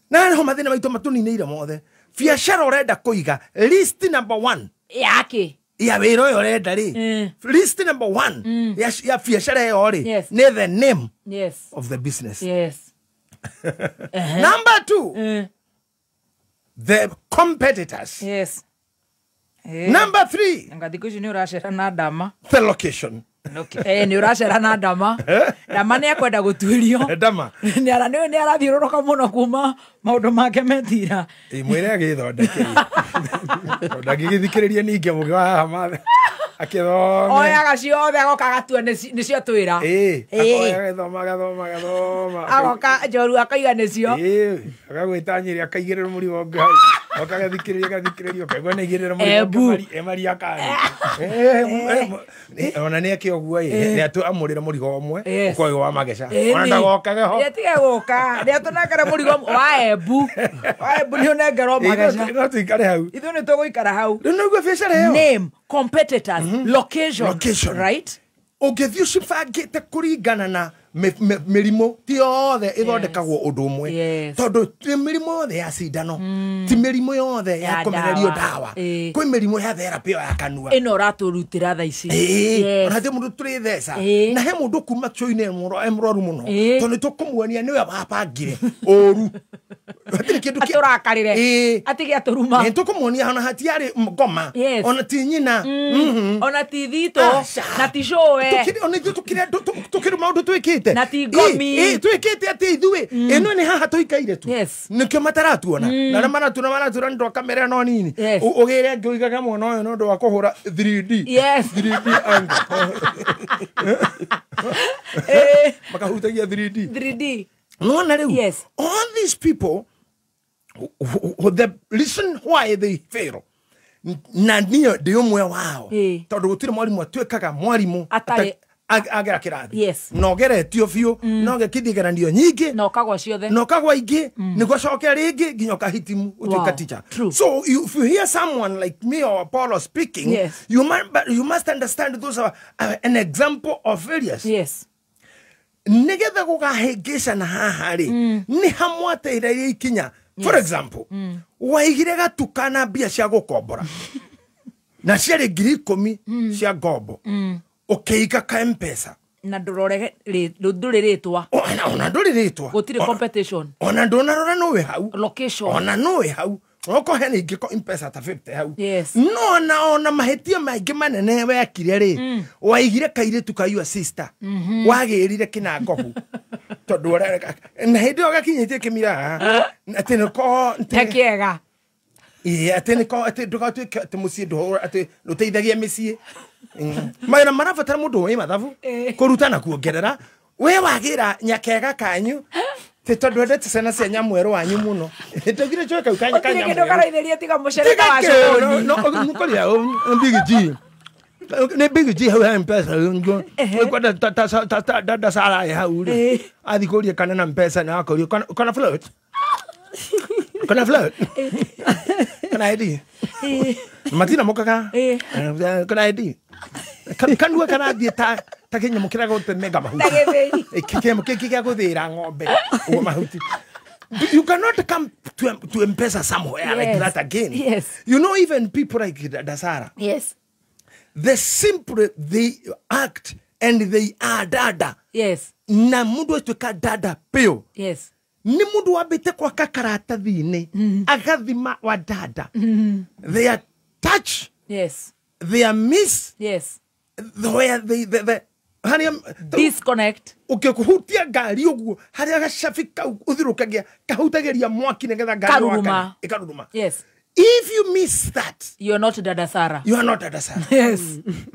Na nĩho mathĩna maitũ matũninĩire mothe. Biacara ũrenda kũiga list number one
yake
ya wĩra ũyũ ũrenda rĩ, list number one ya biacara ĩyo rĩ nĩ the name
yes
of the business.
Yes.
Number two, the competitors.
Yes.
Number 3.
Nga thikũ ici nĩ ũracera na ndama.
The location.
Nĩ ũracera na ndama. Ndama nĩ akwenda gũtuĩrio.
Ndama.
Nĩ arathiũrũrũka mũno kuma maũndũ make metira.
Mwĩre agĩthondeke. Tondũ angĩgĩthikĩrĩria ningĩ mũgĩ wa haha mathe. Akĩthome.
Oyaga ciothe agoka agatua nĩcio twĩra.
Akoya agathoma agathoma agathoma.
Agoka njoru akaiga nĩcio.
Agagwĩta Nyĩrĩ akaigĩrĩra mũrigo ũngĩ hau. Oka agathikĩrĩria agathikĩrĩria ũkaigua nĩ aigĩrĩra mũrigo ũngĩ Maria Kani. Ona nĩ eke ũguo nĩ amũrĩre mũrigo ũmwe ũkorwo wĩ wa mageca. Ona ndagokage ho.
Nĩatige gũka. Nĩatũnengere mũrigo wa Embu. Wa Embu nĩ ũnengerwo mageca.
No tũikare hau.
Ithuĩ nĩ tũgũikara hau.
Rĩu nĩguo biacara ĩyo.
Name, competitors, location, right?
Ũngĩthiĩ ũcibangĩte kũringana na mĩrimũ ti yothe ĩthondekagwo ũndũ ũmwe. Tondũ ti mĩrimũ yothe ya cindano, ti mĩrimũ yothe ya kũmererio ndawa. Kwĩ mĩrimũ ya therapy ya kanua.
Ĩno ũratũrutĩra thaa ici.
Ona ti mũndũ tũrĩ theca. Na he mũndũ kuma cũinĩ e mũrwaru mũno. Tondũ nĩ tũkũmuonia nĩwe wabangire ũru. Hatirĩ kĩndũ
atũrakarĩre. Atige atũruma.
Nĩ tũkũmuonia ona hatiarĩ ngoma. Ona ti nyina.
Ona ti thitũ. Na ti cũwe.
Ona ithuĩ tũkĩrĩ maũndũ twĩkĩte.
Na ti ngomi.
Twĩkĩte atĩ ithuĩ ĩno nĩ haha tũikaire tu. Nĩkĩo mataratuona. Na arĩa maratuona maratuona nĩ ũndũ wa kamera ĩno nini. Ũgĩre angĩ ũigaga mwana ũyũ nĩ ũndũ wa kũhũra 3D. 3D angle. Makahutagia 3D.
3D.
Nona rĩu. All these people, the reason why they fail, na niĩ ndĩ ũmwe wao. Tondũ gũtirĩ mwarimũ atuĩkaga mwarimũ agera kĩrathi. Na ũgeretio biũ, na ũgekithia igeranio nyingĩ,
na ũkagwa ciothe,
na ũkagwa ingĩ, nĩguo ũcoke rĩngĩ nginya ũkahitimu ũtuĩka teacher. So if you hear someone like me or Apollo speaking, you must understand those are an example of failures. Nĩgetha gũkahĩngĩcana haha rĩ, nĩ hamwateire ikinya. For example, waigire gatuka na mbia cia gũkombora na ciarĩ 10,000 cia ngombo. Ũkĩiga ka M-Pesa.
Na ndũrore ndũrĩ rĩtwa.
Ona ndũrĩ rĩtwa.
Gũtirĩ competition.
Ona ndũnarora nũĩ hau.
Location.
Ona nũĩ hau. Okorwo hena ingĩ ko M-Pesa ta 50 hau. No ona mahĩtia maingĩ manene wekire rĩ, waigire kairĩtu ka your sister. Wagĩrire kĩnangobu. Tondũ na hĩndĩ ĩyo gakinyĩtie kĩmira haha. Atĩ nĩko
Te kĩega.
Atĩ nĩko atĩ ndũgatuĩke atĩ mũciĩ ndũhũra atĩ ndũteithagia mĩciĩ. Mawĩra marabatara mũndũ wĩ mathabu kũruta na kuongerera. We wagĩra nyakega kanyu tĩ tondũ endete ciana cia nyamwerũ wanyu mũno. Ndagire njoe kau kanya ka
Gũtirĩ kĩndũ
nyamwerũ.
karaithĩria tiga mũcere na wa cũni.
No nĩkũrĩa Big G. Nĩ Big G hau he M-Pesa. Kwenda dada Sara ĩ hau rĩ. Athiĩ kũria kana na M-Pesa na akũria kana float. Kana float. Kana ID. Matina mokaga. Kana ID. Kanua karathiĩ ta kĩnyamũ kĩrĩa gũtemenga mahuti. Kĩnyamũ kĩngĩ gĩa gũthĩĩra ng'ombe ũguo mahuti. You cannot come to M-Pesa somewhere like that again. You know, even people like Dasara. The simple they act and they are dada. Na mundu atuĩka dada pio. Nĩ mundu wambĩte gwaka karatathi-inĩ agathima wa dada. They are touch. They are miss. Where they harĩa
disconnect.
Ũkĩhutia ngari ũguo harĩa gacabi kau ũthirũkagia kahutagĩria mwaki nĩgetha ngari
Karuruma.
ĩkaruruma. If you miss that,
you are not Dada Sara.
You are not Dada Sara.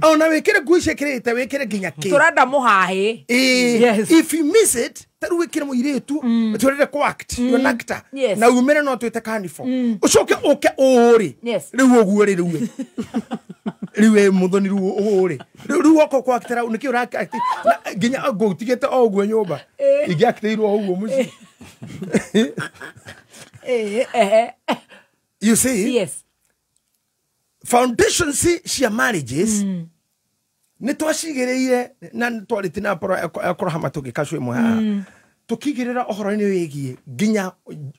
Ona wĩkĩre nguo icio ĩkĩrĩte wĩkĩre nginya kĩ.
Tũrenda mũhahĩ.
If you miss it, ta rĩu wĩkĩre mũirĩtu ũtũrĩre kũ act, you're an actor. Na umĩre no twĩte carnival. Ũcoke ũke ũũ rĩ. Rĩu ũguo rĩ rĩu. Rĩu ĩ mũthoni rĩu ũũ rĩ. Rĩu woka kũ actĩra nĩkĩ ũra act nginya ngũtigĩte o ũguo nyũmba. Ingĩactĩirwo o ũguo mũciĩ. You see? Foundations cia marriages nĩ twacigĩrĩire na twarĩtie na Apollo ekũrahama tũgĩkacwo ĩmwe haha. Tũkĩigĩrĩra ũhoro-inĩ wĩgiĩ nginya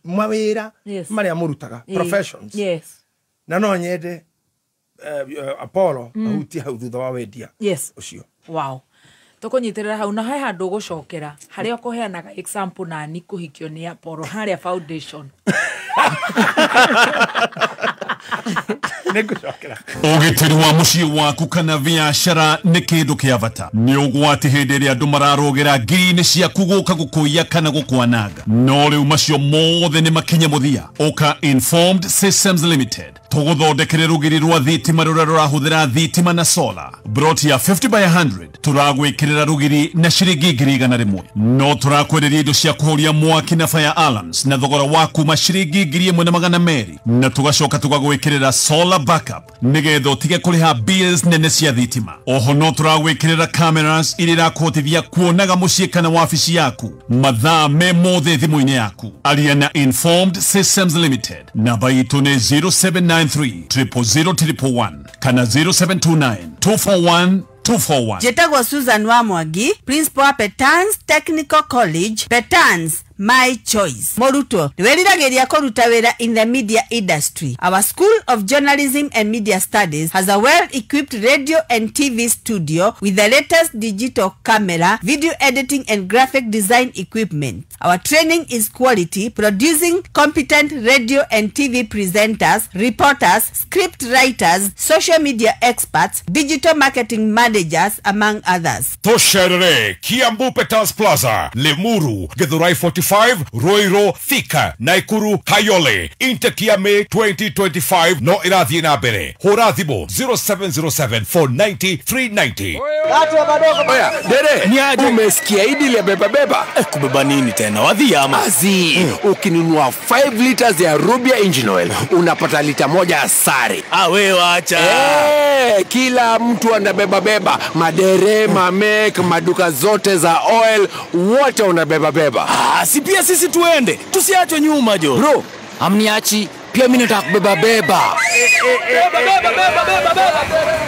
mawĩra marĩa mũrutaga, professions. Na no nyende Apollo ahutie hau thutha wa wendia ũcio.
Wow. Tũkũnyitĩrĩra hau na he handũ ũgũcokera harĩa ũkũheanaga example nani kũhikio nĩ Apollo harĩa foundation.
Ũgitĩri wa mũciĩ waku kana biacara nĩ kĩndũ kĩa bata. Nĩ ũgwati hĩndĩ ĩrĩa andũ mararũgĩra ngiri-inĩ ciaku gũka gũkũiya kana gũkwananga. No rĩu macio mothe nĩ makinye mũthia. Ũka Informed Systems Limited tũgũthondekere rũgiri rwa thitima rũrĩa rũrahũthĩra thitima na solar. Broti ya 50 by 100 tũragwĩkĩrĩra rũgiri na ciringi 100,000. No tũrakwenderia indo cia kũhoria mwaki na fire alarms na thogora wa kuma ciringi 1,200 na tũgacoka tũgagwĩkĩrĩra solar backup nĩgetha ũtige kũrĩha bills nene cia thitima. Oho no tũragwĩkĩrĩra cameras iria irakũhotithia kuonaga mũciĩ kana wabici yaku mathaa me mothe thimũ-inĩ yaku. Aria na Informed Systems Limited. Namba itũ nĩ 0793 000 111 kana 0729 241 241.
Njĩtagwo Susan wa Mwangi, principal wa Petans Technical College, Petans my choice. Mũrutwo, nĩweriragĩria kũruta wĩra in the media industry. Our School of Journalism and Media Studies has a well-equipped radio and TV studio with the latest digital camera, video editing and graphic design equipment. Our training is quality, producing competent radio and TV presenters, reporters, script writers, social media experts, digital marketing managers, among others.
Tũcerere Kiambu Petans Plaza, Limuru, Githurai 45, Ruiru, Thika, Nakuru, Kayole. Intake ya May 2025 no ĩrathiĩ na mbere. Hũra thimũ 0707 490 390.
Oya, dere, umesikia hili ya beba beba?
Kubeba nini tena? Wadhi ama?
Azi, ukinunua 5 liters ya Rubia Engine Oil, unapata lita moja sare.
Ah, we wacha.
Kila mtu anabeba beba. Madere, mamek, maduka zote za oil, wote unabeba beba.
Ah, si pia sisi tuende, tusiachwe nyuma jo.
Bro, amniachi, pia mimi nataka kubeba beba.
Beba beba beba beba beba.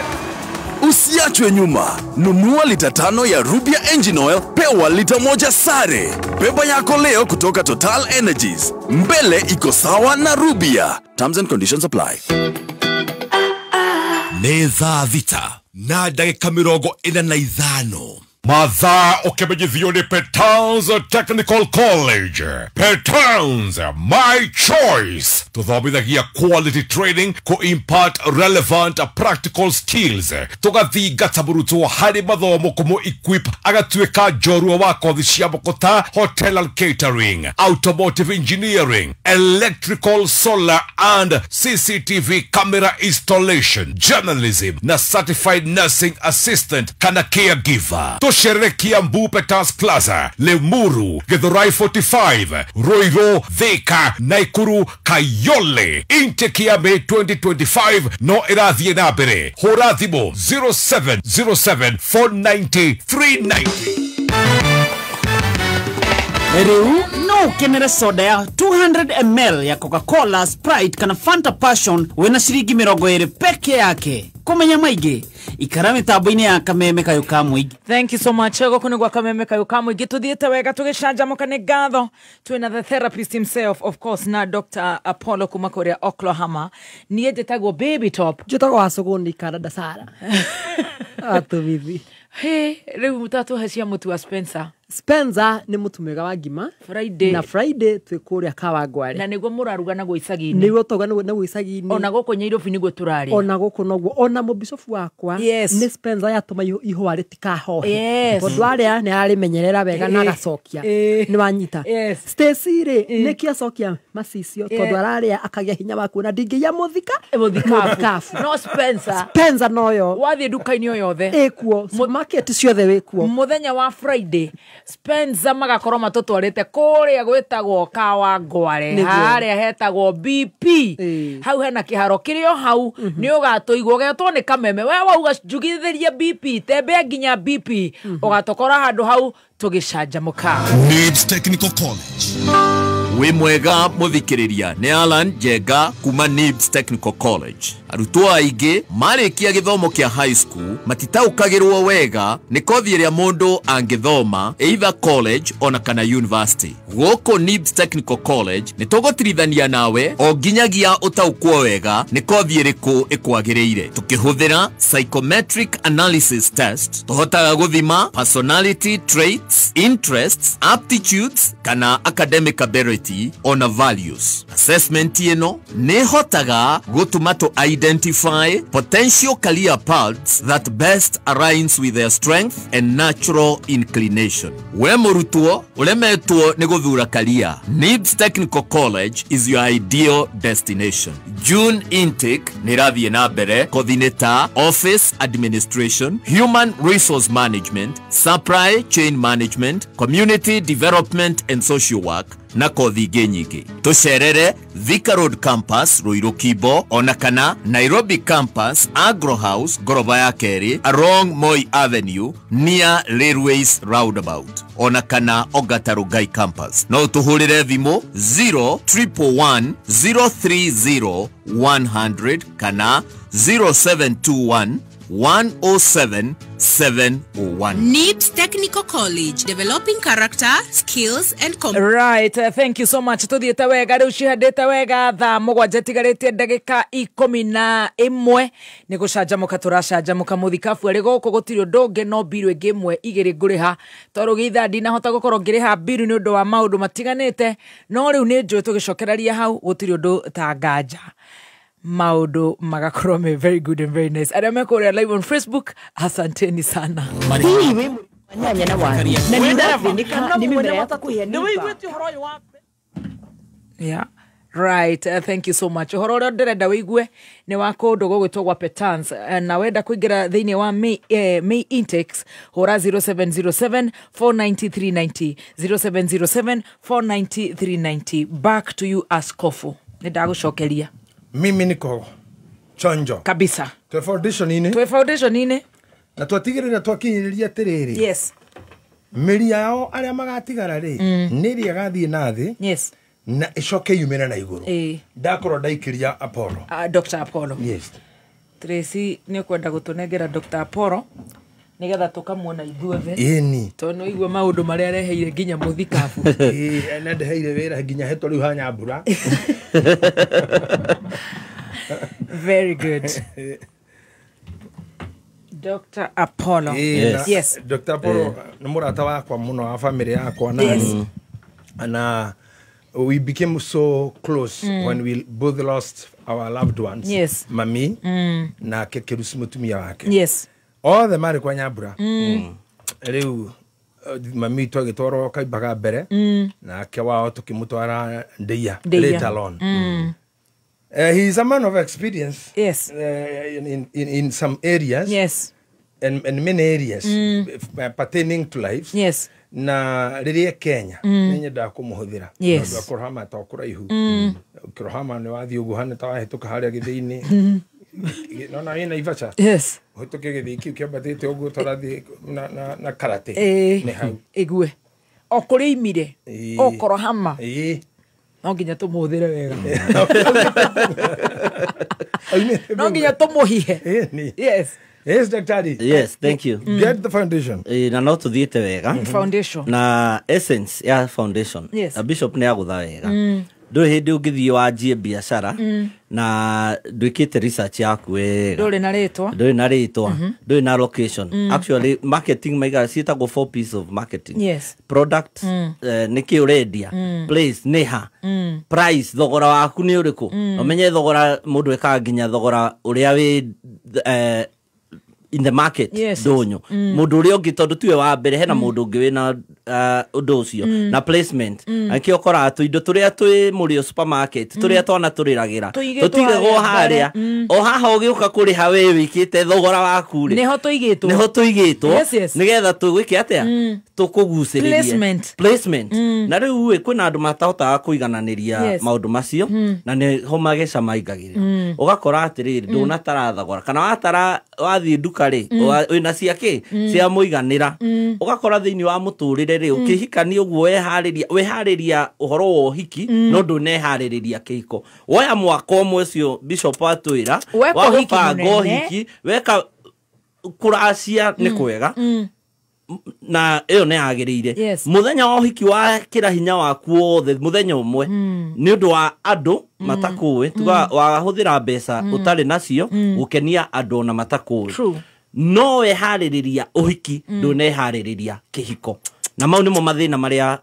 Usiachwe nyuma. Nunua lita 5 ya Rubia Engine Oil, pewa lita 1 sare. Beba yako leo kutoka Total Energies. Mbele iko sawa na Rubia. Terms and conditions apply.
Nĩ thaa 6 na ndagĩka 45. Mathaa ũkĩmenyithio nĩ Petans Technical College. Petans, my choice. Tũthomithagia quality training kũ impart relevant practical skills. Tũgathingata mũrutwo harĩ mathomo kũmũ equip agatuĩka njorua wa kothi cia moko ta hotel and catering, automotive engineering, electrical, solar and CCTV camera installation, journalism na certified nursing assistant kana caregiver. Tũcerere Kiambu Petans Plaza, Limuru, Githurai 45, Ruiru, Thika, Nakuru, Kayole. Intake ya May 2025 no ĩrathiĩ na mbere. Hũra thimũ 0707 490 390.
Rĩu no ũkenere soda ya 200 ml ya Coca-Cola, Sprite kana Fanta Passion wĩna ciringi 20 peke yake. Kũmenya maingĩ ikara mĩtambo-inĩ ya Kameme Kayũ ka Mũingĩ.
Thank you so much. Gũkũ nĩ gwa Kameme Kayũ ka Mũingĩ. Tũthiĩte wega tũgĩcanjamũka nĩ ngatho. Twĩna the therapist himself of course na Dr. Apollo kuma kũrĩa Oklahoma. Niĩ njĩtagwo Baby Top.
Njĩtagwo Wacũgũni Kanada Sara. Atũbithi.
He, rĩu mũtatũhe cia mũtu wa Spencer.
Spencer nĩ mũtu mwega wa ngima.
Friday.
Na Friday twĩ kũrĩa Kawangware.
Na nĩguo mũraruga naguo icagi-inĩ.
Nĩguo tũruga naguo icagi-inĩ.
Ona gũkũ Nyairobi nĩguo tũrarĩa.
Ona gũkũ noguo. Ona mũbicobu wakwa.
Yes.
Nĩ Spencer yatũma ihũa rĩtikahohe.
Yes.
Tondũ arĩa nĩ ararĩmenyerera wega na agacokia. Nĩ wanyita.
Yes.
Stacy rĩ, nĩkĩo acokia macicio tondũ ararĩa akagĩa hinya wa kuona ndingĩiya mũthika.
Mũthikabu. No Spencer.
Spencer noyo.
Wathiĩ nduka-inĩ o yothe.
Ĩkuo. Supermarket ciothe wĩkuo.
Mũthenya wa Friday Spencer magakorwo matũtwarĩte kũrĩa gwĩtagwo Kawangware, harĩa hetagwo BP. Hau hena kĩharo kĩrĩ o hau, nĩ ũgatũigwo ũgetwo nĩ Kameme. We wauga njugithĩrie BP, tembea nginya BP, ũgatũkora handũ hau tũgĩcanjamũka.
Needs Technical College.
Wĩ mwega mũthikĩrĩria nĩ Alan Njenga kuma Nibs Technical College. Arutwo aingĩ marĩkia gĩthomo kĩa high school matitaũkagĩrwo wega nĩ kothi ĩrĩa mũndũ angĩthoma either college ona kana university. Gũkũ Nibs Technical College nĩ tũgũtirithania nawe o nginyagia ũtaũkwo wega nĩ kothi ĩrĩkũ ĩkwagĩrĩire. Tũkĩhũthĩra psychometric analysis test tũhotaga gũthima personality traits, interests, aptitudes kana academic abilities. personality ona values. Assessment ĩno nĩ ĩhotaga gũtũma to identify potential career paths that best aligns with their strength and natural inclination. We mũrutwo ũremetwo nĩ gũthura career, NIBS Technical College is your ideal destination. June intake nĩ ĩrathiĩ na mbere kothi-inĩ ta office administration, human resource management, supply chain management, community development and social work na kothi ingĩ nyingĩ. Tũcerere Thika Road Campus Ruiru Kibo ona kana Nairobi Campus Agro House ngoroba ya kerĩ along Moi Avenue near Railways Roundabout ona kana Ongata Rongai Campus. No ũtũhũrĩre thimũ 0111 030 100 kana 0721 107 701.
NIBS Technical College, developing character, skills and competence.
Right, thank you so much. Tuthiĩte wega rĩu cihandĩte wega thaa 7 tigarĩtie ndagĩka 11 nĩ gũcanjamũka tũracanjamũka mũthikabu arĩ gũkũ gũtirĩ ũndũ ũngĩ no mbiru ĩngĩ ĩmwe igĩrĩ ngũrĩha tondũ gĩithaa ndinahota gũkorwo ngĩrĩha mbiru nĩ ũndũ wa maũndũ matiganĩte no rĩu nĩ njũĩ tũgĩcokereria hau gũtirĩ ũndũ ta nganja maũndũ magakorwo me very good and very nice. Arĩa mekũrĩa live on Facebook, asanteni sana. Yeah. Right, thank you so much. Ũhoro ũrĩa ndĩrenda wĩigue nĩ wa kũndũ gũgwĩtwo gwa Petans, na wenda kũingĩra thĩinĩ wa May intakes hũra 0707 490 390 0707 490 390. Back to you Askofu. Nĩ ndagũcokeria.
Mimi niko chonjo
kabisa.
Twe foundation ine.
Twe foundation ine.
Na twatigirira twakinyiriria atiriri.
Yes.
Mĩri yao arĩa magatigara rĩ nĩ ĩrĩa ĩgathiĩ na thĩ.
Yes.
Na icoke yumĩre na igũrũ. Ndakorwo ndaikiria Apollo.
Dr. Apollo.
Yes.
Tracy nĩ ũkwenda gũtũnengera Dr. Apollo nigetha tukamuona ithuothe.
Ĩni.
Tondũ no igua maũndũ marĩa areheire nginya mũthikabu.
Ĩĩ, na ndeheire wĩra nginya hetwo rĩu ha Nyambura.
Very good. Dr. Apollo.
Yes.
Yes.
Dr. Apollo nĩ mũrata wakwa mũno wa family yakwa na
yes.
Na we became so close when we both lost our loved ones.
Yes.
Mami na Kekerusi mũtumia wake.
Yes.
Othe marĩ kwa Nyambura. Rĩu mami twagĩtwarwo kaimbaga mbere nake wao tũkĩmũtwara Ndeia later on. He is a man of experience.
Yes.
In some areas.
Yes.
And many areas pertaining to life.
Yes.
Na rĩrĩa Kenya nĩ nyendaga kũmũhũthĩra.
Yes.
Tondũ akũrahama to kũraihu. Kũrahama nĩ wathiĩ ũguo hana ta wahĩtũka harĩa gĩthĩi-inĩ. Nona wĩna Ibaca.
Yes.
Ũhĩtũke gĩthĩi kĩu kĩambatĩte ũguo tũrathiĩ na karate. Nĩ hau.
Ĩgue. O kũrĩa imire. O kũrahama. No nginya tũmũhũthĩre wega. No nginya tũmũhihe. Yes.
Yes, Daktari.
Yes, thank you.
Get the foundation.
Na no tuthiĩte wega.
Foundation.
Na essence ya foundation.
Yes.
Na bishop nĩ agũtha wega. Ndũrĩ hĩndĩ ũngĩthiĩ wanjie biacara na ndwĩkĩte research yaku wega.
Ndũrĩ na rĩtwa.
Ndũrĩ na rĩtwa. Ndũrĩ na location. Actually, marketing maiga ciĩtagwo 4 P's of marketing.
Yes.
Product, nĩkĩ ũrendia. Place, nĩ ha. Price, thogora waku nĩ ũrĩkũ. Ũmenye thogora mũndũ ekaga nginya thogora ũrĩa wĩ in the market.
Yes.
Ndũnyũ mũndũ ũrĩa ũngĩ tondũ tiwe wa mbere hena mũndũ ũngĩ wĩna ũndũ ũcio na placement akĩo ũkoraga tũindo tũrĩa twĩ mũrĩo supermarket tũrĩa twana tũrĩragĩra tũtigagwo harĩa o haha ũgĩũka kũrĩha wĩ wĩkĩte thogora waku rĩ
nĩho tũigĩtwo
nĩho tũigĩtwo nĩgetha tũgwĩke atĩa tũkũgucĩrĩrie placement na rĩu ĩ kwĩna andũ matahotaga kũigananĩria maũndũ macio na nĩho mageca maingagĩrĩra ũgakora atĩrĩrĩ ndũnatara thogora kana watara wathiĩ nduka rĩ wĩna cia kĩ cia mũiganĩra ũgakora thĩinĩ wa mũtũrĩre rĩ ũkĩhikania ũguo weharĩria ũhoro wa ũhiki no ndũneharĩrĩria kĩhiko woya mwaka ũmwe ũcio bishop atwĩra wa gũbanga ũhiki weka kũracia nĩ kwega na ĩyo nĩ yagĩrĩire mũthenya wa ũhiki wa kĩra hinya waku wothe mũthenya ũmwe nĩ ũndũ wa andũ matakũĩ tuga wahũthĩra mbeca ũtarĩ nacio gũkenia andũ ona matakũĩ no weharĩrĩria ũhiki ndũneharĩrĩria kĩhiko na mau nĩmo mathĩna marĩa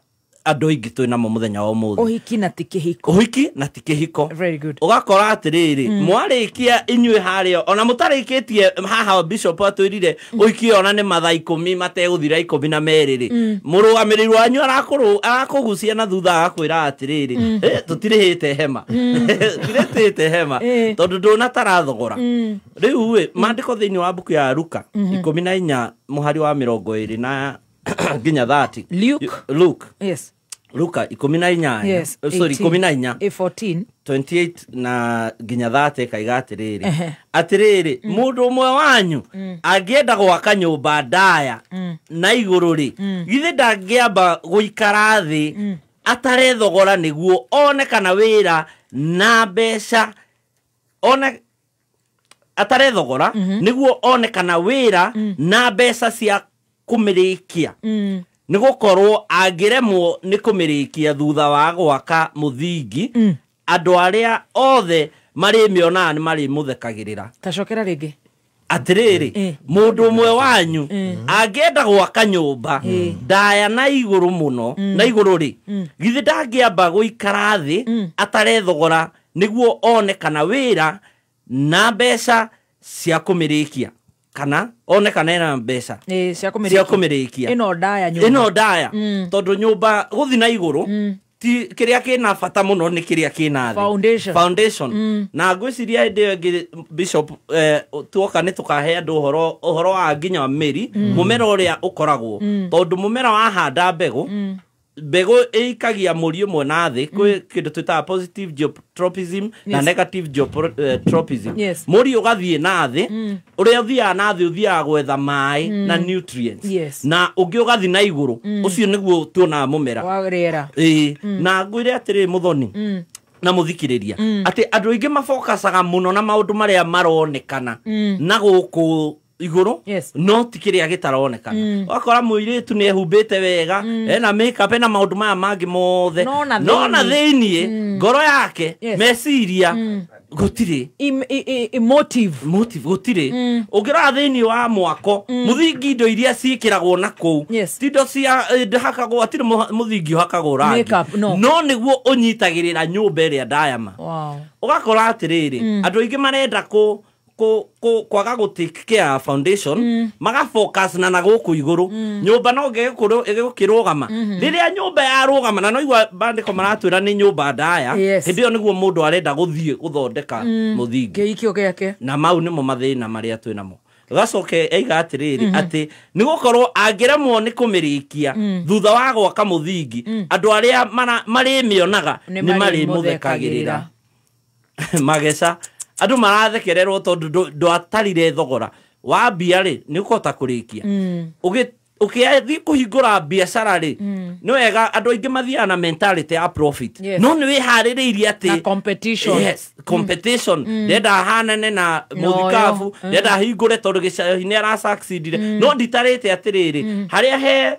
Andũ aingĩ twĩ namo mũthenya wa ũmũthĩ.
Ũhiki na ti kĩhiko.
Ũhiki na ti kĩhiko.
Very good.
Ũgakora atĩrĩrĩ, mwarĩkia inyuĩ harĩa ona mũtarĩkĩtie haha, bishop atwĩrire ũhiki ona nĩ mathaa 10 mategũthira 12 rĩ, mũrũgamĩrĩri wanyu arakũgucia na thutha agakwĩra atĩrĩrĩ, "Eh, tũtirĩhĩte hema, tũtirĩhĩte hema tondũ ndũnatara thogora." Rĩu ĩ maandĩko thĩinĩ wa mbuku ya Luka 14 mũhari wa 20 na nginya 30.
Luke.
Luke.
Yes.
Luka 18. Sorry.
18.
14.
14.
28 na nginya 30 kaiga atĩrĩrĩ, atĩrĩrĩ, mũndũ ũmwe wanyu angĩenda gwaka nyũmba ndaya na igũrũ rĩ, githĩ ndangĩamba gũikara thĩ atare thogora nĩguo one kana wĩra na mbeca, one atare thogora nĩguo one kana wĩra na mbeca cia kũmĩrĩkia? Nĩ gũkorwo angĩremwo nĩ kũmĩrĩkia thutha wa gwaka mũthingi, andũ arĩa othe marĩmĩonaga nĩ marĩmũthekagĩrĩra.
Tacokera rĩngĩ.
Atĩrĩrĩ, mũndũ ũmwe wanyu angĩenda gwaka nyũmba ndaya na igũrũ mũno na igũrũ rĩ, githĩ ndangĩamba gũikara thĩ atare thogora nĩguo one kana wĩra na mbeca cia kũmĩrĩkia, kana one kana ena mbeca
cia
cia kũmĩrĩkia?
Ĩno ndaya nyũmba.
Ĩno ndaya, tondũ nyũmba gũthi na igũrũ ti kĩrĩa kĩna bata mũno, nĩ kĩrĩa kĩna thĩ.
Foundation.
Foundation. Na ngwĩciria hĩndĩ ĩyo ĩngĩ, bishop, tuoka nĩ tũkahe andũ ũhoro wa nginya wa mĩri, mũmera ũrĩa ũkoragwo, tondũ mũmera wahanda mbegũ, mbegũ ĩikagia mũri ũmwe na thĩ. Kwĩ kĩndũ twĩtaga positive geotropism na negative geotropism. Mũri ũgathiĩ na thĩ, ũrĩa ũthiaga na thĩ ũthiaga gwetha maĩ na nutrients, na ũngĩ ũgathiĩ na igũrũ. Ũcio nĩguo tuonaga mũmera
wa rĩera.
Ĩĩ, na ngwĩre atĩrĩ, mũthoni na mũthikĩrĩria, atĩ andũ aingĩ mabokacaga mũno na maũndũ marĩa maronekana na gũkũ igũrũ, no ti kĩrĩa gĩtaronekana. Ũgakora mũirĩtu nĩ ehumbĩte wega, ena makeup, ena maũndũ maya mangĩ mothe,
no na
no na
thĩinĩ.
Thĩiniĩ ngoro yake, meciria gũtirĩ.
Motive.
Motive gũtirĩ. Ũngĩrora thĩinĩ wa mwako mũthingi, indo iria ciĩkĩragwo na kũu ti indo cia ndĩhakagwo, hatirĩ mũthingi ũhakagwo rangi.
Makeup, no.
No nĩguo ũnyitagĩrĩra nyũmba ĩrĩa ndayama. Ũgakora atĩrĩrĩ, andũ aingĩ marenda kũ kwaga gũ take care foundation, magafocus na gũkũ igũrũ. Nyũmba no ĩgũkĩrũgama rĩrĩa nyũmba yarũgama, na noigua bandĩko maratwĩra nĩ nyũmba ndaya. Hĩndĩ ĩyo nĩguo mũndũ arenda gũthiĩ gũthondeka mũthingi.
Kĩikio gĩake.
Na mau nĩmo mathĩna marĩa twĩ namo. Gacoke eiga atĩrĩrĩ, atĩ nĩ gũkorwo angĩremwo nĩ kũmĩrĩkia thutha wa gwaka mũthingi, andũ arĩa marĩmĩonaga
nĩ
nĩ marĩmũthekagĩrĩra. Mageca andũ marathekererwo tondũ ndwatarire thogora wa mbia rĩ, nĩ ũkũhota kũrĩkia. Ũkĩathiĩ kũhingũra biacara rĩ, nĩ wega andũ aingĩ mathiaga na mentality ya profit, no nĩ wĩharĩrĩirie atĩ
na competition.
Yes, competition. Ndenda hanane na mũthikabu, ndenda hingũre tondũ gĩcai nĩ arasucceedire, no nditarĩte atĩrĩrĩ, harĩa he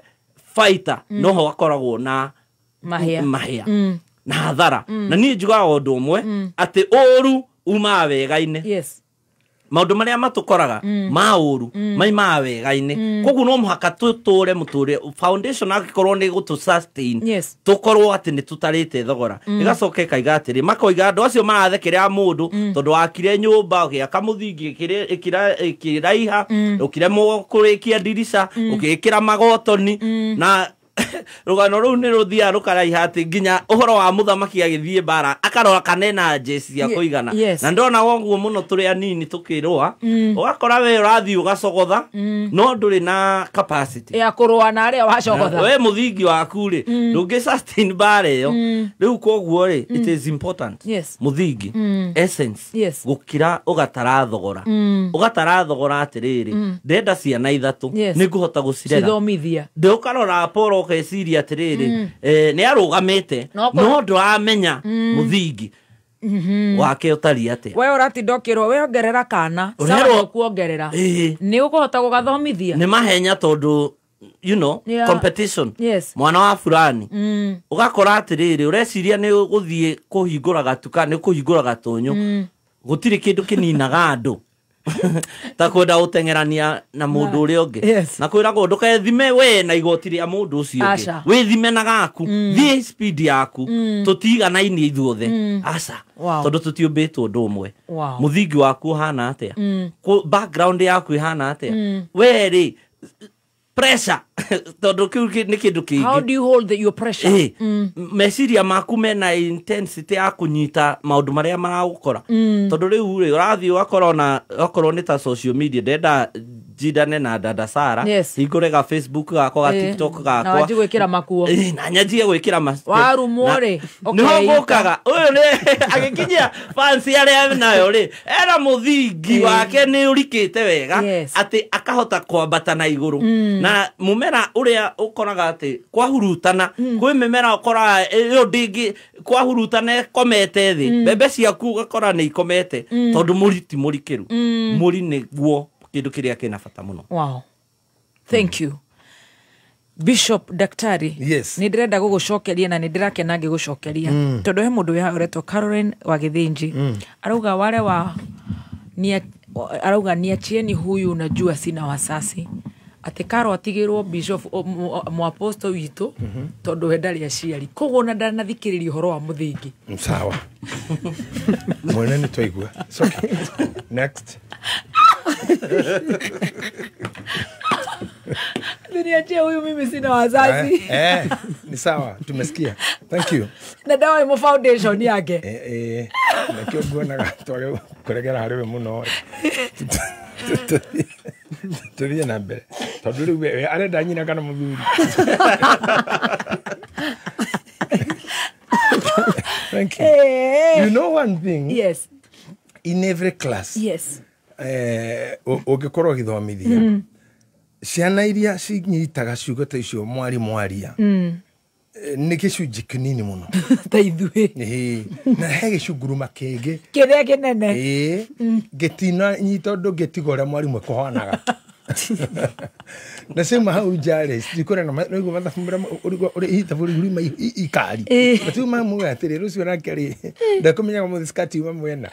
baita noho hakoragwo na
mahĩa.
Mahĩa na hathara. Na niĩ njugaga ũndũ ũmwe, atĩ ũru umaga wega-inĩ. Maũndũ marĩa matũkoraga ma ũru maimaga wega-inĩ. Koguo no mũhaka tũtũre mũtũrĩre foundation angĩkorwo nĩ gũtũ sustain, tũkorwo atĩ nĩ tũtarĩte thogora. Ĩgacoka ĩkaiga atĩrĩ, makoiga andũ acio marathekerera mũndũ tondũ wakire nyũmba, ũgĩaka mũthingi, ĩkĩraiha, ũkĩremwo kũrĩkia ndirica, ũgĩkĩra magotoni, na rũgano rũu nĩ rũthiaga rũkaraiha atĩ nginya ũhoro wa mũthamaki agĩthiĩ mbara akarora kana ena njeci cia kũigana. Na ndona woguo mũno tũrĩ anini tũkĩrũa, ũgakora we ũrathiĩ ũgacogotha, no ndũrĩ na capacity
ya kũrũa na arĩa wacogotha.
We mũthingi waku rĩ, ndũngĩ sustain mbara ĩyo. Rĩu koguo rĩ, it is important mũthingi, essence, gũkira ũgatara thogora. Ũgatara thogora atĩrĩrĩ, ndenda ciana 3, nĩ ngũhota gũcirera,
cithomithia.
Ndũkarora Apollo ũkeciria atĩrĩrĩ, nĩ arũgamĩte, no ndũramenya mũthingi wake ũtariĩ atĩa.
We ũratinda ũkĩrwo we ongerera kana sawa,
Ũrerwo-
nĩ ũkuongerera, nĩ ũkũhota gũgathomithia.
Nĩ mahenya tondũ competition, mwana wa fulani. Ũgakora atĩrĩrĩ, ũreciria nĩ ũgũthiĩ kũhingũra gatuka, nĩ kũhingũra gatũnyũ, gũtirĩ kĩndũ kĩninaga andũ. Ta kwenda gũteng'erania na mũndũ ũrĩa ũngĩ. Na kwĩragwo ndũkethime we na igoti rĩa mũndũ ũcio ũngĩ. Wĩthime na gaku. Thiĩ speed yaku. Tũtiganainie ithuothe. Aca. Tondũ tũtiũmbĩtwo ũndũ ũmwe. Mũthingi waku ũhana atĩa? Background yaku ĩhana atĩa? We rĩ pressure tondu kiu ni kindu kingi.
How do you hold your pressure?
Meciria maku mena intensity ya kunyita maundu maria maragukora. Tondu riu ri urathii ugakora na okorwo ni ta social media ndenda njindane na dada Sara.
Yes.
Hingure ga Facebook gakwa ga TikTok gakwa
na wanjie gwikira makuo
na nyanjie gwikira makuo
warumwo ri
niho ngukaga uyu ni agikinyia fans aria nayo ri era muthingi wake ni urikite wega ati akahota kwambata na iguru. Na mumera uria ukoraga ati kwahurutana kwi mimera ukoraga iyo ndingi kwahurutana ikomete thi mbembe ciaku ugakora ni ikomete tondu muri ti murikiru muri niguo kindu kiria kina bata muno.
Wow, thank you Bishop Daktari.
Yes.
Ni ndirenda gugucokeria na ni ndirakena ngigucokeria tondu he mundu wi uretwo Caroline wa Githinji. Arauga wale wa ni arauga niachieni huyu unajua sina wasasi ati Karo atigirwo bishop muaposto witu tondu we ndari aciari koguo na ndanathikiriria uhoro wa muthingi.
Sawa. Mwene ni twaigua. It's okay. Next.
Niachie huyu mimi sina wazazi.
Ni sawa, tumesikia. Thank you.
Na dawa imo foundation yake.
Nakio guonaga twage kuregera hariwe muno. Tuthie na mbere tondu riu we arenda nyina kana muthuri. Thank you. You know one thing?
Yes.
In every class.
Yes.
Ũngĩkorwo ũgĩthomithia ciana iria cinyitaga ciugo ta icio mwarimũ aria nĩ gĩcunjĩ kĩnini mũno
ta ithuĩ.
Na he gĩcunguruma kĩngĩ
kĩrĩa kĩnene
gĩtinanyita ũndũ ngĩtiga ũrĩa mwarimũ ekũhanaga. Na ciauma hau nja rĩ citikũrĩa na noigua mathabu marĩa ithabu rĩu riuma ikari matiuma muga atĩrĩ rũciũ nake rĩ ndekũmenyaga mũthĩ skati yuma mwena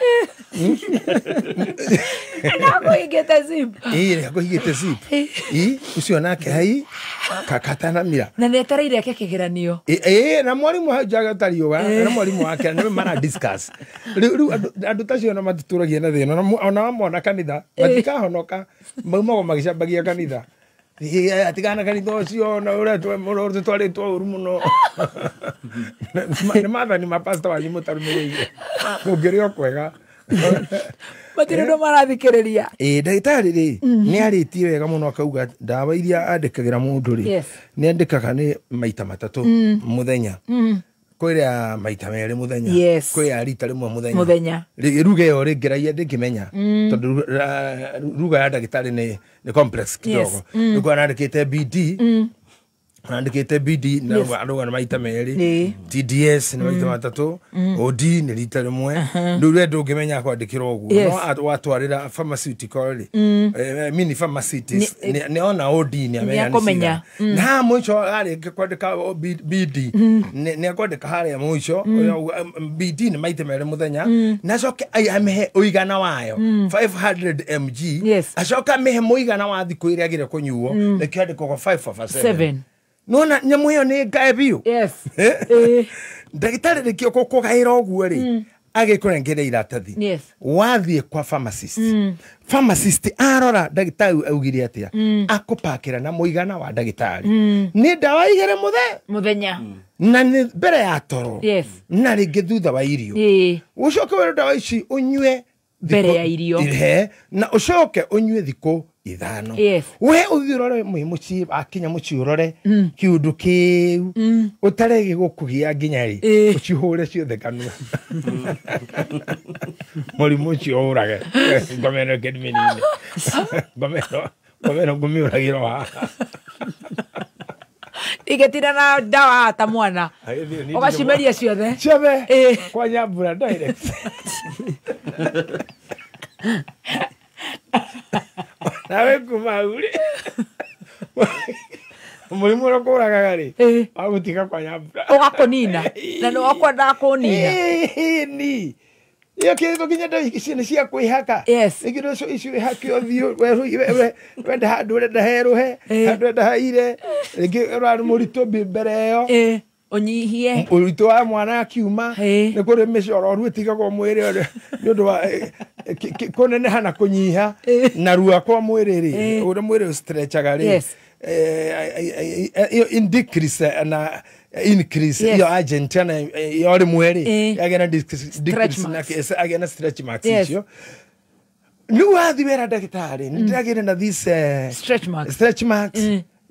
nakũhingĩte zip.
Nakũhingĩte zip ũcio nake hai katanamira
na nĩetereire eke kĩgeranio.
Na mwarimũ hau nja agata riũa na mwarimũ wake nĩwe mara discuss rĩu andũ ta acio ona matitũragia na thĩna ona wamona kanitha matikahonoka maumagwo magĩcambagia kanitha. Atigana kanitha ũcio na ũrĩa twarĩtwo ũru mũno. Nĩ maathani ma pastor wanyu mũtarũmĩrĩire kũngĩrĩ o kwega
matirĩ ũndũ marathikĩrĩria.
Ndagĩtarĩ rĩ nĩ arĩtie wega mũno akauga ndawa iria andĩkagĩra mũndũ rĩ nĩ andĩkaga nĩ maita matatũ mũthenya. Kwĩ ĩrĩa maita merĩ mũthenya, kwĩ ya rita rĩmwe mũthenya. Ruga ĩyo rĩngĩraia ndĩngĩmenya tondũ ruga ya ndagĩtarĩ nĩ complex kidogo. Nĩguo arandĩkĩte BD arandĩkĩte BD na arauga nĩ maita merĩ, TDS nĩ maita matatũ, OD nĩ rita rĩmwe. Rĩu we ndũngĩmenya kwandĩkĩrwo ũguo no watwarĩra pharmaceutical rĩ mini pharmacist nĩ ona OD nĩ amenya nĩ cigana. Na haha mũico arĩkia kwandĩka BD nĩ akwandĩka harĩa mũico BD nĩ maita merĩ mũthenya na acoke amĩhe ũigana wayo 500 mg acoke amĩhe mũigana wa thikũ ĩrĩa agĩrĩire kũnyuo nĩkĩo andĩkagwo 5/7. Nona nyamu ĩyo nĩ ngae biũ.
Yes.
Ndagĩtarĩ rĩkĩo kũgaĩra ũguo rĩ agĩkũnengera iratathi.
Yes.
Wathiĩ kwa pharmacist. Pharmacist arora ndagĩtarĩ augire atĩa akũpakĩra na mũigana wa ndagĩtarĩ. Nĩ ndawa igĩrĩ mũthenya na nĩ mbere ya toro.
Yes.
Na rĩngĩ thutha wa irio. Ũcoke wĩrwo ndawa ici ũnyue
mbere ya irio
na ũcoke ũnyue thikũ ithano.
Yes.
We ũthiĩ ũrore mũciĩ akinya mũciĩ ũrore kĩũndũ kĩu ũtarĩ gĩgũkũgia nginya rĩ ũcihũre ciothe kanua mũrimũ ũcio ũrage ngomeno kĩndimĩninĩ ngomeno ngũmĩũragĩrwo haha
igetina na ndawa ta mwana ũgacimeria ciothe
ciothe kwa nyambura direct. Nawe kuma hau rĩ mũrimũ ũrĩa ũkũragaga rĩ wagũtiga kwa nyambura
ũgakũnina na nĩ wakwendaga kũnina.
Ni Iyo kindu nginya ndawa ici nĩ cia kwĩhaka. Ingĩ icio icio wĩhake ũthiũ wenda handũ ũrenda herũhe, handũ ũrenda haire, rĩngĩ ũrarĩ mũritũ mbere ĩyo.
Ũnyihie.
Ũritũ wa mwana akiuma nĩ kũrĩ mĩcoro ĩtigagwo mwĩrĩ nĩ ũndũ wa kũneneha na kũnyiha na rua kwa mwĩrĩ rĩ, ũrĩa mwĩrĩ ũstretchaga rĩ. In decrease na increase iyo agent na iyo rimwe ri agena decrease na agena stretch marks icio ni wathi wera ndagitari ni ndagire na this
stretch marks
stretch marks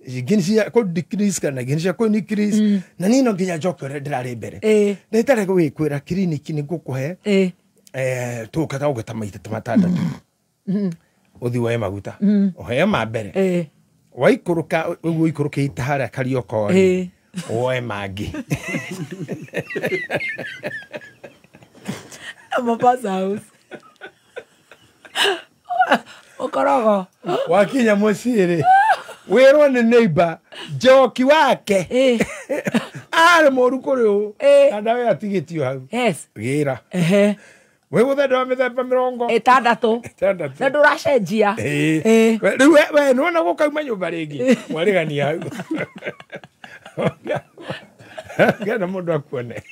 ingĩ cia kũ decrease kana ingĩ cia kũ increase na niĩ no nginya njoke ũrĩa ndĩrarĩ mbere ndagĩtarĩ gwĩkwĩra kiriniki nĩ ngũkũhe tũka ũgeta maita matandatũ ũthiĩ woe maguta ũheo ma mbere waikũrũka ũguo ũikũrũkĩte harĩa Karioko rĩ woe mangĩ.
Mombasa House. Ũkorogo.
Wakinya mũciĩ rĩ wĩrwo nĩ neighbor njoki wake arĩ mũru kũrĩ ũũ na ndawa ĩyo atigĩtio hau. Gĩra. Wĩ gũthenda wa mĩthemba 60
na ndũracenjia.
Rĩu we nĩwona gũkauma nyũmba rĩngĩ mwarĩgania hau ngenda mũndũ akuone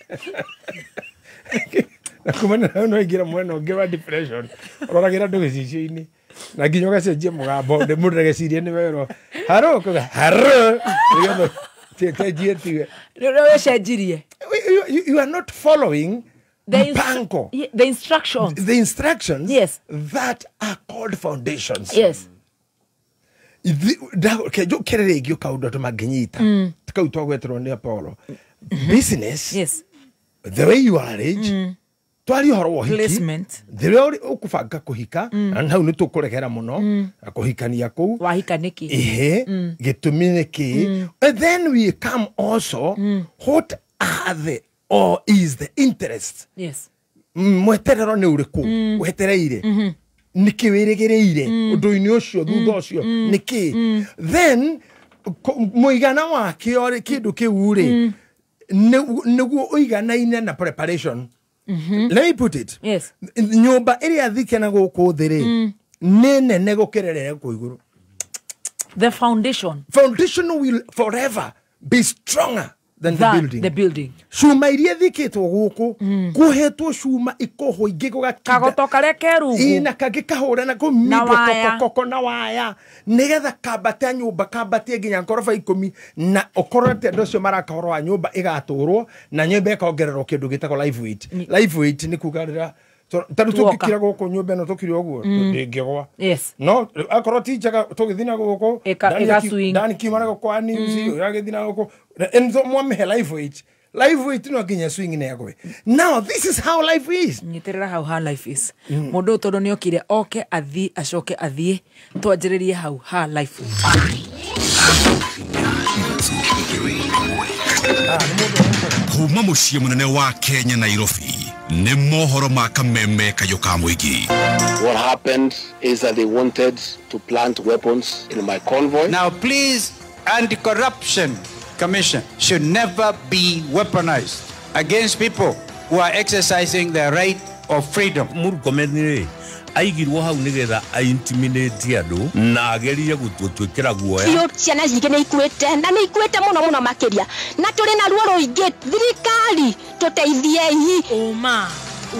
na kumana hau no ingĩra mwena ũngĩ wa depression ũroragĩra andũ gĩcicio-inĩ na nginya ũgacenjia mũgambo mũndũ ndagecirie nĩ werwo haro ũkauga haro nĩgetha cenjie tiwe
nĩ ũrĩa wĩcenjirie.
You are not following mpango.
The instructions.
The instructions.
Yes.
That are called foundations.
Yes.
Kere rĩngĩ ũkaũndũ andũ mangĩnyita kau twagweterwo nĩ Apollo. Business.
Yes.
The way you arrange. Twari ũhoro wa ũhiki.
Placement.
The way ũkũbanga kũhika na hau nĩ tũkũregera mũno na kũhikania kũu.
Wahika nĩkĩ?
Ĩhĩ. Gĩtũmi nĩkĩ? And then we come also what are the or is the interest.
Yes.
Mweterero nĩ ũrĩkũ wetereire nĩkĩ wĩrĩgĩrĩire ũndũ-inĩ ũcio thutha ũcio nĩkĩ. Then mũigana wakĩo rĩ kĩndũ kĩu rĩ nĩguo ũiganaine na preparation. Let me put it.
Yes.
Nyũmba ĩrĩa thike na gũkũ thĩ rĩ nĩ nene gũkĩra ĩrĩa ĩrĩ kũu igũrũ.
The foundation.
Foundation will forever be stronger than the building.
The building.
Cuma iria thikĩtwo gũkũ kũhetwo cuma ikohwo ingĩ gũgakinda
kagoto karĩa kerungu
ĩ na kangĩ kahũra na kũmindwo koko na waya nĩgetha kambate nyũmba kambatie nginya ngoroba 10 na ũkorwo atĩ andũ acio maraka ũhoro wa nyũmba ĩgatũrwo na nyũmba ĩkongererwo kĩndũ gĩtagwo live weight. Live weight nĩ kuga rĩrĩa tarĩu tũngĩkira gũkũ nyũmba ĩno tũkire ũguo ndĩngĩgwa.
Yes.
No akorwo ti njega tũgĩthiĩ na gũkũ Dani kiuma na gũkũ wa news ũragĩthiĩ na gũkũ and mwamĩhe live weight. Live weight no nginya swing na yagwe. Now this is how life is.
Nyitĩrĩra hau ha life is. Mũndũ ũyũ tondũ nĩokire oke athiĩ acoke athiĩ twanjĩrĩrie hau ha life is.
Kuma mũciĩ mũnene wa Kenya Nairobi nĩ mohoro ma kameme kayũ ka mũingĩ.
What happened is that they wanted to plant weapons in my convoy.
Now please, Anti-Corruption Commission should never be weaponized against people who are exercising their right of freedom.
Murkomen rĩ aigirwo hau nigetha aintimidate andũ na agerie gũtwĩkĩra guoya.
Biũ ciana nyingĩ nĩ ikuĩte na nĩ ikuĩte mũno mũno makĩria na tũrĩ na ruo rũingĩ. Thirikari tũteithiei.
Ũma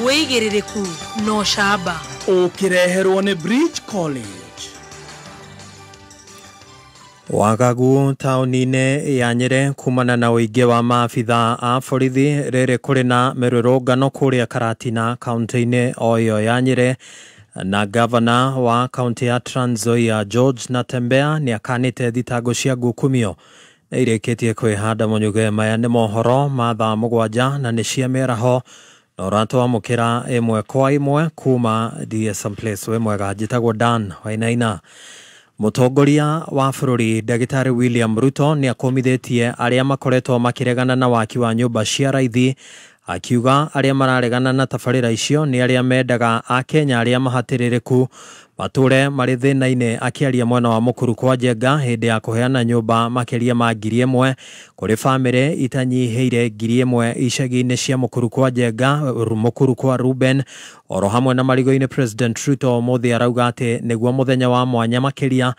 wĩigĩrĩrĩku na ũcamba
ũkĩreherwo nĩ Bridge College.
Wagagu taũni-inĩ ya Nyĩrĩ kumana na ũingĩ wa maabitha a borithi rĩrĩ kũrĩ na mĩrũrũngano kũrĩa Karatina kaunti-inĩ o ĩyo ya Nyĩrĩ na gavana wa kaunti ya Trans Nzoia George Natembeya nĩ akanĩte thitango cia ngukumio na irĩkĩtie kwĩhanda mũnyuge. Maya nĩ mohoro ma thaa 7 na nĩ cia mĩaraho na ũratwamũkĩra ĩmwe kwa ĩmwe kuma DSM Place. Wĩ mwega, njĩtagwo Dan Wainaina. Mũtongoria wa bũrũri Ndagĩtarĩ William Ruto nĩ akomithĩtie arĩa makoretwo makĩregana na waki wa nyũmba cia raithi Akiuga arĩa mararegana na tabarĩra icio nĩ arĩa mendaga Akenya arĩa mahatĩrĩrĩku matũre marĩ thĩna-inĩ. Akĩaria mwena wa Mukuru kwa Njenga hĩndĩ ya kũheana nyũmba makĩria ma 1,000 kũrĩ bamĩrĩ itanyihĩire 1,000 icagi-inĩ cia Mukuru kwa Njenga, Mukuru kwa Ruben oro hamwe na Marigo-inĩ. President Ruto ũmũthĩ arauga atĩ nĩguo mũthenya wa mwanya makĩria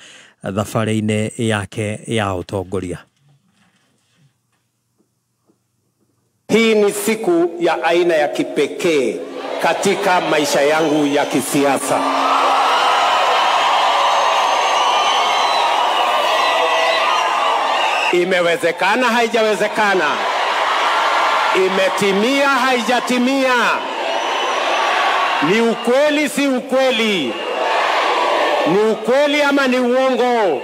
thabarĩ-inĩ yake ya ũtongoria.
Hii ni siku ya aina ya kipekee katika maisha yangu ya kisiasa. Imewezekana, haijawezekana? Imetimia, haijatimia? Ni ukweli, si ukweli? Ni ukweli ama ni uongo?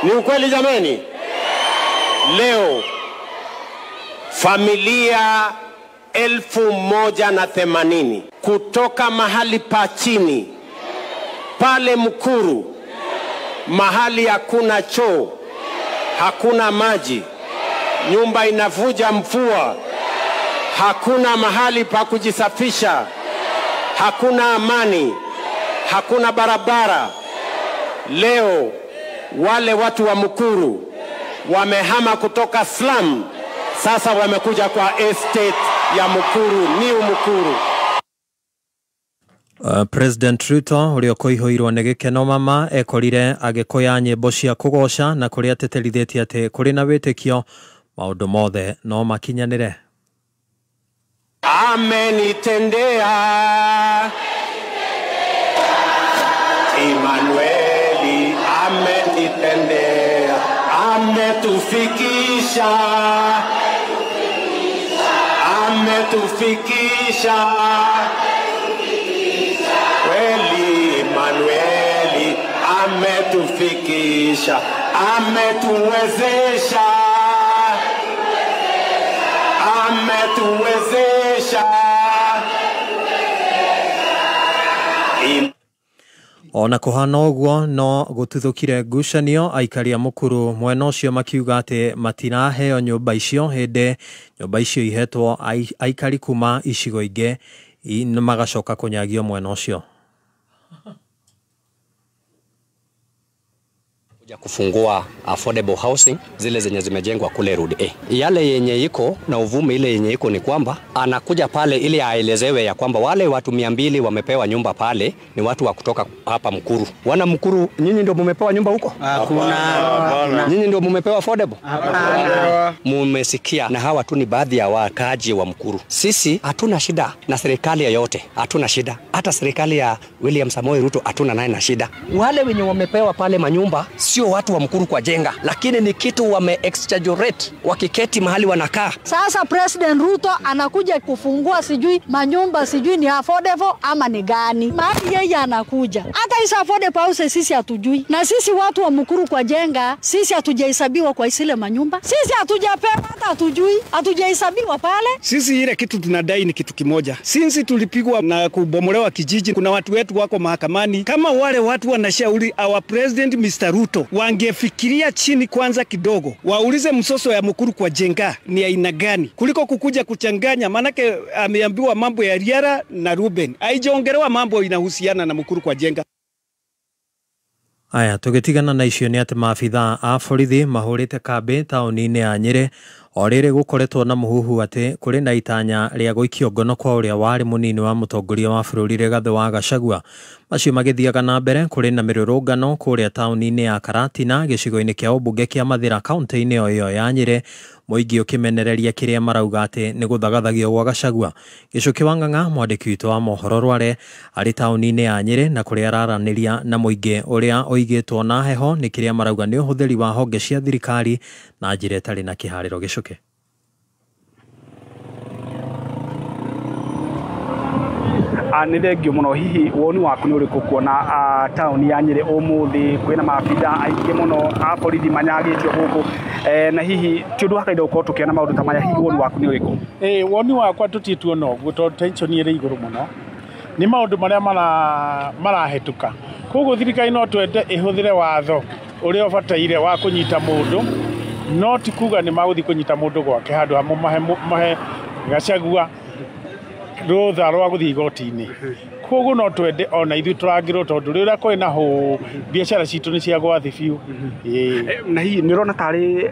Ni ukweli jameni? Leo familia 1,080 kutoka mahali pa chini pale Mukuru, mahali hakuna choo, hakuna maji, nyumba inavuja mvua, hakuna mahali pa kujisafisha, hakuna amani, hakuna barabara. Leo wale watu wa Mukuru wamehama kutoka slum, sasa wamekuja kwa estate ya Mukuru, New Mukuru.
President Ruto ũrĩa ũkũihũirwo nĩ gĩkeno mama ekorire agĩkũya nyĩmbo cia kũgoca na kũrĩa ateterithĩtie atĩ kũrĩ na wĩtĩkio maũndũ mothe no makinyanĩre.
Amenitendea Emmanueli, amenitendea, ametufikisha, ametufikisha kweli. Emmanueli ametufikisha, ametuwezesha, ametuwezesha.
Ona kũhana ũguo no gũtuthũkire ngucanio aikari a Mukuru mwena ũcio makiuga atĩ matiraheo nyũmba icio hĩndĩ nyũmba icio ihetwo aikari kuma icigo ingĩ magacoka kũnyagio mwena ũcio.
Kufungua affordable housing zile zenye zimejengwa kule Road A. Yale yenye iko na uvumi ile yenye iko ni kwamba anakuja pale ili aelezewe ya kwamba wale watu 200 wamepewa nyumba pale ni watu wa kutoka hapa Mukuru. Wana Mukuru, nyinyi ndio mumepewa nyumba huko?
Hakuna.
Nyinyi ndio mumepewa affordable?
Hapana.
Mumesikia, na hawa tu ni baadhi ya wakaaji wa Mukuru. Sisi hatuna shida na serikali yoyote, hatuna shida. Hata serikali ya William Samoei Ruto hatuna naye na shida. Wale wenye wamepewa pale manyumba sio watu wa Mukuru kwa Jenga, lakini ni kitu wame exaggerate wakiketi mahali wanakaa.
Sasa President Ruto anakuja kufungua sijui manyumba sijui ni affordable ama ni gani. Mahali yeye anakuja. Hata isa affordable house sisi hatujui. Na sisi watu wa Mukuru kwa Jenga, sisi hatujahesabiwa kwa isile manyumba. Sisi hatujapewa, hata hatujui, hatujahesabiwa pale.
Sisi ile kitu tunadai ni kitu kimoja. Sisi tulipigwa na kubomolewa kijiji. Kuna watu wetu wako mahakamani. Kama wale watu wanashauri our president Mr. Ruto wangefikiria chini kwanza kidogo, waulize msoso ya Mukuru kwa Jenga ni aina gani, kuliko kukuja kuchanganya. Manake ameambiwa mambo ya Riara na Ruben, haijaongelewa mambo inahusiana na Mukuru kwa Jenga.
Aya, tũgĩtigana na icio nĩ atĩ maabithaa a borithi mahũrĩte kambĩ taũni-inĩ ya Nyĩrĩ o rĩrĩ gũkoretwo na mũhuhu atĩ kũrĩ na itanya rĩa gũikio ngono kwa ũrĩa warĩ mũnini wa mũtongoria wa bũrũri Rigathĩ wa Gachagua. Macio magĩthiaga na mbere kũrĩ na mĩrũrũngano kũrĩa taũni-inĩ ya Karatina gĩcigo-inĩ kĩa ũmbunge kĩa Mathĩra kaũntĩ-inĩ o ĩyo ya Nyĩrĩ, mũingĩ ũkĩmenereria kĩrĩa marauga atĩ nĩ gũthagathagio gwa Gachagua. Gĩcũkĩ wa Ng'ang'a mwandĩki witũ wa mohoro Rware arĩ taũni-inĩ ya Nyĩrĩ na kũrĩa araranĩria na mũingĩ ũrĩa ũigĩtwo na heho nĩ kĩrĩa marauga nĩ ũhũthĩri wa honge cia thirikari na njĩra ĩtarĩ na kĩharĩro. Gĩcũkĩ.
Nĩ thengio mũno. Hihi woni waku nĩ ũrĩkũ kuona taũni ya Nyĩrĩ ũmũthĩ kwĩna maabitha aingĩ mũno a borithi manyagĩtio gũkũ, na hihi ti ũndũ wa kawaida gũkorwo tũkĩona maũndũ ta maya, hihi woni waku nĩ ũrĩkũ?
Woni wakwa tũtiĩtuo ũguo tondũ tension ĩrĩ igũrũ mũno nĩ maũndũ marĩa marahĩtũka. Koguo thirikari no twende ĩhũthĩre watho ũrĩa ũbataire wa kũnyita mũndũ, no ti kuga nĩ magũthiĩ kũnyita mũndũ gwake handũ ha mahe Gachagua rũtha rwa gũthiĩ igoti-inĩ. Koguo no twende ona ithuĩ tũrangĩrwo tondũ rĩrĩa kwĩ na hũ biacara citũ nĩ ciagwa thĩ biũ.
Na hihi nĩ ũrona tarĩ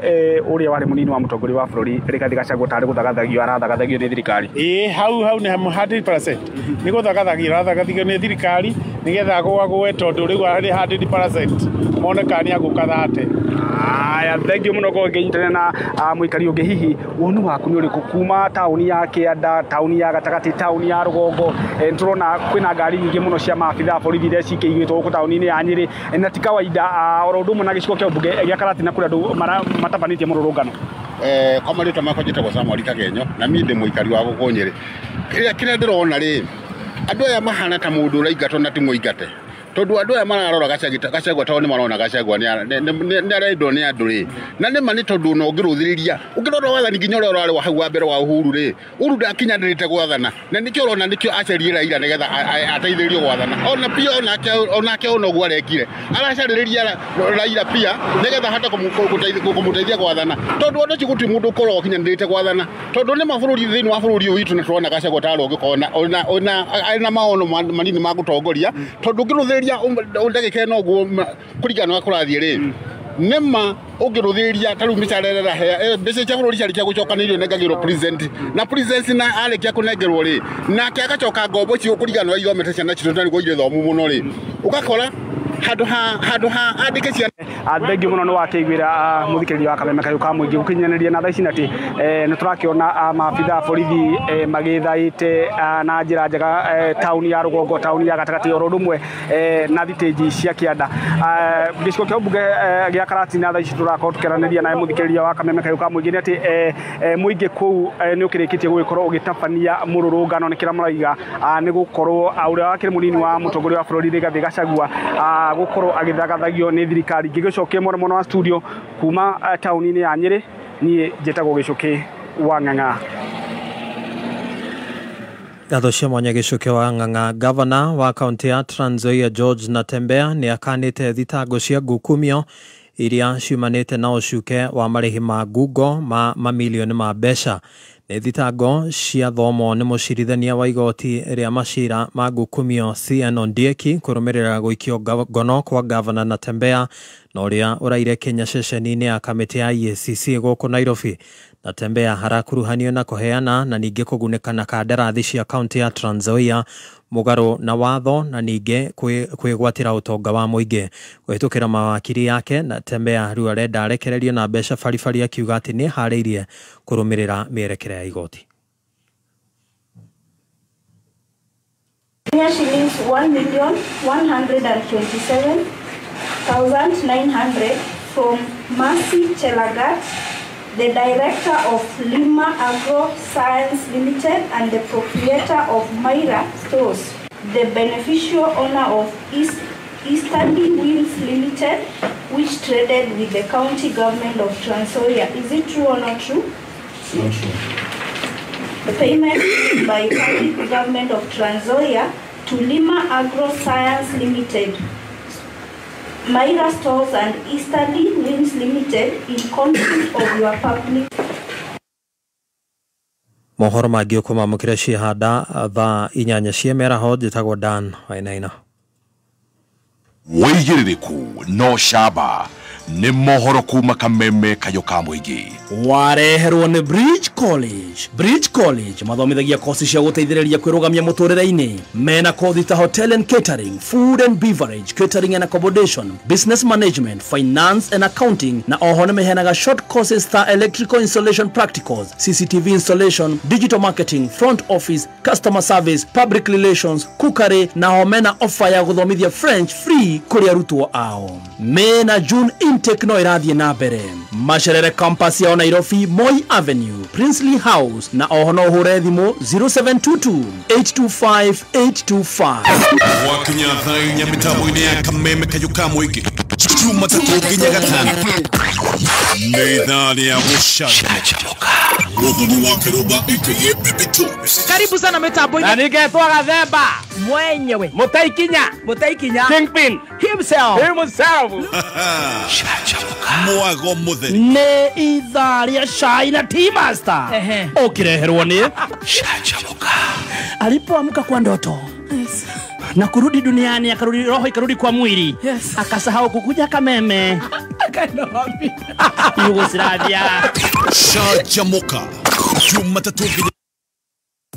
ũrĩa warĩ mũnini wa mũtongoria wa bũrũri Rigathĩ Gachagua tarĩ gũthagathagio arathagathagio nĩ thirikari?
Ĩĩ, hau hau nĩ 100% nĩ gũthagathagio arathagathagio nĩ thirikari nĩgetha agũagũe tondũ rĩu arĩ 100% mone kana nĩ agũka thate.
Aya, thank you mũno korwo ngĩnyitanĩra na mũikari ũngĩ. Hihi woni waku nĩ ũrĩkũ kuma taũni ya Kĩanda, taũni ya gatagatĩ, taũni ya rũgongo? Nĩtũrona kwĩna ngari nyingĩ mũno cia maabitha a borithi iria cikĩigĩtwo gũkũ taũni-inĩ ya Nyĩrĩ, na ti kawaida oro ũndũ ũmwe na gĩcigo kĩa mbunge gĩa Karatina kũrĩa andũ matabanĩtie mũrũrũngano.
Kwa marĩtwa makwa njĩtagwo Samuel Kagenyo na niĩ ndĩ mũikari wa gũkũ Nyĩrĩ. Kĩrĩa ndĩrona rĩ, andũ aya mahana ta mũndũ ũraingatwo na ti mũingate, tondũ andũ aya mararora Gachagua tondũ nĩ marona Gachagua nĩ arendwo nĩ andũ rĩ, na nĩ ma nĩ tondũ ona ũngĩrũthĩrĩria ũngĩrora wathani nginya ũrĩa ũrarĩ wa hau wa mbere wa Uhuru rĩ, Uhuru ndakinyanĩrĩte gwathana, na nĩkĩo ũrona nĩkĩo acerire Raila nĩgetha ateithĩrĩrio gwathana. Ona pia onake ona ũguo arekire aracarĩrĩria Raila pia nĩgetha ahote kũmũteithia gwathana, tondũ andũ acio gũtirĩ mũndũ ũkoragwo akinyanĩrĩte gwathana, tondũ nĩ mabũrũri thĩinĩ wa bũrũri ũyũ witũ nĩ tũrona Gachagua tarĩ ũngĩkorwo ona arĩ na maono manini ma gũtongoria, tondũ ũngĩrũthĩrĩria ndagĩka ĩno ũguo kũringana na ũrĩa kũrathiĩ rĩ, nĩma ũngĩrũthĩrĩria ta rĩu mĩcara ĩrĩa ĩrahea mbeca cia bũrũri ciarĩkia gũcokanĩrio inengagĩrwo president, na president na arĩkia kũnengerwo rĩ, nake agacoka ngombo icio kũringana na ũrĩa ithomete ciana citũ na nĩguo irĩ thomu mũno rĩ, ũgakora handũ ha andĩke ciana.
Thank you mũno nĩ wakĩiguĩra mũthikĩrĩria wa Kameme Kayũ ka mũingĩ gũkinyanĩria na thaa ici atĩ nĩ tũrakĩona maabitha a borithi magĩthaĩte na njĩra njega taũni ya rũgongo, taũni ya gatagatĩ oro ũndũ ũmwe na thitĩnji cia Kĩanda. Gĩcigo kĩa mbunge gĩa Karatina thaa ici tũrakorwo tũkĩaranĩria naye mũthikĩrĩria wa Kameme Kayũ ka mũingĩ nĩ atĩ mũingĩ kũu nĩ ũkĩrĩkĩtie gũgĩkorwo ũgĩtabania mũrũrũngano nĩ kĩrĩa maraiga nĩ gũkorwo ũrĩa wakĩrĩ mũnini wa mũtongoria wa bũrũri Rigathĩ Gachagua gũkorwo agĩthagathagio nĩ thirikari. Ngĩgĩcokia mwena mwena wa studio kuma taũni-inĩ ya Nyĩrĩ, niĩ njĩtagwo Gĩcũkĩ wa Ng'ang'a.
Ngatho cia mwanya Gĩcũkĩ wa Ng'ang'a. Gavana wa kaunti ya Trans Nzoia George Natembeya nĩ akanĩte thitango cia ngukumio iria ciumanĩte na ũcuke wa marĩhi ma ngungo ma mamilioni ma mbeca. Nĩ thitango ciathomwo nĩ mũcirithania wa igoti rĩa macira ma ngukumio CN Ondieki kũrũmĩrĩra gũikio ngono kwa gavana Natembeya na ũrĩa ũraire Kenya ceceni-inĩ ya kamĩtĩ ya EACC gũkũ Nairobi. Natembeya arakuruhanio na kũheana na ningĩ kũgunĩka na kandarathi cia kaunti ya Trans Nzoia mũgarũ na watho na ningĩ kwĩgwatĩra ũtonga wa mũingĩ. Kũhĩtũkĩra mawakiri yake, Natembeya rĩu arenda arekererio na mbeca baribari akiuga atĩ nĩ eharĩirie kũrũmĩrĩra mĩerekera ya igoti.
Kenya shillings 1,127,900 from Mercy Chelagat, the director of Lima Agro Science Limited and the proprietor of Myra Stores, the beneficial owner of Easterly Winds Limited, which traded with the county government of Trans Nzoia. Is it true or not true?
It's not true.
The payment by county government of Trans Nzoia to Lima Agro Science Limited, Myra Stores and Easterly Winds Limited in conflict of your public.
Mohoro mangĩ ũkũmamũkĩra ciehanda thaa 8 cia mĩaraho. Njĩtagwo Dan Wainaina.
Wĩigĩrĩrĩku no camba nĩ mohoro kuma Kameme Kayũ ka mũingĩ.
Wareherwo nĩ Bridge College. Bridge College mathomithagia kosi cia gũteithĩrĩria kwĩrũgamia mũtũrĩre-inĩ. Mena kothi ta hotel and catering, food and beverage, catering and accommodation, business management, finance and accounting, na oho nĩ meheanaga short courses ta electrical installation practicals, CCTV installation, digital marketing, front office, customer service, public relations, cookery, na ho mena offer ya gũthomithia French free kũrĩ arutwo ao. Mena June intake no ĩrathiĩ na mbere. Macerere campus yao Nairobi, Moi Avenue, Princely House, na oho no ũhũre thimũ 0722 825 825.
Gwakinya thaa 4 mĩtambo-inĩ ya Kameme Kayũ ka mũingĩ Jumatatũ nginya Gatano nĩ ithaa rĩa gũcanjamũka.
Muthoni wa Kiruba aka Baby Tools.
Karibu sana mitambo-inĩ.
Na ningetwo Gathemba
mwenyewe,
Mũtaikinya,
Mũtaikinya
Kingpin
himself,
himself.
Mwago mutheri
nĩ ithaa rĩa cai na tea master ũkĩreherwo nĩ Canjamũka. Alipoamka kwa ndoto na kurudi duniani, akarudi roho ikarudi kwa mwili, akasahau kukuja Kameme,
akaenda wapi?
Yugoslavia.
Canjamũka Jumatatũ nginya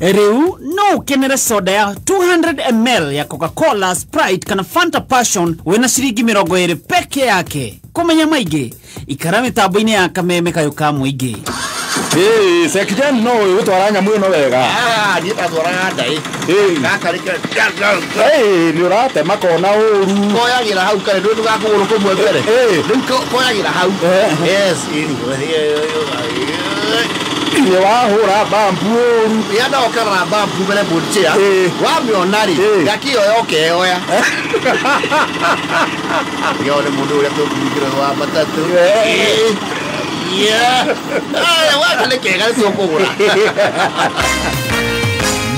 Rĩu no ũkenere soda ya 200 ml ya Coca-Cola, Sprite kana Fanta Passion wĩna ciringi 20 peke yake. Kũmenya maingĩ, ikara mĩtambo-inĩ ya Kameme kayũ ka mũingĩ.
Ĩĩ, Sekijen no ũĩ gũtwara nyamũ ĩno wega.
Niĩ ndatwaraga ndaĩ. Gaka rĩke.
Ĩĩ, nĩ ũratema kona ũru.
Koyagĩra hau kare ndũĩ ndũgakũgũrũ kũmwe mbere. Rĩu koyagĩra hau. Yes.
Nĩ wahũra bambu ũru.
Ya ndokerera bambu mbere mũnchĩa. Wamĩona rĩ, ngakĩoya ũkeoya. Yo nĩ mũndũ ũrĩa tũkũringĩra wa matatũ. Yeah. Waka nĩ kega nĩ tũkũgũra.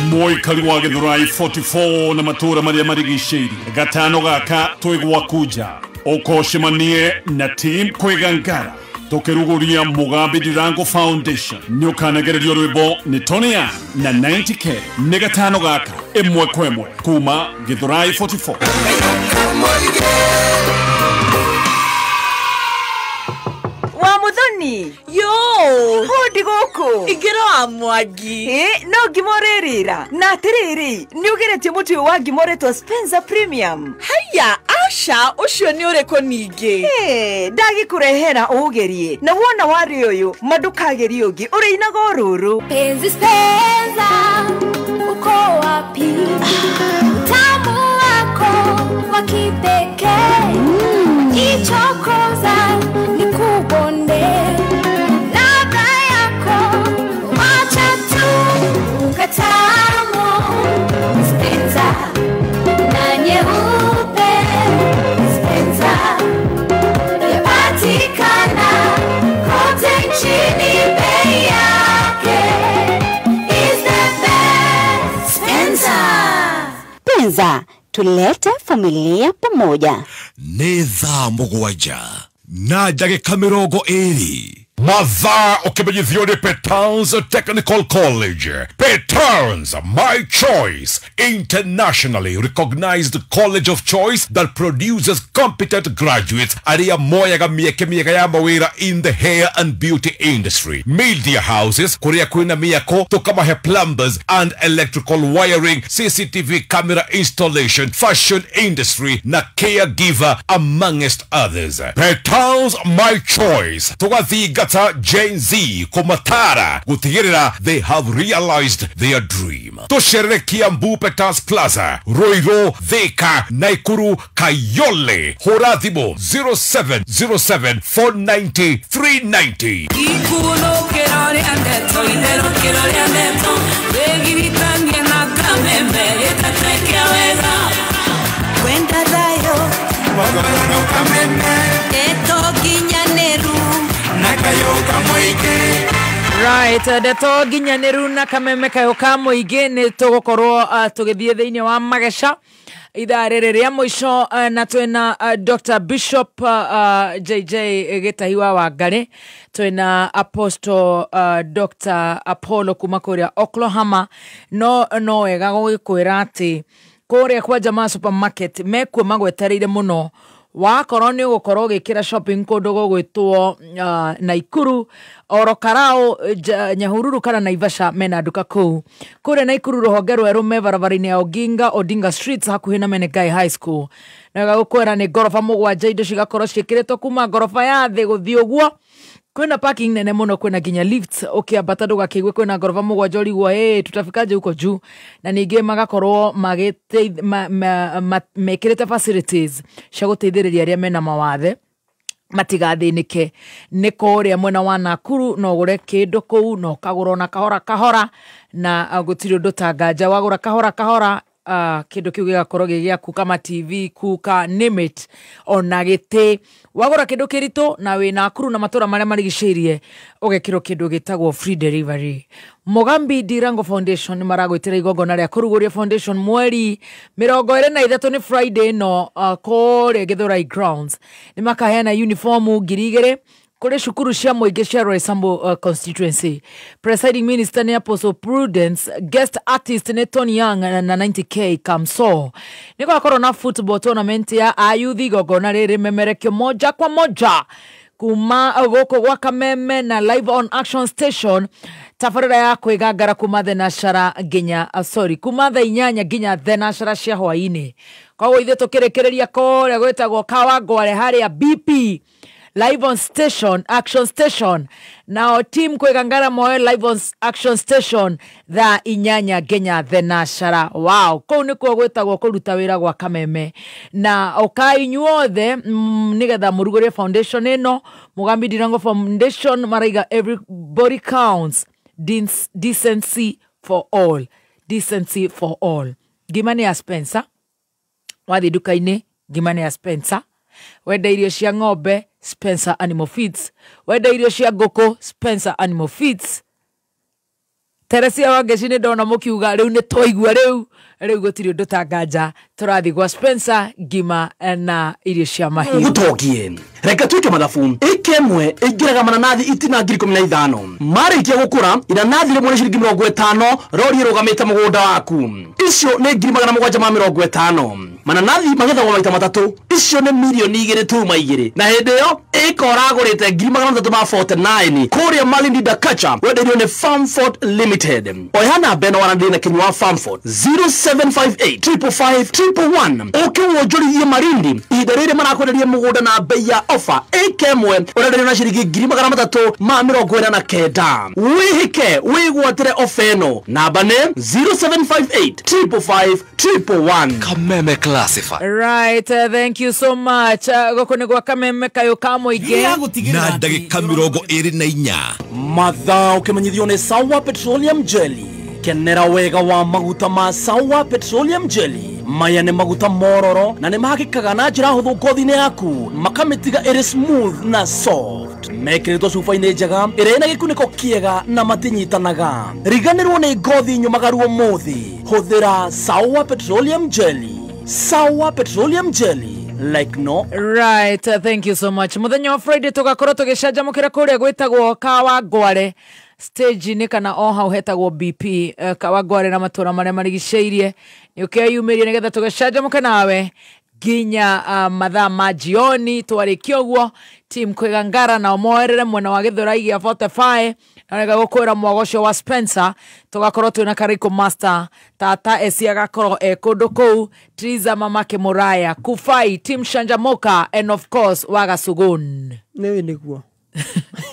Mũikari wa Gĩthũrai 44 na matũũra marĩa marigicĩirie gatano gaka twĩ gwaku nja ũkocemanie na team Kwĩgangara tũkĩrugũria Mugambi Ndirango Foundation. Nĩ ũkanagererio rwĩmbo nĩ Tony Young na 90K. Nĩ gatano gaka ĩmwe kwa ĩmwe kuma Gĩthũrai 44.
Wa Muthoni
yo
hodi gũkũ
ingĩra wa Mwangi.
No ngima ũrĩrĩra na atĩrĩrĩ nĩ ũgeretie mũtu ũyũ wa ngima ũretwo Spencer Premium.
Haya, aca ũcio nĩ ũrĩkũ ningĩ?
Ndagĩkũrehera ũũgerie na wona warĩ ũyũ ma ndũkagerie ũngĩ ũrĩinaga o rũrũ.
Penzi Spencer, uko wapi? Utamu wako wa kipekee ichokoza nikubonde ladha yako wacha tu ukatamu Spencer na nyeupe Spencer yapatikana kote nchini, bei yake is the best. Spencer
Spencer, tulete familia pamoja.
Nĩ thaa 7 na ndagĩka 20. Mathaa ũkĩmenyithio nĩ Petans Technical College. Petans, my choice. Internationally recognized college of choice that produces competent graduates arĩa moyaga mĩeke mĩega ya mawĩra in the hair and beauty industry. Media houses kũrĩa kwĩna mĩako tũkamahe plumbers and electrical wiring, CCTV camera installation, fashion industry na caregiver amongst others. Petans, my choice. Tũgathinga Gen Z kũmatara gũtigĩrĩra they have realized their dream. Tũcerere Kiambu Petans Plaza, Ruiru, Thika, Naikuru, Kayole. Hũra thimũ 0707 490 390.
Ikunũkĩro rĩa ndeto, itherũkĩro rĩa ndeto, wĩgiritanie na Kameme gĩtateke wega.
Kwenda thayũ, ndeto nginyanĩru.
Right, ndeto nginyanĩru na Kameme kayũ ka mũingĩ nĩ tũgũkorwo tũgĩthiĩ thĩinĩ wa mageca ithaa rĩrĩ rĩa mũico, na twĩna Dr. Bishop JJ Gĩtahi wa Wangarĩ, twĩna Apostle Dr. Apollo kuma kũrĩa Oklahoma. No wega gũgĩkwĩra atĩ kũrĩa kwa Jamaa Supermarket mekuo magwetereire mũno. Wakorwo nĩ ũgũkorwo ũgĩkĩra shopping kũndũ gũgwĩtwo Naikuru, Oro Karau, Nyahururu kana Naivasha mena nduka kũu. Kũrĩa Naikuru rũhonge rwerũ me barabara-inĩ ya Oginga Odinga Street hakuhĩ na Menengai High School. Na gũkwĩra nĩ ngoroba 7, indo cigakorwo ciĩkĩrĩtwo kuma ngoroba ya thĩ gũthiĩ ũguo. Kwĩna parking nene mũno, kwĩna nginya lifts ũkĩambata ndũgakĩigue kwĩna ngoroba 7 ũrigwo hey, tutafikaje huko juu. Na ningĩ magakorwo mekĩrĩte facilities cia gũteithĩrĩria arĩa mena mawathe matigathĩnĩke. Nĩ kũrĩa mwena wa Nakuru no ũgũre kĩndũ kũu na ũkagũra ona kahora kahora, na gũtirĩ ũndũ ta nganja wagũra kahora kahora Kindu kiu gigakorwo gi giaku kama TV kuka name it ona giti wagura kindu kiritu na wi Nakuru na matura maria marigicĩirie ugekirwo kindu gitagwo free delivery. Mugambi Ndirango Foundation ni maragwitira igongona ria kuruguria foundation mweri 23 ni Friday no kũrĩa Githurai grounds. Ni makaheana uniform 2000 kuri cukuru cia mũingĩ cia Roysambu constituency. Presiding minister ni Apostle Prudence, guest artist ni Tony Young na 90k Kamso. Ni gwakorwo na football tournament ya ayuthi igongona rĩrĩ memerekio moja kwa moja kuma gũkũ gwa Kameme na live on action station tabarĩra ya kwĩgangara kuma thenashara nginya sorry kuma thaa 8 nginya thenashara cia hwainĩ. Koguo ithuĩ tũkĩrĩkĩrĩria kũrĩa gwĩtagwo Kawangware harĩa BP live on station action station nao team kwĩgangara moe live on action station thaa 8 nginya thenashara. Wow, kũu nĩkuo gwĩtagwo kũruta wĩra gwa Kameme na ũkai inyuothe nĩgetha mũrugũrie foundation ĩno. Mugambi Ndirango Foundation maraiga everybody counts, decency for all, decency for all. Ngima nĩ ya Spencer, wathiĩ nduka-inĩ ngima nĩ ya Spencer, wenda irio cia ng'ombe Spencer Animal Feeds, wenda irio cia ngũkũ Spencer Animal Feeds. Teresia Wangeci nĩ ndona mũkiuga rĩu nĩ twaigua rĩu gũtirĩ ũndũ tanganja tũrathiĩ gwa Spencer ngima na irio cia mahiũ.
Gũtogie reke tuike mathabu ĩke ĩmwe ĩingĩraga mananathi itina 15,000 marĩkia gũkũra inanathi rĩmwe nĩ ciringi 50 rori ĩrũgamĩte mũgũnda waku icio nĩ 750 mananathi magethagwo maita matatũ icio nĩ mirioni 2.2 na hĩndĩ ĩyo ĩka ũragũrĩte 349 kũrĩa Malindi Dakacha wendeirio nĩ Farmford Limited. Oya namba ĩno waranĩrie na Kinyua wa Farmford 0758 555 111 ũke wonjorithie Malindi ihinda rĩrĩ marakwenderia mũgũnda na bei ya ofa ĩka ĩmwe ũrenderio na ciringi 349 wĩhĩke wĩgwatĩre ofa ĩno namba nĩ 0758 555 111.
Kameme Classified.
Right, thank you so much. Gũkũ nĩ gwa Kameme kayũ ka mũingĩ
na ndagĩka 24
mathaa ũkĩmenyithio nĩ Sawa Petroleum Jelly. Kenera wega wa maguta ma Sawa Petroleum Jelly. Maya nĩ maguta mororo na nĩ mahakĩkaga na njĩra hũthũ ngothi-inĩ yaku makamĩtiga ĩrĩ smooth na soft. Mekĩrĩtwo cuba-inĩ njega ĩrĩa ĩna gĩkunĩko kĩega na matinyitanaga. Riganĩrwo nĩ ngothi nyũmagaru ũmũthĩ. Hũthĩra Sawa Petroleum Jelly. Sawa Petroleum Jelly like no.
Right, thank you so much. Muthenya wa Friday tugakorwo tũgĩcanjamũkĩra kũrĩa gwĩtagwo Kawangware stage nĩ kana o hau hetagwo BP Kawangware na matũra marĩa marigicĩirie. Nĩ ũkeyumĩrie nĩgetha tũgĩcanjamũke nawe nginya mathaa ma jioni. Twarĩkia ũguo team kwĩgangara nao moerere mwena wa Githurai gĩa 45 na nĩga gũkwĩra mwago ũcio wa Spencer tũgakorwo twĩna Kariko Master tata esi agakorwo e kũndũ kũu Triza mamake Muraya Kufai team Shanjamoka and of course Wagasugun.
Nĩ nĩguo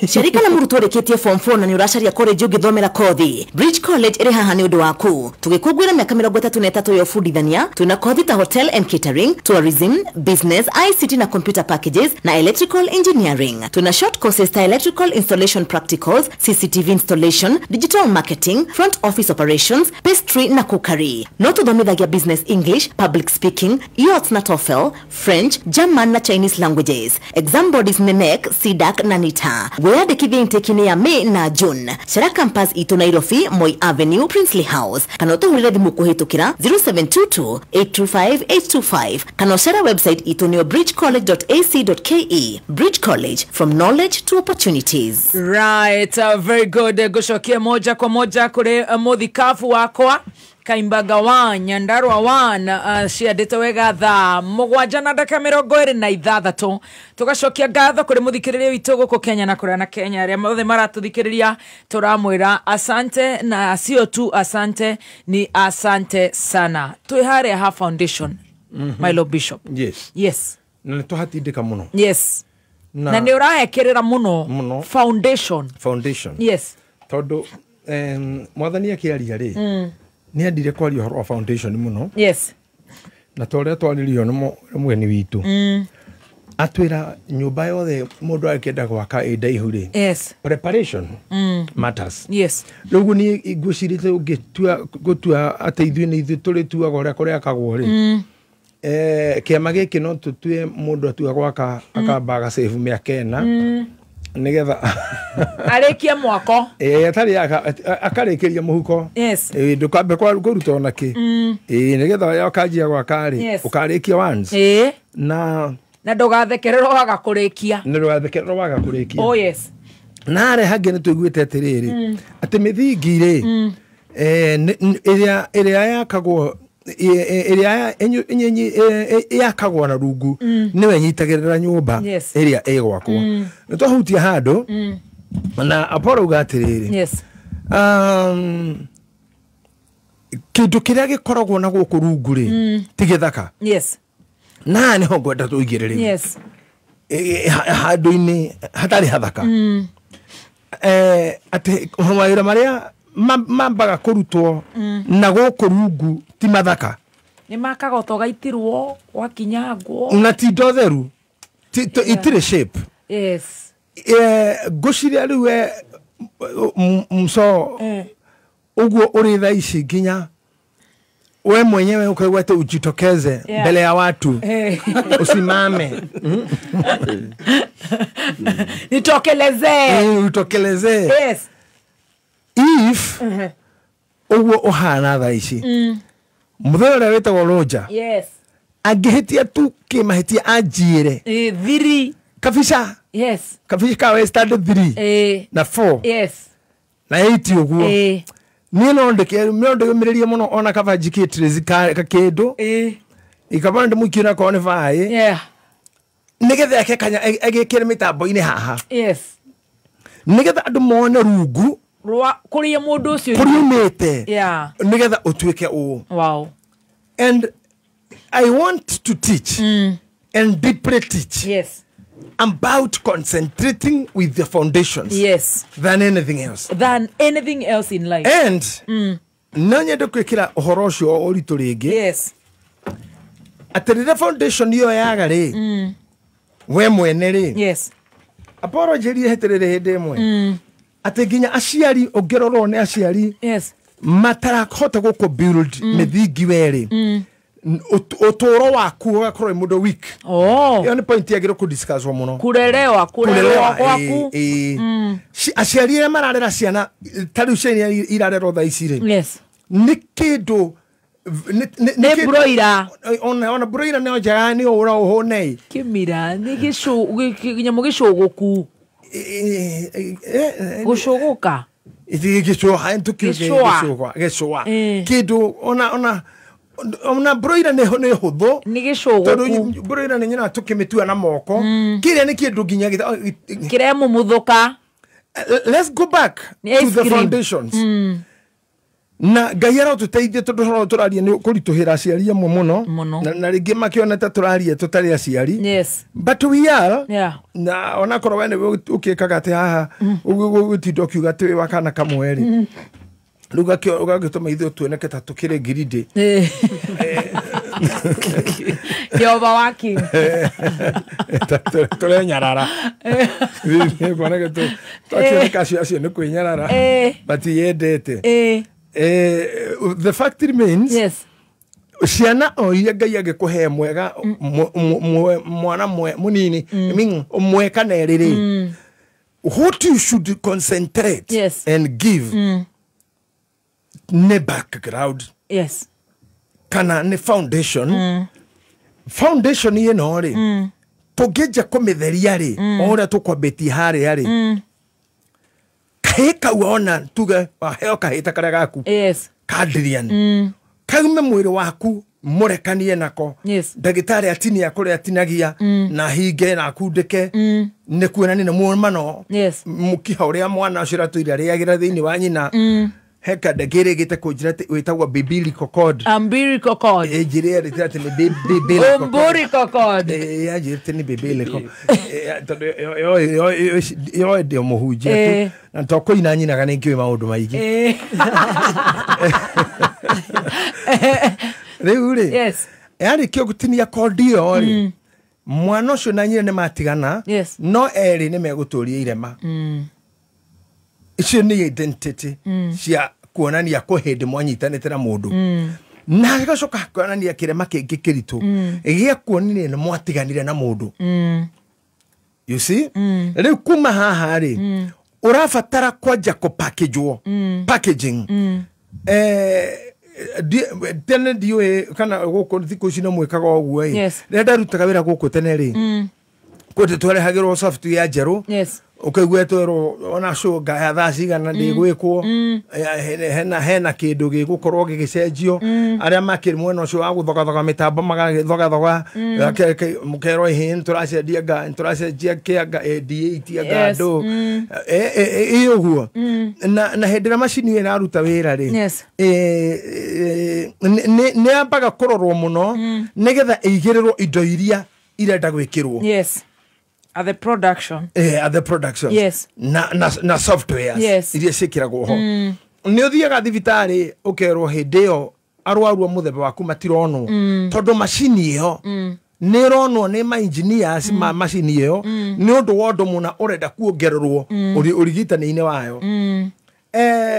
Shirika la mũrutwo ũrĩkĩtie form 4 na nĩ ũracaria college ũngĩthomera kothi. Bridge College ĩrĩ haha nĩ ũndũ waku. Tũgĩkũngũĩra mĩaka 33 ya ũbundithania, twĩna kothi ta hotel and catering, tourism, business, ICT na computer packages na electrical engineering. Twĩna short courses ta electrical installation practicals, CCTV installation, digital marketing, front office operations, pastry na cookery. No tũthomithagia business English, public speaking, IELTS na TOEFL, French, German na Chinese languages. Exam bodies nĩ NEC, CDAC na NITA. Wĩyandĩkithie intake-inĩ ya May na June. Cera campus itũ Nairobi, Moi Avenue, Princely House. Kana ũtũhũrĩre thimũ kũhĩtũkĩra 0722 825 825. Kana ũcere website itũ nĩyo bridgecollege.ac.ke. Bridge College, from knowledge to opportunities.
Right, very good. Gũcokia moja kwa moja kũrĩ mũthikabu wakwa Kaimbaga wa Nyandarua 1 ciandĩte wega thaa 7 na ndagĩka 26. Tũgacokia ngatho kũrĩ mũthikĩrĩria witũ gũkũ Kenya na kũrĩa na Kenya arĩa othe maratũthikĩrĩria tũramwĩra asante, na sio tu asante, ni asante sana. Twĩ harĩa ha foundation. My Lord Bishop.
Yes.
Yes.
Na nĩ tũhatindĩka mũno.
Yes. Na nĩ ũrahekĩrĩra mũno foundation.
Foundation.
Yes.
Tondũ mwathani akĩaria rĩ nĩ endire kwaria ũhoro wa foundation mũno.
Yes.
Na ta ũrĩa twaririo nĩ mũgeni witũ. Atwĩra nyũmba yothe mũndũ angĩenda gwaka ĩ ndaihu rĩ,
Yes.
preparation matters.
Yes.
Rĩu ũguo niĩ ngwĩcirĩte ũngĩtua gũtua atĩ ithuĩ nĩ ithuĩ tũrĩtuaga ũrĩa kũrĩakagwo rĩ, kĩama gĩkĩ no tũtue mũndũ atua gwaka akamba agasave mĩaka 4 nĩgetha
arĩkie mwako.
Atarĩ akarĩkĩria mũhuko.
Yes.
Ndũkambe kũruta ona kĩ. Nĩgetha ũkanjia gwaka rĩ,
Yes.
ũkarĩkia once. Na
na ndũgathekererwo waga kũrĩkia.
Nĩ ndũgathekererwo waga kũrĩkia.
Oh yes.
Na harĩa hangĩ nĩ tũiguĩte atĩrĩrĩ, atĩ mĩthingi rĩ, ĩrĩa yakagwo ĩrĩa yakagwo na rungu nĩwe ĩnyitagĩrĩra nyũmba
Yes.
ĩrĩa ĩgwakwo. Nĩ twahutia handũ na Apollo auga atĩrĩrĩ,
Yes.
Kĩndũ kĩrĩa gĩkoragwo na gũkũ rungu rĩ, ti gĩthaka.
Yes.
Na nĩho ngwenda tũigĩrĩre.
Yes.
Handũ-inĩ hatarĩ hathaka. Atĩ mawĩra marĩa mambaga kũrutwo na gũkũ rungu ti mathaka.
Nĩ makaga gaitirwo gwakinyangwo.
Na ti indo theru. Itirĩ shape.
Yes.
Ngũciria rĩu we mso ũguo ũrĩ thaa ici nginya we mwenyewe ukaigua ati ujitokeze mbele ya watu, usimame,
nitokelezee.
Utokelezee.
Yes.
If ũguo ũhana thaa ici, mũthenya ũrĩa wĩtagwo Roger,
Yes.
angĩhĩtia tu kĩmahĩtia anjiĩre
thiri
kabisa.
Yes.
Kabisa kawe stand 3 na 4
Yes.
na 8 ũguo. Niĩ no ndĩyũmĩrĩrie mũno ona kaba njikĩte kakĩndũ ikaba ndĩmũikie nakorwo nĩ baĩ,
Yeah.
nĩgetha eke kanya agĩkĩre mĩtambo-inĩ haha.
Yes.
Nĩgetha andũ mone rungu
rwa kũrĩa mũndũ ũcio
kũrĩa umĩte,
Yeah.
nĩgetha ũtuĩke ũũ.
Wow.
And I want to teach and deeply teach,
Yes.
about concentrating with the foundations,
Yes.
than anything else.
Than anything else in life.
And no nyende gwĩkĩra ũhoro ũcio ũritũ rĩngĩ.
Yes.
Atĩ rĩrĩa foundation ĩyo yaga rĩ, we mwene rĩ,
Yes.
Apollo njĩrire hĩtĩrĩrĩ hĩndĩ ĩmwe atĩ nginya aciari ũngĩrorwo nĩ aciari,
Yes.
matarahota gũkũ build mĩthingi werĩ, ũtũũro waku ũgakorwo wĩ mũndũ weak.
Oh.
Ĩyo nĩ point yagĩrĩirwo kũdiscusswo mũno.
Kurelewa, kurelewa kwaku.
Aciari arĩa mararera ciana ta rĩu ciana iria irarerwo thaa ici rĩ,
Yes.
nĩ kĩndũ
Nĩ broiler.
Ona broiler nĩyo njega, nĩ ũra ũhũne.
Kĩmira nĩ nyamũ gĩcũgũku. Gũcũgũka.
Gĩcũa, gĩcũa, gĩcũa. Kĩndũ ona broiler nĩ hũthũ.
Nĩ gĩcũgũku.
Tondũ broiler nĩ nyonaga tũkĩmĩtua na moko. Kĩrĩa nĩ kĩndũ nginya
kĩremumuthũka.
Let's go back to the foundations. Na Ngai arotũteithie tondũ ũhoro tũraria nĩ kũritũhĩra aciari amwe mũno, na rĩngĩ makĩona ta tũraria tũtarĩ aciari.
Yes.
But we are.
Yeah.
Na onakorwo we nĩwe ũkĩkaga atĩ haha ũgũtinda ũkiuga atĩ wĩ wa kana kamwe rĩ, rĩu ũgagĩtũma ithuĩ tuoneke ta tũkĩrĩ ngirindĩ.
You're overworking.
Tũrenyarara. Twakĩoneka acio nĩ kwĩnyarara, matiyendete. The fact remains,
Yes.
ciana o iria Ngai angĩkũhe mwega mwana mũnini, I mean ũmwe kana erĩ rĩ, what you should concentrate,
Yes.
and give nĩ background.
Yes.
Kana nĩ foundation. Foundation ĩno rĩ, tũngĩnja kũmĩtheria rĩ, o ũrĩa tũkwambĩtie harĩa rĩ, kahĩ kau ona tuge waheo kahĩ ta karĩa gaku,
Yes.
Kadrian, kaume mwĩrĩ waku mũrekanie nako.
Yes.
Ndagĩtarĩ atinia kũrĩa atinagia, na hinge na akundĩke, nĩ kuonania nĩ mũmano.
Yes.
Mũkiha ũrĩa mwana ũcio ũratũire arĩagĩra thĩinĩ wa nyina, he kanda kĩrĩgĩte kũnjĩra atĩ wĩtagwo umbilical cord.
Umbilical cord.
Njĩrĩ erĩte atĩ nĩ umbilical cord.
Umbilical cord.
Yanjĩrĩte nĩ umbilical. Tondũ yoĩ ndĩ mũhunjia tu. Na to kũina nyinaga nĩ ngĩũĩ maũndũ maingĩ. Rĩu rĩ,
Yes.
yarĩkia gũtinia kondi ĩyo rĩ, Mwana ũcio na nyina nĩ matigana. No erĩ nĩ megũtũria irema. Icio nĩ identity cia kuonania kwĩ hĩndĩ mwanyitanĩte na mũndũ. Na gĩgacoka kuonania kĩrema kĩngĩ kĩritũ gĩa kuonania nĩ mwatiganire na mũndũ. You see? Rĩu kuma haha rĩ, ũrabatara kwanja kũpackagwo. Packaging. Tene ndiũĩ kana gũkũ thikũ ici no mwĩkaga ũguo ĩ. Rĩrĩa ndarutaga wĩra gũkũ tene rĩ, kwĩ twarehagĩrwo software njerũ. Ũkaigua twerwo ona cũnga ya thaa cigana ndĩgwĩkwo, hena kĩndũ gĩgũkorwo gĩgĩcenjio. Arĩa makĩrĩ mwena ũcio wa gũthogathoga mĩtambo magagĩthogathoga, mũkerwo ĩhĩ nĩtũracenjia nga nĩtũracenjia kĩanga D8 anga ndũ ĩ ũguo. Na hĩndĩ ĩrĩa macini ĩyo ĩraruta wĩra rĩ, nĩ yambaga kũrorwo mũno nĩgetha ĩigĩrĩrwo indo iria irenda gwĩkĩrwo.
Yes. At the production.
At the production.
Yes.
Na softwares.
Yes.
Iria ciĩkĩragwo ho. Nĩ ũthiaga thibitarĩ ũkerwo hĩndĩ ĩyo arwaru a mũthemba waku matironwo. Tondũ macini ĩyo nĩ ĩronwo nĩ ma engineers ma macini ĩyo nĩ ũndũ wa ũndũ mũna ũrenda kuongererwo ũrigitani-inĩ wayo.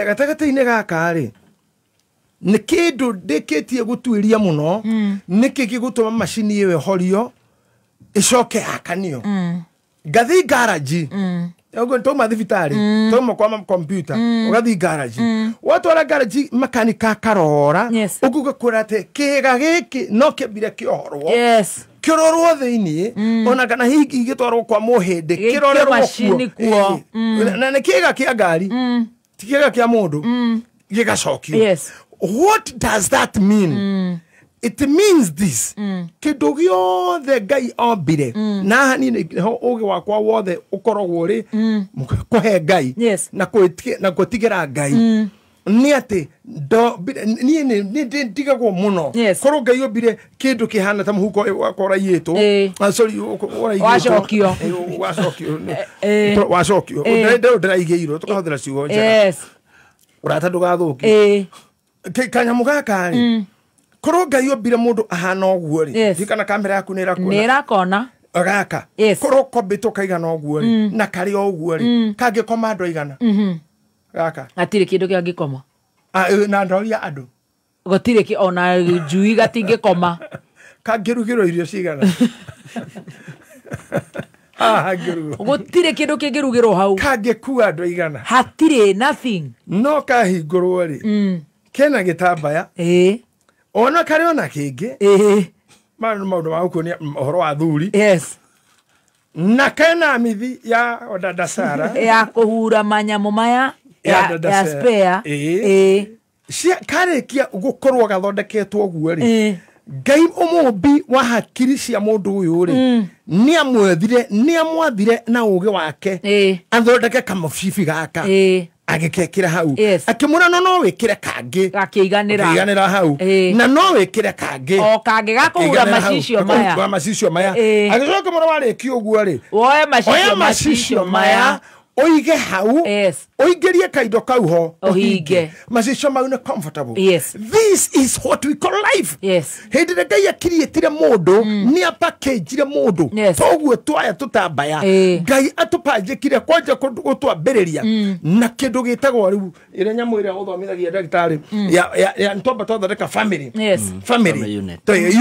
Gatagatĩ-inĩ gaka rĩ, nĩ kĩndũ ndĩkĩtie gũtuĩria mũno nĩkĩ gĩgũtũma macini ĩyo ĩhorio icoke yakanio. Ngathi garage. Ũguo twauma thibitarĩ, twauma kwa computer, ũgathiĩ garage. Watwara garage makanika akarora, ũguo ũgakora atĩ kĩga gĩkĩ no kĩambire kĩohorwo.
Yes.
Kĩrorwo thĩiniĩ, ona kana hihi gĩtwarwo kwa mũhĩndĩ, kĩrorerwo kuo. Na nĩ kĩga kĩa ngari, ti kĩga kĩa mũndũ, gĩgacokio.
Yes.
What does that mean? It means this. Kĩndũ gĩothe Ngai ombire, na haha niĩ nĩho ũgĩ wakwa wothe ũkoragwo ũrĩ kũhe Ngai na gwĩtigĩra Ngai. Nĩ atĩ niĩ nĩ ndigagwo mũno korwo Ngai ombire kĩndũ kĩhana ta mũhuko ũyũ wakwa ũraiyĩtwo. Sorry, ũraiyĩtwo.
Wacokio.
Wacokio. Wacokio. Ndĩraigĩirwo tũkahũthĩra ciugo njega.
Yes.
Ũrata ndũgathũkie. Kanyamũ gaka rĩ, korwo Ngai ombire mũndũ ahana ũguo rĩ, ndikana kamera yaku nĩ ĩrakuona.
Nĩ ĩrakona.
Gaka. Korwo kombĩtwo kaigana ũguo rĩ, na karĩ o ũguo rĩ, kangĩkoma andũ aigana. Gaka.
Hatirĩ kĩndũ kĩangĩkoma.
Na ndoria andũ.
Gũtirĩ ona njui gatingĩkoma.
Kangĩrugĩrwo irio cigana. Haha ngĩrugwo.
Gũtirĩ kĩndũ kĩngĩrugĩrwo hau.
Kangĩkua andũ aigana.
Hatirĩ nothing.
No kahingũrwo rĩ, kena gĩtambaya. Ona karĩ ona kĩngĩ. Maya nĩ maũndũ ma gũkuonia ũhoro wa athuri.
Yes.
Na kena mithi ya dada Sara.
Ya kũhura manyamũ maya ya spare.
Karĩkia gũkorwo gathondeketwo ũguo rĩ, Ngai ũmũmbi wa hakiri cia mũndũ ũyũ rĩ, nĩamwathire na ũgĩ wake athondeke kamũcibi gaka. Agĩkekĩra hau. Akĩmwĩra no wĩkĩre kangĩ.
Gakĩiganĩra.
Hau. Na no wĩkĩre kangĩ.
O kangĩ gakũhura macicio maya.
Gakũhura macicio maya. Agĩcoka mũra warĩkia ũguo rĩ,
woe
macicio maya ũige hau, ũingĩrie kaindo kau ho,
ũhinge.
Macicio mau nĩ comfortable.
Yes.
This is what we call life.
Yes.
Hĩndĩ ĩrĩa Ngai akiriĩtire mũndũ, nĩ apakĩnjire mũndũ. Toguo twaya tũtambaya. Ngai atũpanjĩkire kwanja gũtwambĩrĩria na kĩndũ gĩtagwo rĩu ĩrĩa nyamũ ĩrĩa ũthomithagia ndagĩtarĩ ya twamba twathondeka family.
Yes.
Family.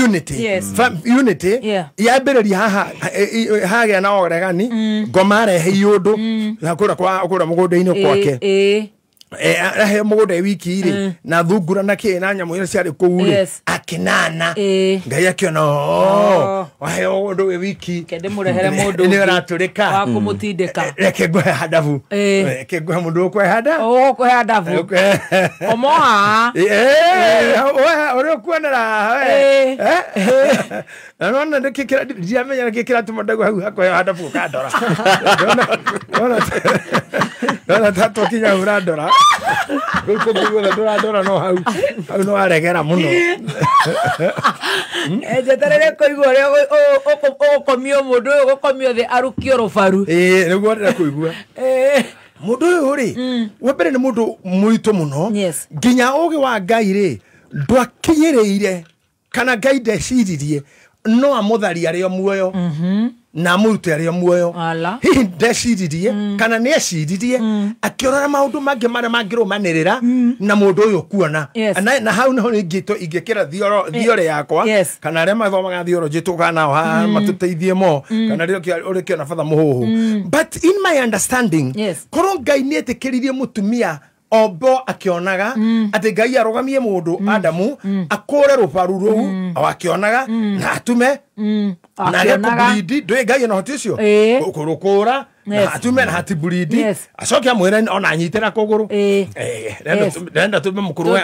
Unity.
Yes.
Unity. Yambĩrĩria haha hagĩa na ũregani, ngoma arehe iũndũ na kũrĩa kwa kũrĩa mũgũnda-inĩ gwake. Ahe mũgũnda wiki rĩ, na thungura na kĩ na nyamũ iria ciarĩ kũu rĩ, akĩnana. Ngai akĩona waheo ũndũ wĩ wiki,
Kende mũrehere mũndũ
nĩ ũratũrĩka
wa kũmũtindĩka.
Reke ngũhe handabu. Reke ngũhe mũndũ ũkũhe handa.
Ũgũkũhe handabu. Omoha.
Ũrĩa ũkuonera haha we. Na nona nĩkĩ ndiramenya nĩkĩ kĩratũma ndaigua hau hakũheo handabu ũkandora. Ndona ta twakinya hau ũrandora. Gũkũ guothe ndũrandora no hau. Hau no waregera mũno.
Njeterere kũigua ũrĩa ũgũkomio mũndũ ũyũ ũgũkomio thĩ arukio rũbaru.
Nĩguo ndĩrenda kũigua. Mũndũ ũyũ rĩ, wa mbere nĩ mũndũ mũritũ mũno. Nginya ũgĩ wa Ngai rĩ, ndwakinyĩrĩire kana Ngai ndeciririe No amũtharie arĩ o muoyo na amũrute arĩ o muoyo. Hihi ndeciririe kana nĩ eciririe akĩrora maũndũ mangĩ marĩa mangĩrũmanĩrĩra na mũndũ ũyũ kuona. Na hau niho ingĩkĩra theory yakwa kana arĩa mathomaga theology tũkaga nao haha matũteithie mo kana rĩrĩa ũrĩkĩona batha mũhũhũ. But in my understanding, korwo Ngai nĩ etĩkĩririe mũtumia ombo akĩonaga atĩ Ngai arũgamie mũndũ Adamu akũre rũbaru rũu o akĩonaga na atume na age kũburindi ndũĩ Ngai ena ũhoti ũcio kũrũkũra na atume na hatiburindi acoke amwĩre ona anyitĩra kũgũrũ. Ndenda tume mũkũrũ we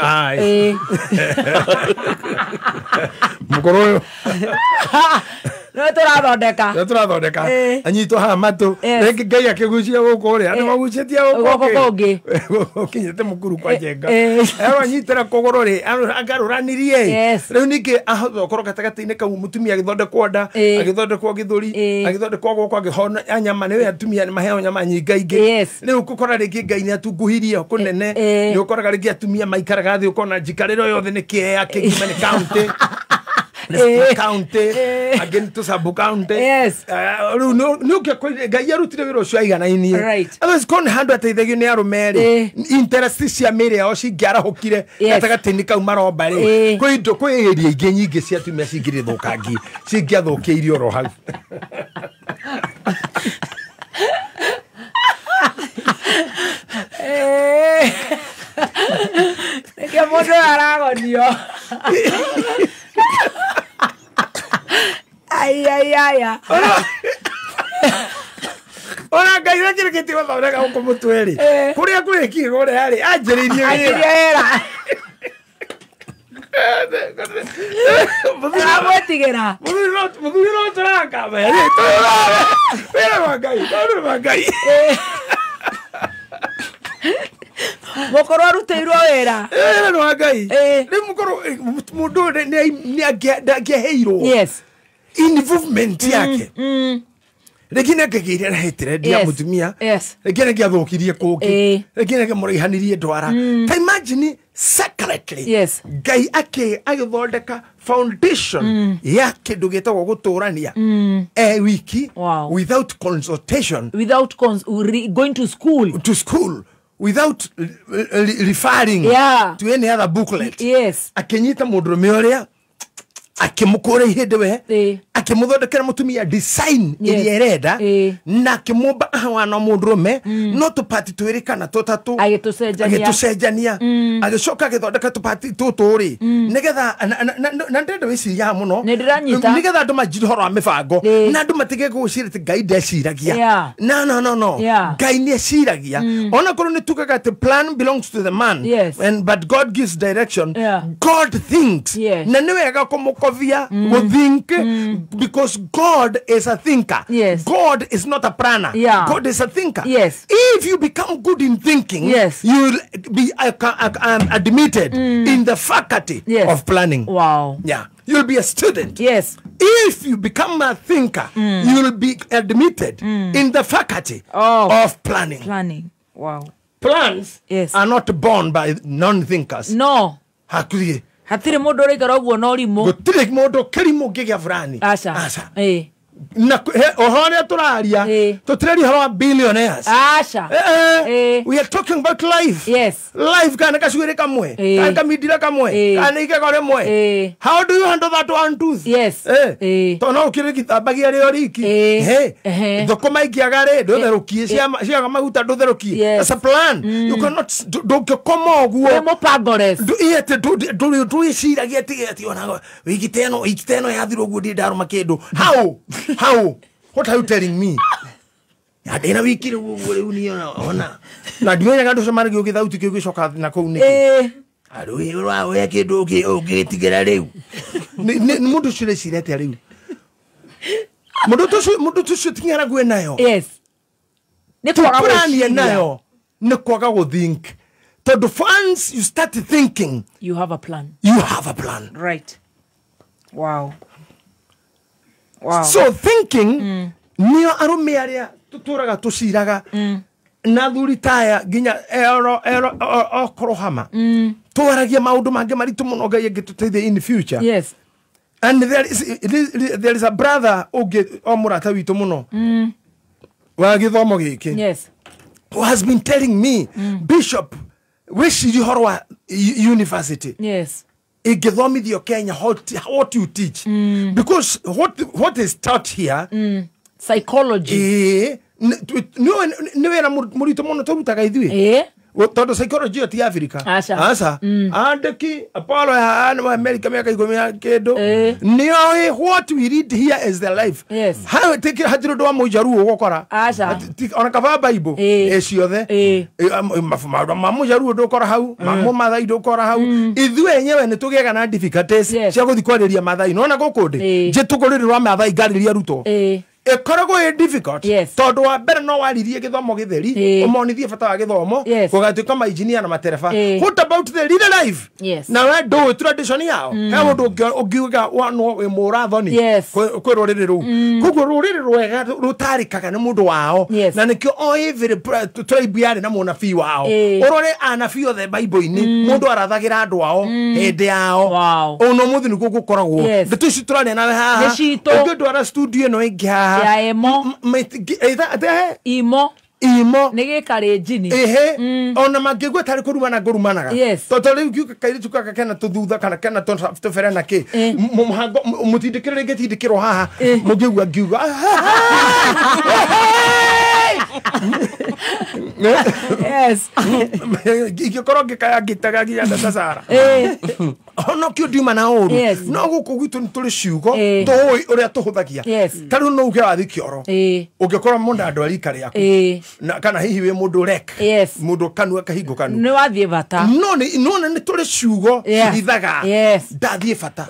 mũkũrũ ũyũ
no tũrathondeka
no tũrathondeka anyitwo haha matũ rĩngĩ Ngai akĩgucia gũkũ ũrĩa andũ magucĩtie gũkũ
kũngĩ
ũkinyĩte mũkuru kwa njenga erwo anyitĩra kũgũrũ rĩ angarũranirie rĩu ningĩ ahota gũkorwo gatagatĩ-inĩ kau mũtumia agĩthondekwo nda agĩthondekwo gĩthũri agĩthondekwo guoko akĩhona nyama nĩ atumia nĩ maheo nyama nyingaingĩ rĩu ũkũkora rĩngĩ Ngai nĩ atunguhirie kũnene nĩ ũkoraga rĩngĩ atumia maikaraga thĩ ũkona njikarĩro yothe nĩ kĩea kĩngima nĩ county county again to sub county. Rĩu nĩ ũngĩakorire Ngai arutire wĩra ũcio aiganainie. Otherwise korwo nĩ handũ ateithagio nĩ arũme rĩ interest cia mĩĩrĩ yao cingĩarahũkire gatagatĩ-inĩ kau maromba rĩ kwĩ indo kwĩ area ingĩ nyingĩ cia atumia cingĩrĩthũkangi cingĩathũkĩirio oro hau.
Nĩkĩo mũndũ aragonio. Ai ai ai.
Ona Ngai ũrĩa gũthondeka gũkũ mũtwe rĩ kũrĩa kũrĩkire kũrĩa rĩ anjĩrĩirie
wĩra. Amwĩtigĩra
mũthuri no tũrakamba wĩra wa Ngai tondũ wa Ngai
mũkũrũ arutĩirwo wĩra
wĩra nĩ wa Ngai rĩu mũkũrũ mũndũ nĩ angĩaheirwo involvement yake rĩngĩ nĩ angĩgĩire na hatred ya mũtumia rĩngĩ nĩ angĩathũkirie kũngĩ rĩngĩ nĩ angĩamũraihanirie ndwara. Ta imagine secretly Ngai agĩthondeka foundation ya kĩndũ gĩtagwo gũtũrania e wiki without consultation,
without going to school,
to school without referring to any other booklet. Akĩnyita mũndũrũme ũrĩa akĩmũkũra ihĩndĩ we akĩmũthondekera mũtumia design ĩrĩa ĩrenda na akĩmũmba ahana mũndũrũme no tũpati twĩrĩ kana tũtatũ agĩtũcenjania agĩcoka agĩthondeka tũpati tũtũ rĩ nĩgetha na ndĩrenda wĩciria mũno nĩgetha andũ manjire ũhoro wa mĩbango na andũ matige gwĩciria atĩ Ngai ndeciragia. No no no no, Ngai nĩ eciragia ona korwo nĩ tugaga atĩ plan belongs to the man and but God gives direction. God thinks na nĩ wega kũmũkovia gũthink because God is a thinker. God is not a planner. God is a thinker. If you become good in thinking, you will be admitted in the faculty of planning.
Wow.
Yeah. You'll be a student. If you become a thinker, you will be admitted in the faculty of planning.
Planning. Wow.
Plans are not born by non-thinkers.
No.
Hakurie.
Hatirĩ mũndũ ũraikara ũguo na ũrimũ.
Gũtirĩ mũndũ kĩrimũ kĩgĩa fulani.
Aca.
Aca. Na ũhoro ũrĩa tũraria tũtiraria ũhoro wa billionaires.
Aca.
We are talking about life. Life kana gacuĩrĩ kamwe kana kamindira kamwe kana igego rĩmwe. How do you handle that one tooth? Tondũ no ũkĩrĩ gĩthambagia rĩo riki. Thũkũma ingĩaga rĩ ndũtherũkie ciaga maguta ndũtherũkie. That's a plan. You cannot ndũngĩkoma ũguo.
Wĩ mũbango less.
Atĩ ndwĩciragia atĩ ona wiki ta ĩno yathira ũguo ndirĩ ndarũma kĩndũ. How? How? What are you telling me? Ndĩna wiki rĩu ũguo rĩu niĩ ona na ndimenyaga andũ cemanagia ũgĩthauti kĩu gĩcoka na kũu nĩkĩ arũĩ ũraoya kĩndũ ũngĩgĩtigĩra rĩu nĩ mũndũ ũcio ũreciria atĩa rĩu mũndũ ũcio ti ng'aragu ĩnayo
nĩ kwaga
gwĩciria nayo nĩ kwaga gũthink tondũ once you start thinking
you have a plan.
You have a plan.
Right. Wow. Wow.
So thinking nĩo arũme arĩa tũtũraga tũciraga na thuri taya nginya ero okorwo hama twaragia maũndũ mangĩ maritũ mũno Ngai angĩtũteithia in the future. And there is a brother ũngĩ o mũrata witũ mũno wa gĩthomo gĩkĩ,
yes,
who has been telling me, Bishop, wĩcirie ũhoro wa university,
yes,
ĩngĩthomithio Kenya, what you teach, because what is taught here,
psychology,
nĩ wĩra mũritũ mũno tũrutaga ithuĩ, tondũ psychology ĩyo ti Africa. Aca. Andĩki Apollo wa America mĩaka 10 ya kĩndũ nĩoĩ what we read here is the life. Hatirĩ ũndũ wa mũjaruo ũgũkora ona kaba Bible ciothe maũndũ ma mũjaruo ndũkora hau, ma mũmathai ndũkora hau. Ithuĩ enyewe nĩ tũgĩaga na difficulties cia gũthiĩ kwarĩria Mathai. Nĩwona gũkũ ndĩ njĩtũkũrĩrĩ rwa Mathai ngarĩria arutwo ĩkoragwo ĩ difficult, tondũ wa mbere no waririe gĩthomo gĩtheri, ũmonithie bata wa gĩthomo, gũgatuĩka mainjinia na matereba. What about the real life? Na we ndũĩ tradition yao, he mũndũ ũngiuga wĩ mũrathoni kwĩ rũrĩrĩ rũu. Koguo rũrĩrĩ rwega rũtarĩkaga nĩ mũndũ wao, na nĩkĩo o every tribe yarĩ na mũnabii wao. Ũrore anabii othe Bible-inĩ, mũndũ arathagĩra andũ ao hĩndĩ yao. Ona ũmũthĩ nĩguo gũkoragwo. Ndeto ici tũraria nawe haha, ũngĩndwara studio ĩno ĩngĩ haha
ya emo
imo
imo nĩ gĩkarĩnjini,
ehe, ona mangĩigua tarĩ kũrumana ngũrumanaga, tondũ rĩu ngiuga kairĩtu gaka kena tũthutha kana kena tũbere na kĩ mũhango mũtindĩkĩre rĩngĩ tindĩkĩrwo haha, mũngĩigua ngiuga
yes,
ingĩkorwo ngĩkaya ngĩtaga nginya ndata Sara ono kĩo ndiuma na ũru. No gũkũ gwitũ nĩ tũrĩ ciugo tũĩ ũrĩa tũhũthagia. Ta rĩu no uge wathiĩ kĩoro, ũngĩkorwo mũndũ andũ a rika rĩaku, kana hihi wĩ mũndũ rek, mũndũ kanua kahingo kanua,
nĩ wathiĩ bata.
No nĩ tũrĩ ciugo cithaga ndathiĩ bata.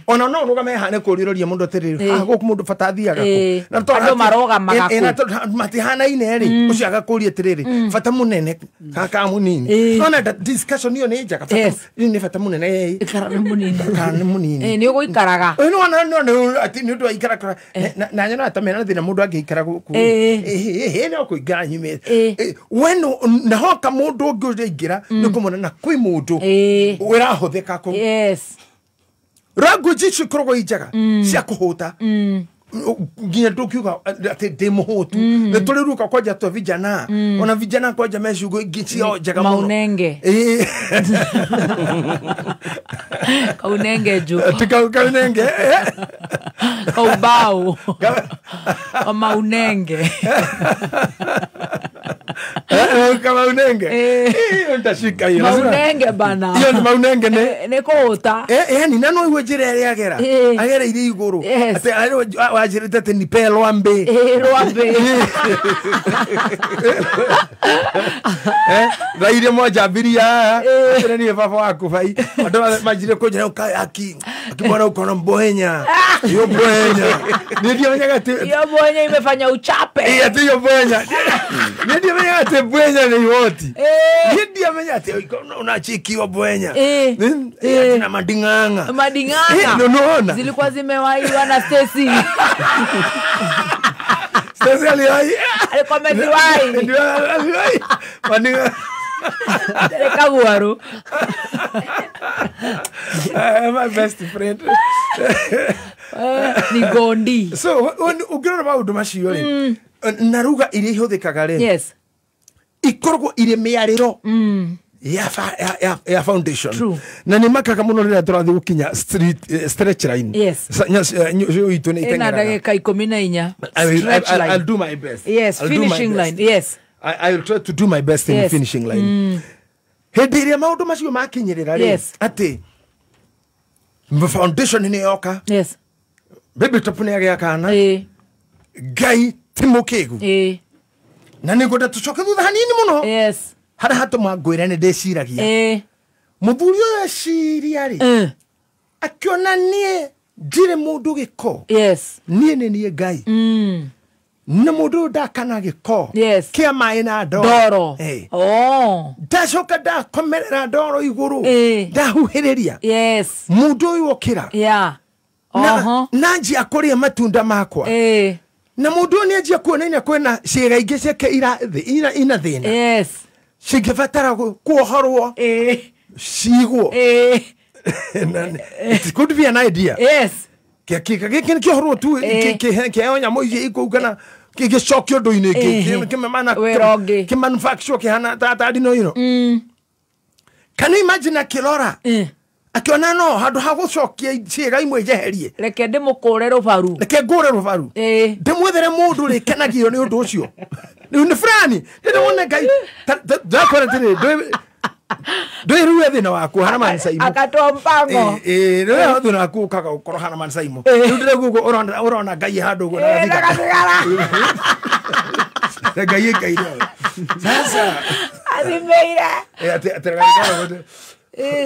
Ona no ũrũgame haha nĩ kũũria mũndũ atĩrĩrĩ, haha gũkũ mũndũ bata athiaga kũ? Na tondũ
andũ marũgamaga kũ?
Na tondũ matihanaine rĩ, ũcio agakũria atĩrĩrĩ, bata mũnene kana mũnini. Nona discussion ĩyo nĩ njega, nĩ bata mũnene
kana nĩ mũnini,
kana nĩ mũnini,
nĩ ũgũikaraga.
No atĩ nĩ ũndũ wa ikara na nyona ta mena thĩna mũndũ angĩikara gũkũ, no kũingĩra nyumĩte we na hoka mũndũ ũngĩ ũraingĩra nĩ kũmona na kwĩ mũndũ ũrahũthĩka kũu. Language icio ikoragwo i njega cia kũhũta, nginya ndũkiuga atĩ ndĩ mũhũtu. Nĩ tũrĩ ruka kwanja twa vijana, ona vijana kwanja me ciugo ingĩ ciao njega mũno.
Maunenge kaunenge ju
kaunenge
kaubau maunenge
kamaunenge iyo ndashika iyo
maunenge bana,
iyo ni maunenge
ne kũhũta.
Yani na no iwe njĩra ĩrĩa agera agereire igũrũ atĩ wanjĩrĩte atĩ nipe rwambĩ
rwambĩ
thaa iria mwanjambirie haha atĩrĩ niĩ baba waku bai, andũ manjire kũnjĩra aki akimwona ukona mbwenya iyo mbwenya niĩ ndiamenyaga atĩ
iyo mbwenya imefanya uchape,
atĩ iyo mbwenya niĩ ndiamenyaga atĩ mbwenya nĩ ihoti, niĩ ndiamenyaga atĩ unachikiwa mbwenya na mading'ang'a
mading'ang'a
unaona
zilikuwa zimewaiwa na Stacy.
Stacy aliwahi,
alikuwa ameziwahi,
aliwahi mading'ang'a
Kaguaru.
My best friend
ni Gondi.
So ũngĩrora maũndũ macio rĩ, na ruga iria ihũthĩkaga rĩ,
yes,
ikoragwo irĩ mĩarĩro ya foundation.
True.
Na nĩ makaga mũno rĩrĩa tũrathiĩ gũkinya stretch line.
Yes.
Itũ nĩ
ĩna ndagĩka 14.
I'll do my best.
Yes, finishing line. Yes.
I will try to do my best in the finishing line. Hĩndĩ ĩrĩa maũndũ macio makinyĩrĩra rĩ, atĩ foundation nĩ yoka.
Yes.
Baby top nĩ agĩa kana. Ngai ti mũkĩgu. Na nĩ ngwenda tũcoke thutha hanini mũno.
Yes.
Harĩa hatũma ngwĩre nĩ ndĩciragia. Mũthuri ũyũ eciria rĩ, akĩona niĩ ndirĩ mũndũ gĩko.
Yes.
Niĩ nĩ niĩ Ngai. Na mũndũ ũyũ ndakana gĩko kĩa maĩ na ndoro. Ndacoka ndakomerera ndoro igũrũ, ndahuhĩrĩria.
Yes.
Mũndũ ũyũ okĩra.
Yeah.
Na njia kũrĩa matunda makwa. Na mũndũ ũyũ nĩanjia kuona kwĩna ciĩga ingĩ ciake ina thĩna.
Yes.
Cingĩbatara kuohorwo, cigwo. It could be an idea.
Yes.
Gĩkĩ nĩkĩohorwo tu kĩheo nyamũ ici ikũu kana gĩcokio ũndũ-inĩ
Wĩra ũngĩ.
kĩmanufacture kĩhana ta ndino ĩno. Can you imagine akĩrora akiona no handũ ha gũcokia ciĩga imwe njeherie,
reke ndĩmũkũre rũbaru,
reke ngũre rũbaru, ndĩmwethere mũndũ rĩkenagio nĩ ũndũ ũcio. Rĩu nĩ fulani ndĩwone Ngai ndakwĩra atĩrĩrĩ, ndwĩ rĩu thĩna waku hana man Saimo
akatoa mpango.
Rĩu thĩna waku ũkaga gũkorwo hana man Saimo. Rĩu ndĩraigua ũguo ũrona Ngai handũ ũguo na
gathigara.
Ngai Ngai sasa
athimeire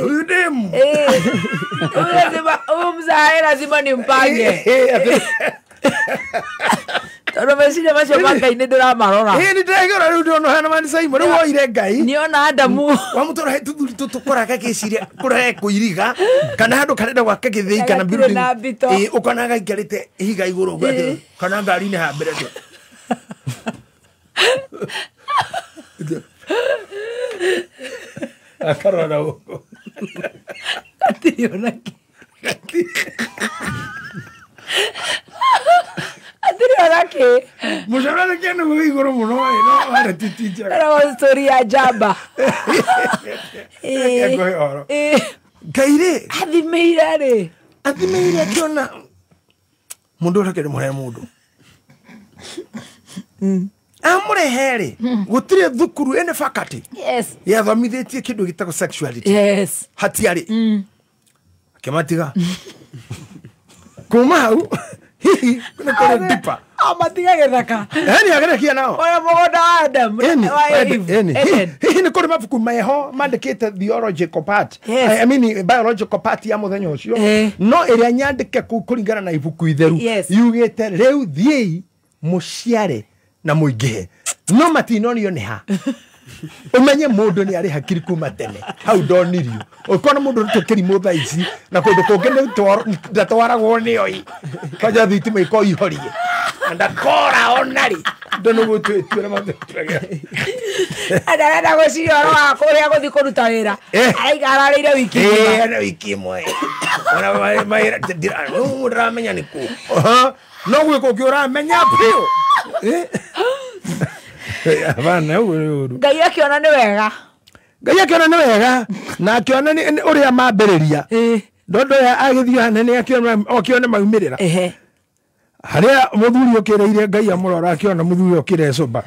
huyu demu
huyu mzae lazima nimpange tondũ meciria macio ma Ngai nĩ ndĩramarora.
Nĩ ndĩraigua rĩu ndĩrona hana man Saimo rĩu woire Ngai
nĩona Adamu
wamũtwara he tũthuri tũtũ gĩciria kũrehe kũiriga kana handũ karenda gwake gĩthĩi kana
building
ũkona gaikarĩte ihiga igũrũ ũguo atĩ kana ngari-inĩ ha mbere atĩ akarora ũguo
gatirĩ ona kĩ atirĩ ona kĩ
mũcara nĩ kĩndũ gwĩ igũrũ mũno no arĩ ti njega.
Ĩragwo story ya njamba.
Reke ngũhe ũhoro. Ngai rĩ
athimĩire rĩ
athimĩire akĩona mũndũ ũrĩa akĩrĩ mũhe mũndũ amũrehe rĩ gũtirĩ thukuru ĩnĩ faculty yathomithĩtie kĩndũ gĩtagwo sexuality. Hatiarĩ akĩmatiga kuma hau hihi nĩ kũrĩ deeper
amatiga gĩthaka
ĩni agerekia nao
ũrĩa mũgũnda wa Adam wa Eve.
Hihi nĩ kũrĩ mabuku meho mandĩkĩte theological part, I mean biological part ya mũthenya ũcio, no ĩrĩa nyandĩke kũu kũringana na ibuku itheru yugĩte rĩu thiĩi mũciare na mũingĩhe no matinonio nĩ ha. Ũmenye mũndũ nĩ arĩ hakiri kuma tene hau ndonirio ũkona mũndũ tũkĩrimũ thaa ici na kũndũ kũngĩ ndatwaragwo nĩo kwanja thitima iko ihorie na ndakora onarĩ ndonũgũtwĩtuĩra matwĩtuĩra
andarenda gwĩciria ũhoro wa kũrĩa gũthiĩ kũruta wĩra araiga ararĩire wiki
ng'ima wiki ĩmwe ona mawĩra ndĩramenya nĩ kũ no gwĩ kũngĩ ũramenya biũ. Abana ũguo nĩ ũru.
Ngai akĩona nĩ wega.
Ngai akĩona nĩ wega na akĩona nĩ ũrĩa mambĩrĩria ndondo ya agĩthiĩ hanene akĩona maumĩrĩra harĩa mũthuri ũkĩrĩire Ngai amũrora akĩona mũthuri ũkĩre cũmba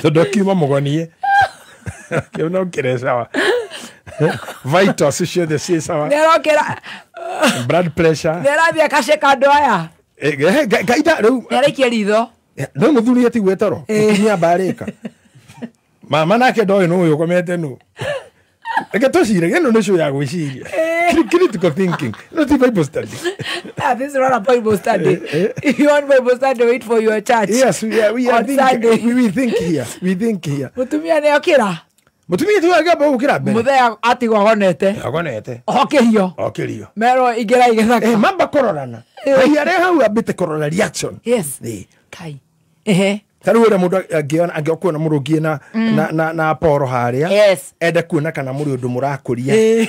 tondũ akiuma mũgonie akĩona ũkĩre sawa vitals ciothe ciĩ sawa
nĩarokĩra
blood pressure
nĩarathiĩ akaceka andũ aya
Ngai rĩu
nĩaraikia ritho
no mũthuri atigwe toro mũtumia mbarĩka mama nake ndoĩ nũ ũyũ ũkomete nũ reke tũcire ĩno nĩ show ya gwĩciria critical thinking not Bible study.
This is not a Bible study. If you want Bible study, wait for your church.
Yes, we are thinking, we think here. We think here.
Mũtumia nĩ okĩra
Mũtumia tu agĩamba gũkĩra mbere
mũthee atigwo agonete
agonete
okĩrio
okĩrio
merwo ingĩra igĩthaka
mamba kũrorana Ngai arĩ hau ambĩte kũrora reaction.
Yes. Kai ehe
ta rĩu ũrĩa mũndũ angĩona angĩkuona mũrũngiĩ na poro harĩa ende kuona kana mũrĩ ũndũ mũrakũria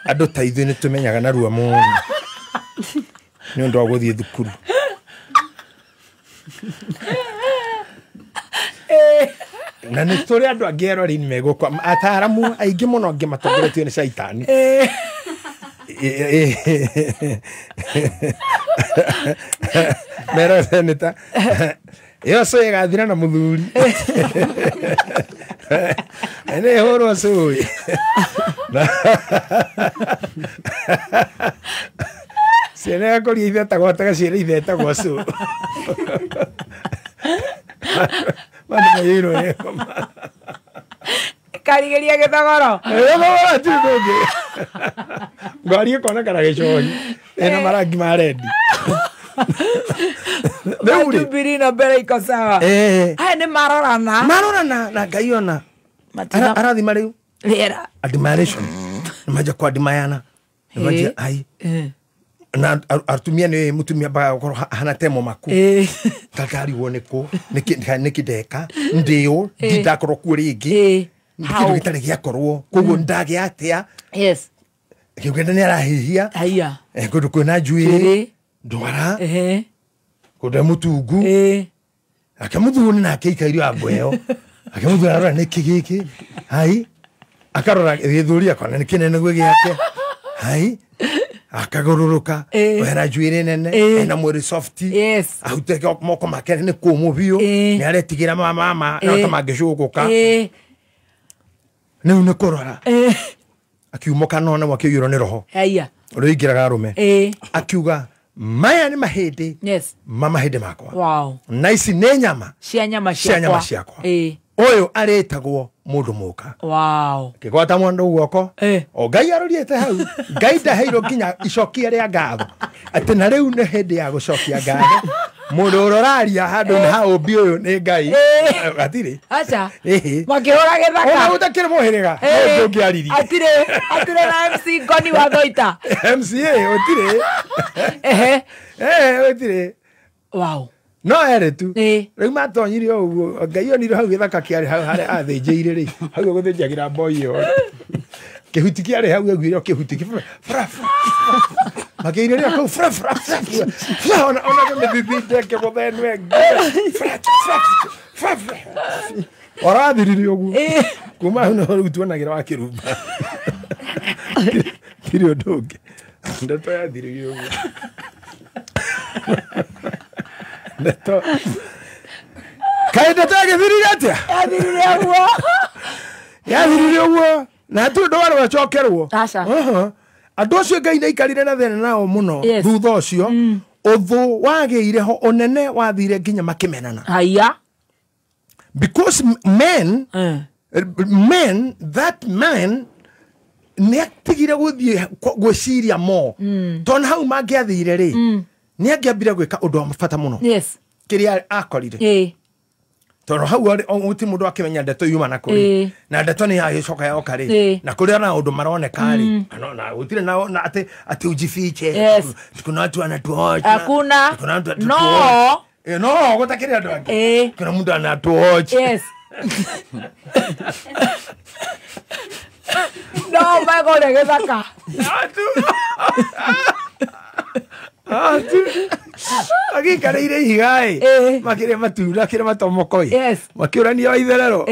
andũ ta ithuĩ nĩ tũmenyaga narua mũno nĩ ũndũ wa gũthiĩ thukuru. Na nĩ tũrĩ andũ angĩ erori nĩ megũkwa ataaramu aingĩ mũno angĩ matongoretio nĩ caitani. Mero seneta ĩyo cũĩ ĩgathira na mũthuri nĩ ĩhũrwo cũĩ ciana ĩgakũria ithetagwo taga ciana ithetagwo cũĩ Mandũ maiyũirwo nĩ ngoma
Karigĩria gĩthogoro
gĩthogoro hatirĩ kũngĩ ngari ĩkonekana gĩcohi ĩna marangi ma rendi.
Jubilee na mbere iko sawa. Haya nĩ marorana
marorana na Ngai ona arathima rĩu
rĩera
admiration nĩmanjia kwadmireana nĩmanjia ai na atumia nĩ mũtumia mbaga gũkorwo ahana temo maku takarigwo nĩkũ nĩkĩ ndeka ndĩũ ndindakorwo kuo rĩngĩ kĩndũ gĩtarĩ gĩakorwo koguo ndagĩa atĩa
yes
Kĩugende nĩ arahihia.
Haya.
Kũndũ kwĩna njuĩrĩ. Ndwara. Kũndũ mũtungu. Ake mũthuri nake aikaire ambo ĩyo. Ake mũthuri arora nĩkĩ gĩkĩ. Hai. Akarora gĩthũri akona nĩ kĩnene gwĩ gĩake. Hai. Akagũrũrũka. Ena njuĩrĩ nene. Ena mwĩrĩ soft.
Yes.
Ahuteke moko make nĩ kũmũ biũ. Nĩ aretigĩra mama no ta mangĩcũgũka. Rĩu nĩ kũrora. Akiumoka nona wakĩiyũrwo nĩ roho.
Haya.
Ũrĩa ũingĩraga arũme. Akiuga maya nĩ mahĩndĩ.
Yes.
Ma mahĩndĩ makwa.
Wow.
Na ici nĩ nyama.
Cia nyama ciakwa.
Cia nyama ciakwa. Ũyũ arĩtagwo mũndũ mũka.
Wow.
Kĩgwata mwandũ guoko. O Ngai arorĩte hau. Ngai ndaheirwo nginya icokia rĩa ngatho. Atĩ na rĩu nĩ hĩndĩ ya gũcokia ngatho. Mũndũ ũroraria handũ ha ũmbi ũyũ nĩ Ngai. Gatirĩ.
Aca. Makĩhũra gĩthaka.
Ona gũtakĩrĩ mũhĩrĩga. Ndũngĩaririe.
Atirĩ na MC Ngoni wa Thoita.
MCA ũtirĩ. Ũtirĩ.
Wow.
No ere tu. Rĩu matonyire ũguo Ngai onire hau gĩthaka kĩarĩ hau harĩa athĩnjĩire rĩ. Hau gũthĩnjagĩra mboi ĩyo. Kĩhuti kĩarĩ hau aiguire kĩhuti fra fra. Makĩirĩria kũu fra fra fra. Ona kĩmĩthithinde kĩgũthenwe fra fra fra. Orathirire ũguo. Kuma hau no rĩu tuonagĩra wa kĩrumba. Tirĩ ũndũ ũngĩ. Ndeto yathirire ũguo. Ndeto. Kaĩ ndeto yagĩthirire atĩa?
Yathirire ũguo.
Yathirire ũguo. Na hatirĩ ũndũ warĩ wacokerwo.
Aca.
Andũ acio Ngai nĩaikarire na thĩna nao mũno thutha ũcio. Ũthũ wagĩire ho ũnene wathire nginya makĩmenana.
Haya.
Because men, that man nĩatigire gũthiĩ gwĩciria mo. Tondũ hau mangĩathire rĩ, nĩangĩambire gwĩka ũndũ wa bata mũno.
Yes.
Kĩrĩa akorire. Tondũ hau gũtirĩ mũndũ akĩmenya ndeto yuma na kũrĩ. Na ndeto nĩ yagĩcoka yoka rĩ. Na kũrĩa na ũndũ maroneka rĩ. Na gũtirĩ na atĩ ujifiche.
Yes.
Kuna watu wanatuocha.
Hakuna.
Kuna watu
No.
No, gũtakĩrĩ andũ angĩ. Kuna mũndũ anatuocha.
Yes. No, magore gĩthaka.
Agĩikareire ihiga ĩ. Makĩrĩa matunda, akĩrĩa matomoko ĩ. Makĩũrania wa itherero.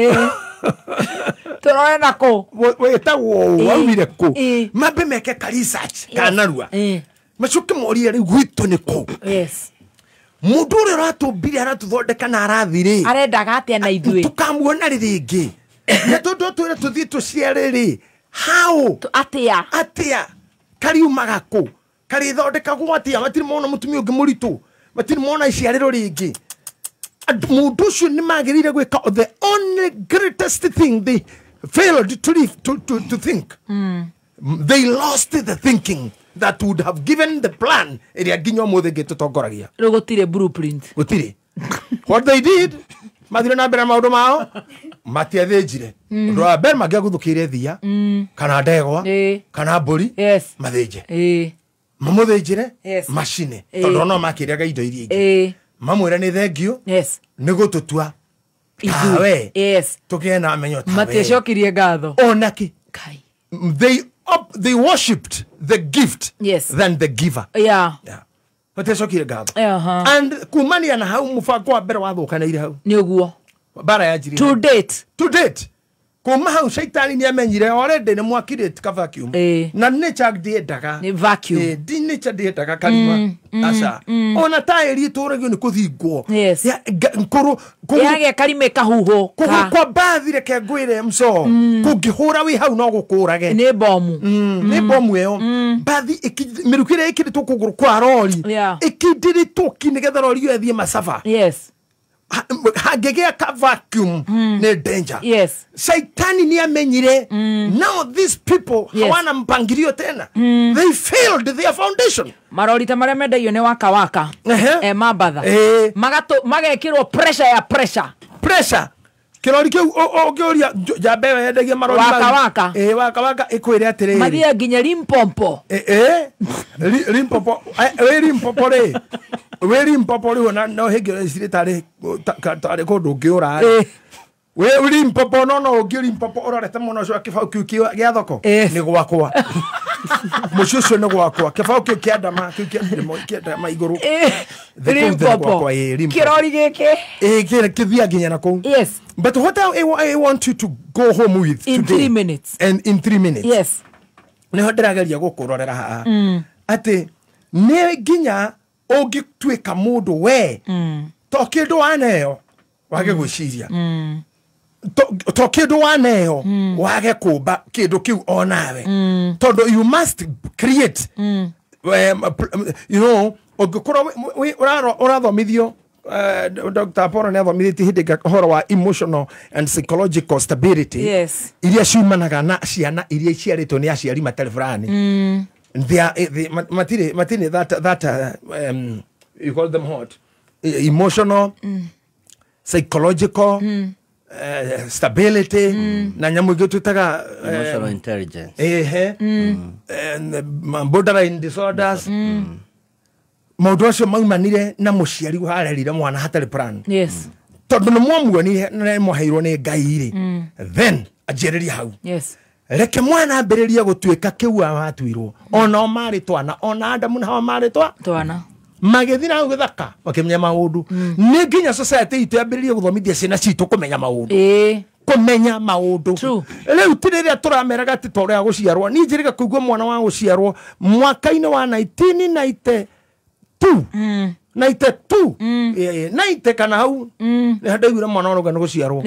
Tũrore na kũ?
Wĩtagwo ũũ, waumire kũ? Mambe meke ka research ka narua. Macoke morie rĩu gwitũ nĩ kũ?
Yes.
Mũndũ ũrĩa ũratũmbire aratũthondeka na arathi rĩ.
Arendaga atĩa na ithuĩ?
Tũkamuona rĩ rĩngĩ. Na tondũ twĩre tũthiĩ tũciare rĩ. How?
Atĩa?
Atĩa? Kariumaga kũ? Karĩthondekagwo atĩa? Matirĩ mona mũtumia ũngĩ mũritũ. Matirĩ mona iciarĩro rĩngĩ. Mũndũ ũcio nĩ magĩrĩire gwĩka the only greatest thing they failed to think. They lost the thinking that would have given the plan ĩrĩa nginya ũmũthĩ ĩngĩtũtongoragia.
Rĩu gũtirĩ blueprint.
Gũtirĩ. What they did, mathire na mbere maũndũ mao, matiathĩnjire. Ũndũ wa mbere mangĩaguthũkĩire thia, kana ndegwa, kana mbũri, mathĩnje. Mamũthĩnjĩre, macine. Tondũ no makĩrĩaga indo iria ingĩ. Mamwĩre nĩ thengio, nĩ gũtũtua tawe. Tũgĩe na menyo tawe.
Matiacokirie ngatho.
Ona kĩ. They worshipped the gift than the giver.
Yeah.
Matiacokire ngatho. And kumania na hau mũbango wa mbere wathũkanĩire hau.
Nĩ ũguo.
Mbara yanjirie.
To date.
To date. Kuma hau shaitani nĩ amenyire already nĩ mwakirĩte ka vacuum. Na nature ndĩendaga.
Nĩ vacuum.
Nature ndĩendaga karima. Aca. Ona taĩri ĩtũragio nĩ kũthingwo.
Yes.
Kũrũ
yagĩa karima ĩkahuhwo.
Kũgũrũ kwa mbathi reke ngwĩre mco. Kũngĩhũra wĩ hau no gũkũrage.
Nĩ bomu.
Nĩ bomu ĩyo. Mbathi mĩrukĩ ĩrĩa ĩkĩrĩtwo kũgũrũ kwa rori. Ĩkindĩrĩtwo ki nĩgetha rori ĩyo ĩthiĩ macaba.
Yes.
Hangĩgĩa ka vacuum nĩ danger.
Yes.
Shaitani nĩ amenyire. Now these people hawana mpangilio tena. They failed their foundation.
Marori ta marĩa mendagio nĩ waka waka. Mambatha. Magekĩrwo pressure ya pressure.
Pressure. Kĩrori kĩu ũngĩũria njamba ĩyo yendagia marori
waka waka.
Waka waka ĩkwĩre atĩrĩrĩ.
Mathiaga nginya Limpopo.
Limpopo. Wĩ Limpopo rĩ. Wĩ Limpopo rĩ ona no hĩngĩ ĩcirĩ tarĩ kũndũ ũngĩũra rĩ. Wĩ Limpopo no ũngĩ Limpopo ũrorete mwena ũcio wa kĩbaũ kĩu gĩa thoko nĩ gwakwa. Mũciĩ ũcio nĩ gwakwa, kĩbaũ kĩu kĩa ndama, kĩu kĩa ndama igũrũ.
Limpopo. Kĩrori gĩkĩ.
Ĩ kĩthia nginya na kũu.
Yes.
But what I want you to go home with
in
today,
3 minutes.
And in 3 minutes.
Yes.
Nĩho ndĩrageria gũkũrorera haha. Atĩ nĩ nginya ũngĩtuĩka mũndũ we to kĩndũ waneo wage gwĩciria, to kĩndũ waneo wage kũmba kĩndũ kĩu onawe, tondũ you must create, you know, ũngĩkorwo ũrathomithio. Dr. Apollo nĩ athomithĩtie hĩndĩ ũhoro wa emotional and psychological stability.
Yes.
Iria ciumanaga na ciana iria iciarĩtwo nĩ aciari matarĩ fulani. They are matire that you call them what? Emotional, psychological stability, na nyamũ ĩngĩ twĩtaga
emotional intelligence,
and borderline disorders. Maũndũ acio maumanire na mũciari warerire mwana hatarĩ plan.
Yes.
Tondũ nĩ mwamuonire na mwaheirwo nĩ Ngai rĩ, then anjĩrĩria hau.
Yes.
Reke mwana ambĩrĩrie gũtuĩka kĩu watuirwo. Ona o marĩ twana, ona Adamu na Hawa marĩ twana magĩthiĩ na hau gĩthaka makĩmenya maũndũ. Nĩ nginya society itũ yambĩrĩrie gũthomithia ciana citũ kũmenya maũndũ. Kũmenya maũndũ. Rĩu ti rĩrĩa tũrameraga atĩ to ũrĩa gũciarwo. Niĩ njĩrĩga kũigua mwana wa gũciarwo mwaka-inĩ wa 1992 92 90 kana hau nĩ ndaiguire mwana wa rũgano gũciarwo.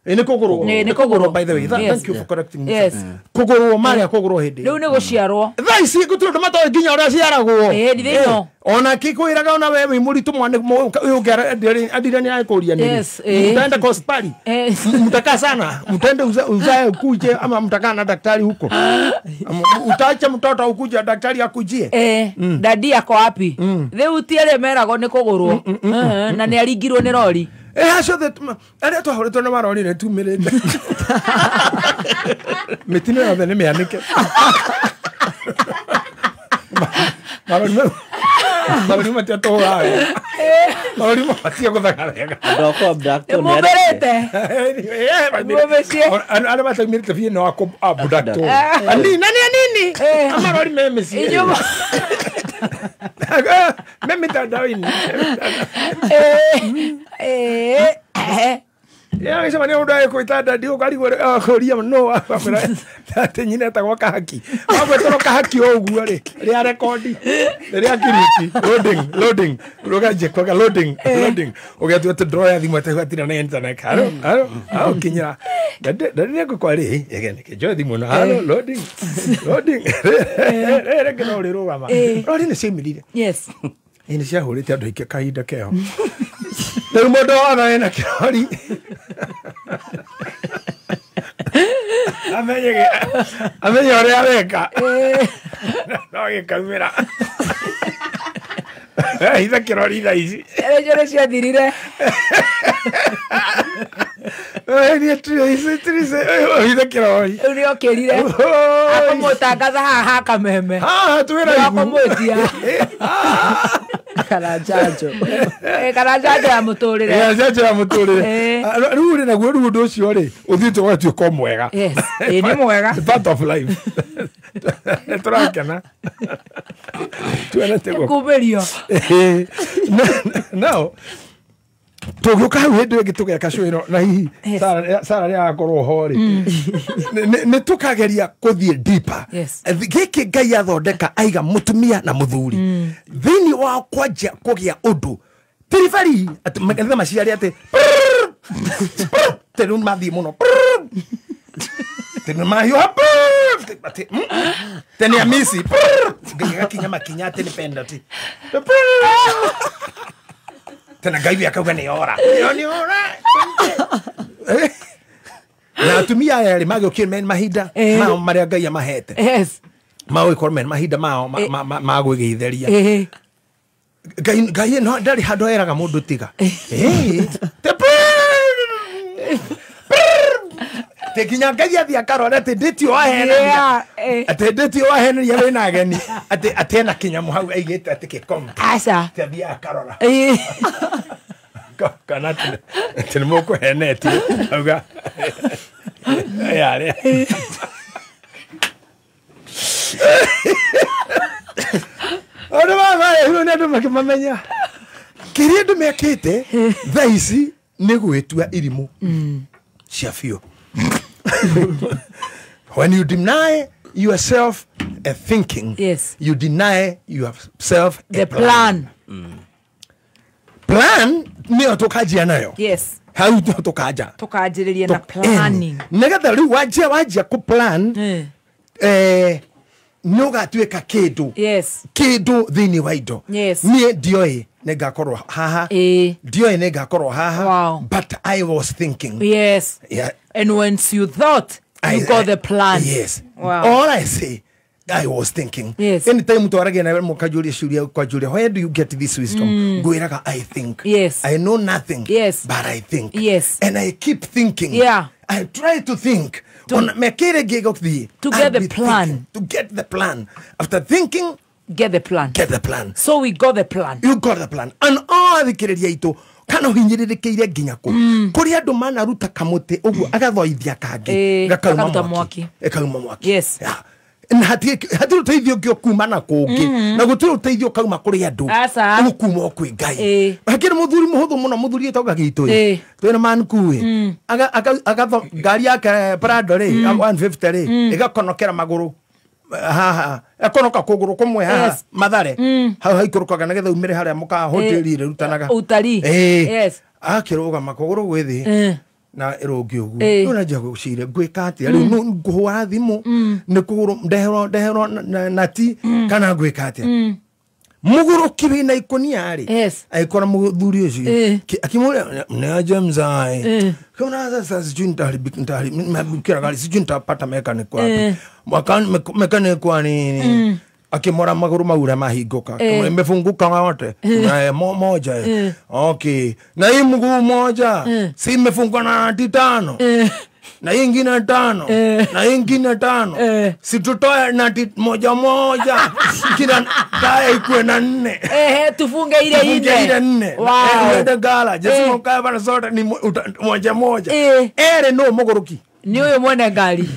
Nĩ kũgũrwo.
Nĩ kũgũrwo,
by the way. Thank you for correcting me.
Yes.
Kũgũrwo marĩa kũgũrwo hĩndĩ.
Rĩu nĩ gũciarwo.
Thaa ici gũtirĩ ũndũ matoĩ nginya ũrĩa aciaragwo.
Ndithĩno.
Ona kĩkwĩraga ona we wĩ mũritũ mwana ũyũ ũngĩ andire nĩ akũria nĩ. Mtaenda kwa hospitali. Mtakaa sana. Mtaenda uzae ukuje ama mtakaa na daktari huko. Utaacha mtoto ukuje daktari akujie.
Dadi ako wapi? Rĩu ti arĩa meragwo nĩ kũgũrwo. Na nĩ aringirwo nĩ rori.
Acio arĩa twahũrĩtwo nĩ marori nĩ tumĩrĩte. Mĩtino yothe nĩ mĩanĩke. Marori matiatũhũraga wega. Marori mabatie gũthaka wega.
Andũ a kũ-abduct
Nĩ mumĩrĩte.
Arĩa mataumĩrĩte biũ no a-abduct. Anini na nĩ anini. Amarori me mĩciĩ. Me mitandaoni. Gĩcemania mũndũ agĩkwĩta dadi ũkarigwo akũria no akwĩra atĩ nyina etagwo Kahaki. Wagwĩtĩrwo Kahaki o ũguo rĩ, rĩa rekondi, rĩa kiriti, loading, loading, ũganjia kuga loading, loading. Ũgatua atĩ ndroya thimũ atĩ hatirĩ na internet. Haro, haro, haro kinyĩra. Dadi nĩ ngũkwa rĩ, nĩkĩ njoe thimũ na haro, loading, loading. Rĩrĩ no rĩrũgama. Rori nĩ ciaumĩrire.
Yes.
Nĩ ciahũrĩte andũ aingĩ kahinda keho. Rĩu mũndũ wothe ena kĩrori amenye ũrĩa areka no gĩkaumĩra hitha kĩrori thaa ici.
Rĩu nĩ ciathirire.
Hitha kĩrori.
Rĩu nĩ okĩrire. Akũmũtangatha haha ha Kameme.
Haha twĩra
Akũmwĩtia. Kana njanjo. Kana njanjo ya mũtũrĩre.
Njanjo ya mũtũrĩre. Rĩu rĩ naguo rĩu ũndũ ũcio rĩ ũthiĩte ũgatuĩka o mwega.
Yes. Nĩ mwega.
Part of life. Tũrakena. Tuonete guoko.
Kumĩrio.
Now tũgĩũka hau hĩndĩ ĩngĩ tũgeka show ĩno na hihi Sarah nĩ agakorwo ho rĩ, nĩ tũkageria kũthiĩ deeper. Gĩkĩ Ngai athondeka aiga mũtumia na mũthuri thĩinĩ wa kwanjia kũgĩa ũndũ tiribari atĩ makanitha maciare atĩ tĩ rĩu mathiĩ mũno tĩ nĩ mahiũha atĩ tĩ nĩ amisi gakinya makinya atĩ nĩ penalty tena Ngai akauga nĩ ora. Nĩ ora. Na atumia aya rĩ magĩũkire men mahinda mao marĩa Ngai amahete.
Yes.
Magũgĩkorwo men mahinda mao ma gwĩgeithĩria. Ngai no ndarĩ handũ eraga mũndũ tiga. Te nginya Ngai athiĩ akarora atĩ ndĩtio wahenania. Atĩ ndĩtio wahenania wĩna ageni. Atĩ ena kĩnyamũ hau aigĩte atĩ gĩkombe.
Aca.
Atĩ athiĩ akarora. Kana atĩ nĩ mũkũhenetie. Auga. Yarĩ. Andũ marehirwo nĩ andũ makĩmamenya. Kĩrĩa andũ mekĩte thaa ici nĩ gwĩtua irimũ cia biũ. When you deny yourself a thinking,
yes,
you deny yourself
the
a plan. Plan nĩyo tũkanjia nayo.
Yes.
Hau nĩho tũkanja.
Tũkanjĩrĩria na planning.
Nĩgetha rĩu wanjia kũ plan, nĩ ũgatuĩka kĩndũ.
Yes.
Kĩndũ thĩinĩ wa indo.
Yes.
Niĩ ndioĩ nĩ ngakorwo haha. Ndioĩ nĩ ngakorwo haha.
Wow.
But I was thinking.
Yes.
Yeah.
And once you thought, you got the plan.
Yes.
Wow.
All I say, I was thinking.
Yes.
Anytime twaragia na mũkanjũria ciũria, ũkanjũria, where do you get this wisdom? Ngwĩraga, I think.
Yes.
I know nothing.
Yes.
But I think.
Yes.
And I keep thinking.
Yeah.
I try to think. Ona mekĩre ngĩgũthiĩ.
To get the plan.
Thinking, to get the plan. After thinking,
get the plan.
Get the plan.
So we got the plan.
You got the plan. And all athikĩrĩria aitũ kana ũhinyĩrĩrĩkĩire nginya kũ kũrĩ andũ manaruta kamũtĩ ũguo agathoithia kangĩ gakauma mwaki. Ĩkauma mwaki.
Yes.
Yeah. Na hatirĩ ũteithio ũngĩ ũkuma na kũngĩ na gũtirĩ ũteithio ũkauma kũrĩ andũ ũkuma o kwĩ Ngai. Hakĩrĩ mũthuri mũhũthũ mũno, mũthuri ĩtonga gitũ ĩ twĩna manku ĩ agatho ngari yake Prado rĩ 150 rĩ ĩgakonokera magũrũ haha, ekonoka kũgũrũ kũmwe haha Mathare hau haikũrũkaga nĩgetha umĩre harĩa mũkawa hoteli ĩrutanaga
ũtarii. Yes.
Akĩrũgama kũgũrũ gwĩ thĩ na ĩrũngi ũguo. Rĩu nanjia gwĩciria ngwĩka atĩa rĩu, ngũhũra thimũ nĩ kũgũrũ ndeherwo nati kana ngwĩka atĩa. Mũgũrũki wĩna ikũnia rĩ agĩkora mũthuri ũcio akĩmũria nĩ mzai kuna sasa sijui nitaharibikira gari, sijui nitapata mechanic wapi, mechanic wa nini. Akimora magũrũ mau ũrĩa mahingũka, imefunguka wote moja. Okay, na hii mguu moja si imefunguka na nati 5 na hii ingine 5 na hii ingine 5, si tutoe nati moja moja kila taya ikuwe na 4.
Tufunge ile
4.
Wow.
Uende gala jesu mkae bana sote ni moja moja. Ere no mũgũrũki
ni ũyũ mwene ngari.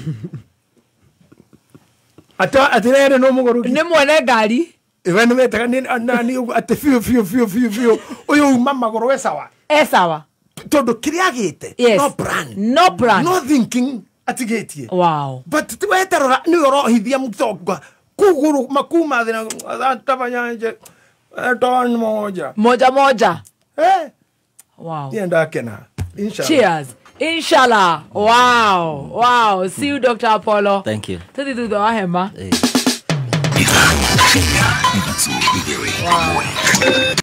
Ata atirere no mũgũrũki
nĩ mwene ngari.
Iwe nĩ wetaga nani atĩ biũ biũ biũ biũ biũ ũyũ uma magũrũ e sawa.
E sawa.
Tondũ kĩrĩa agĩte no plan.
No plan.
No thinking atigĩtie.
Wow.
But weterora nĩ ũrohithia mũtonga kũgũrũ makuma thĩ na tabanyanje ton moja.
Moja moja. Wow.
Niĩ ndakena. Inshallah.
Cheers. Inshallah. Wow. Wow. See you, Dr. Apollo.
Thank you.
Tuthi thutha wa hema. Wow.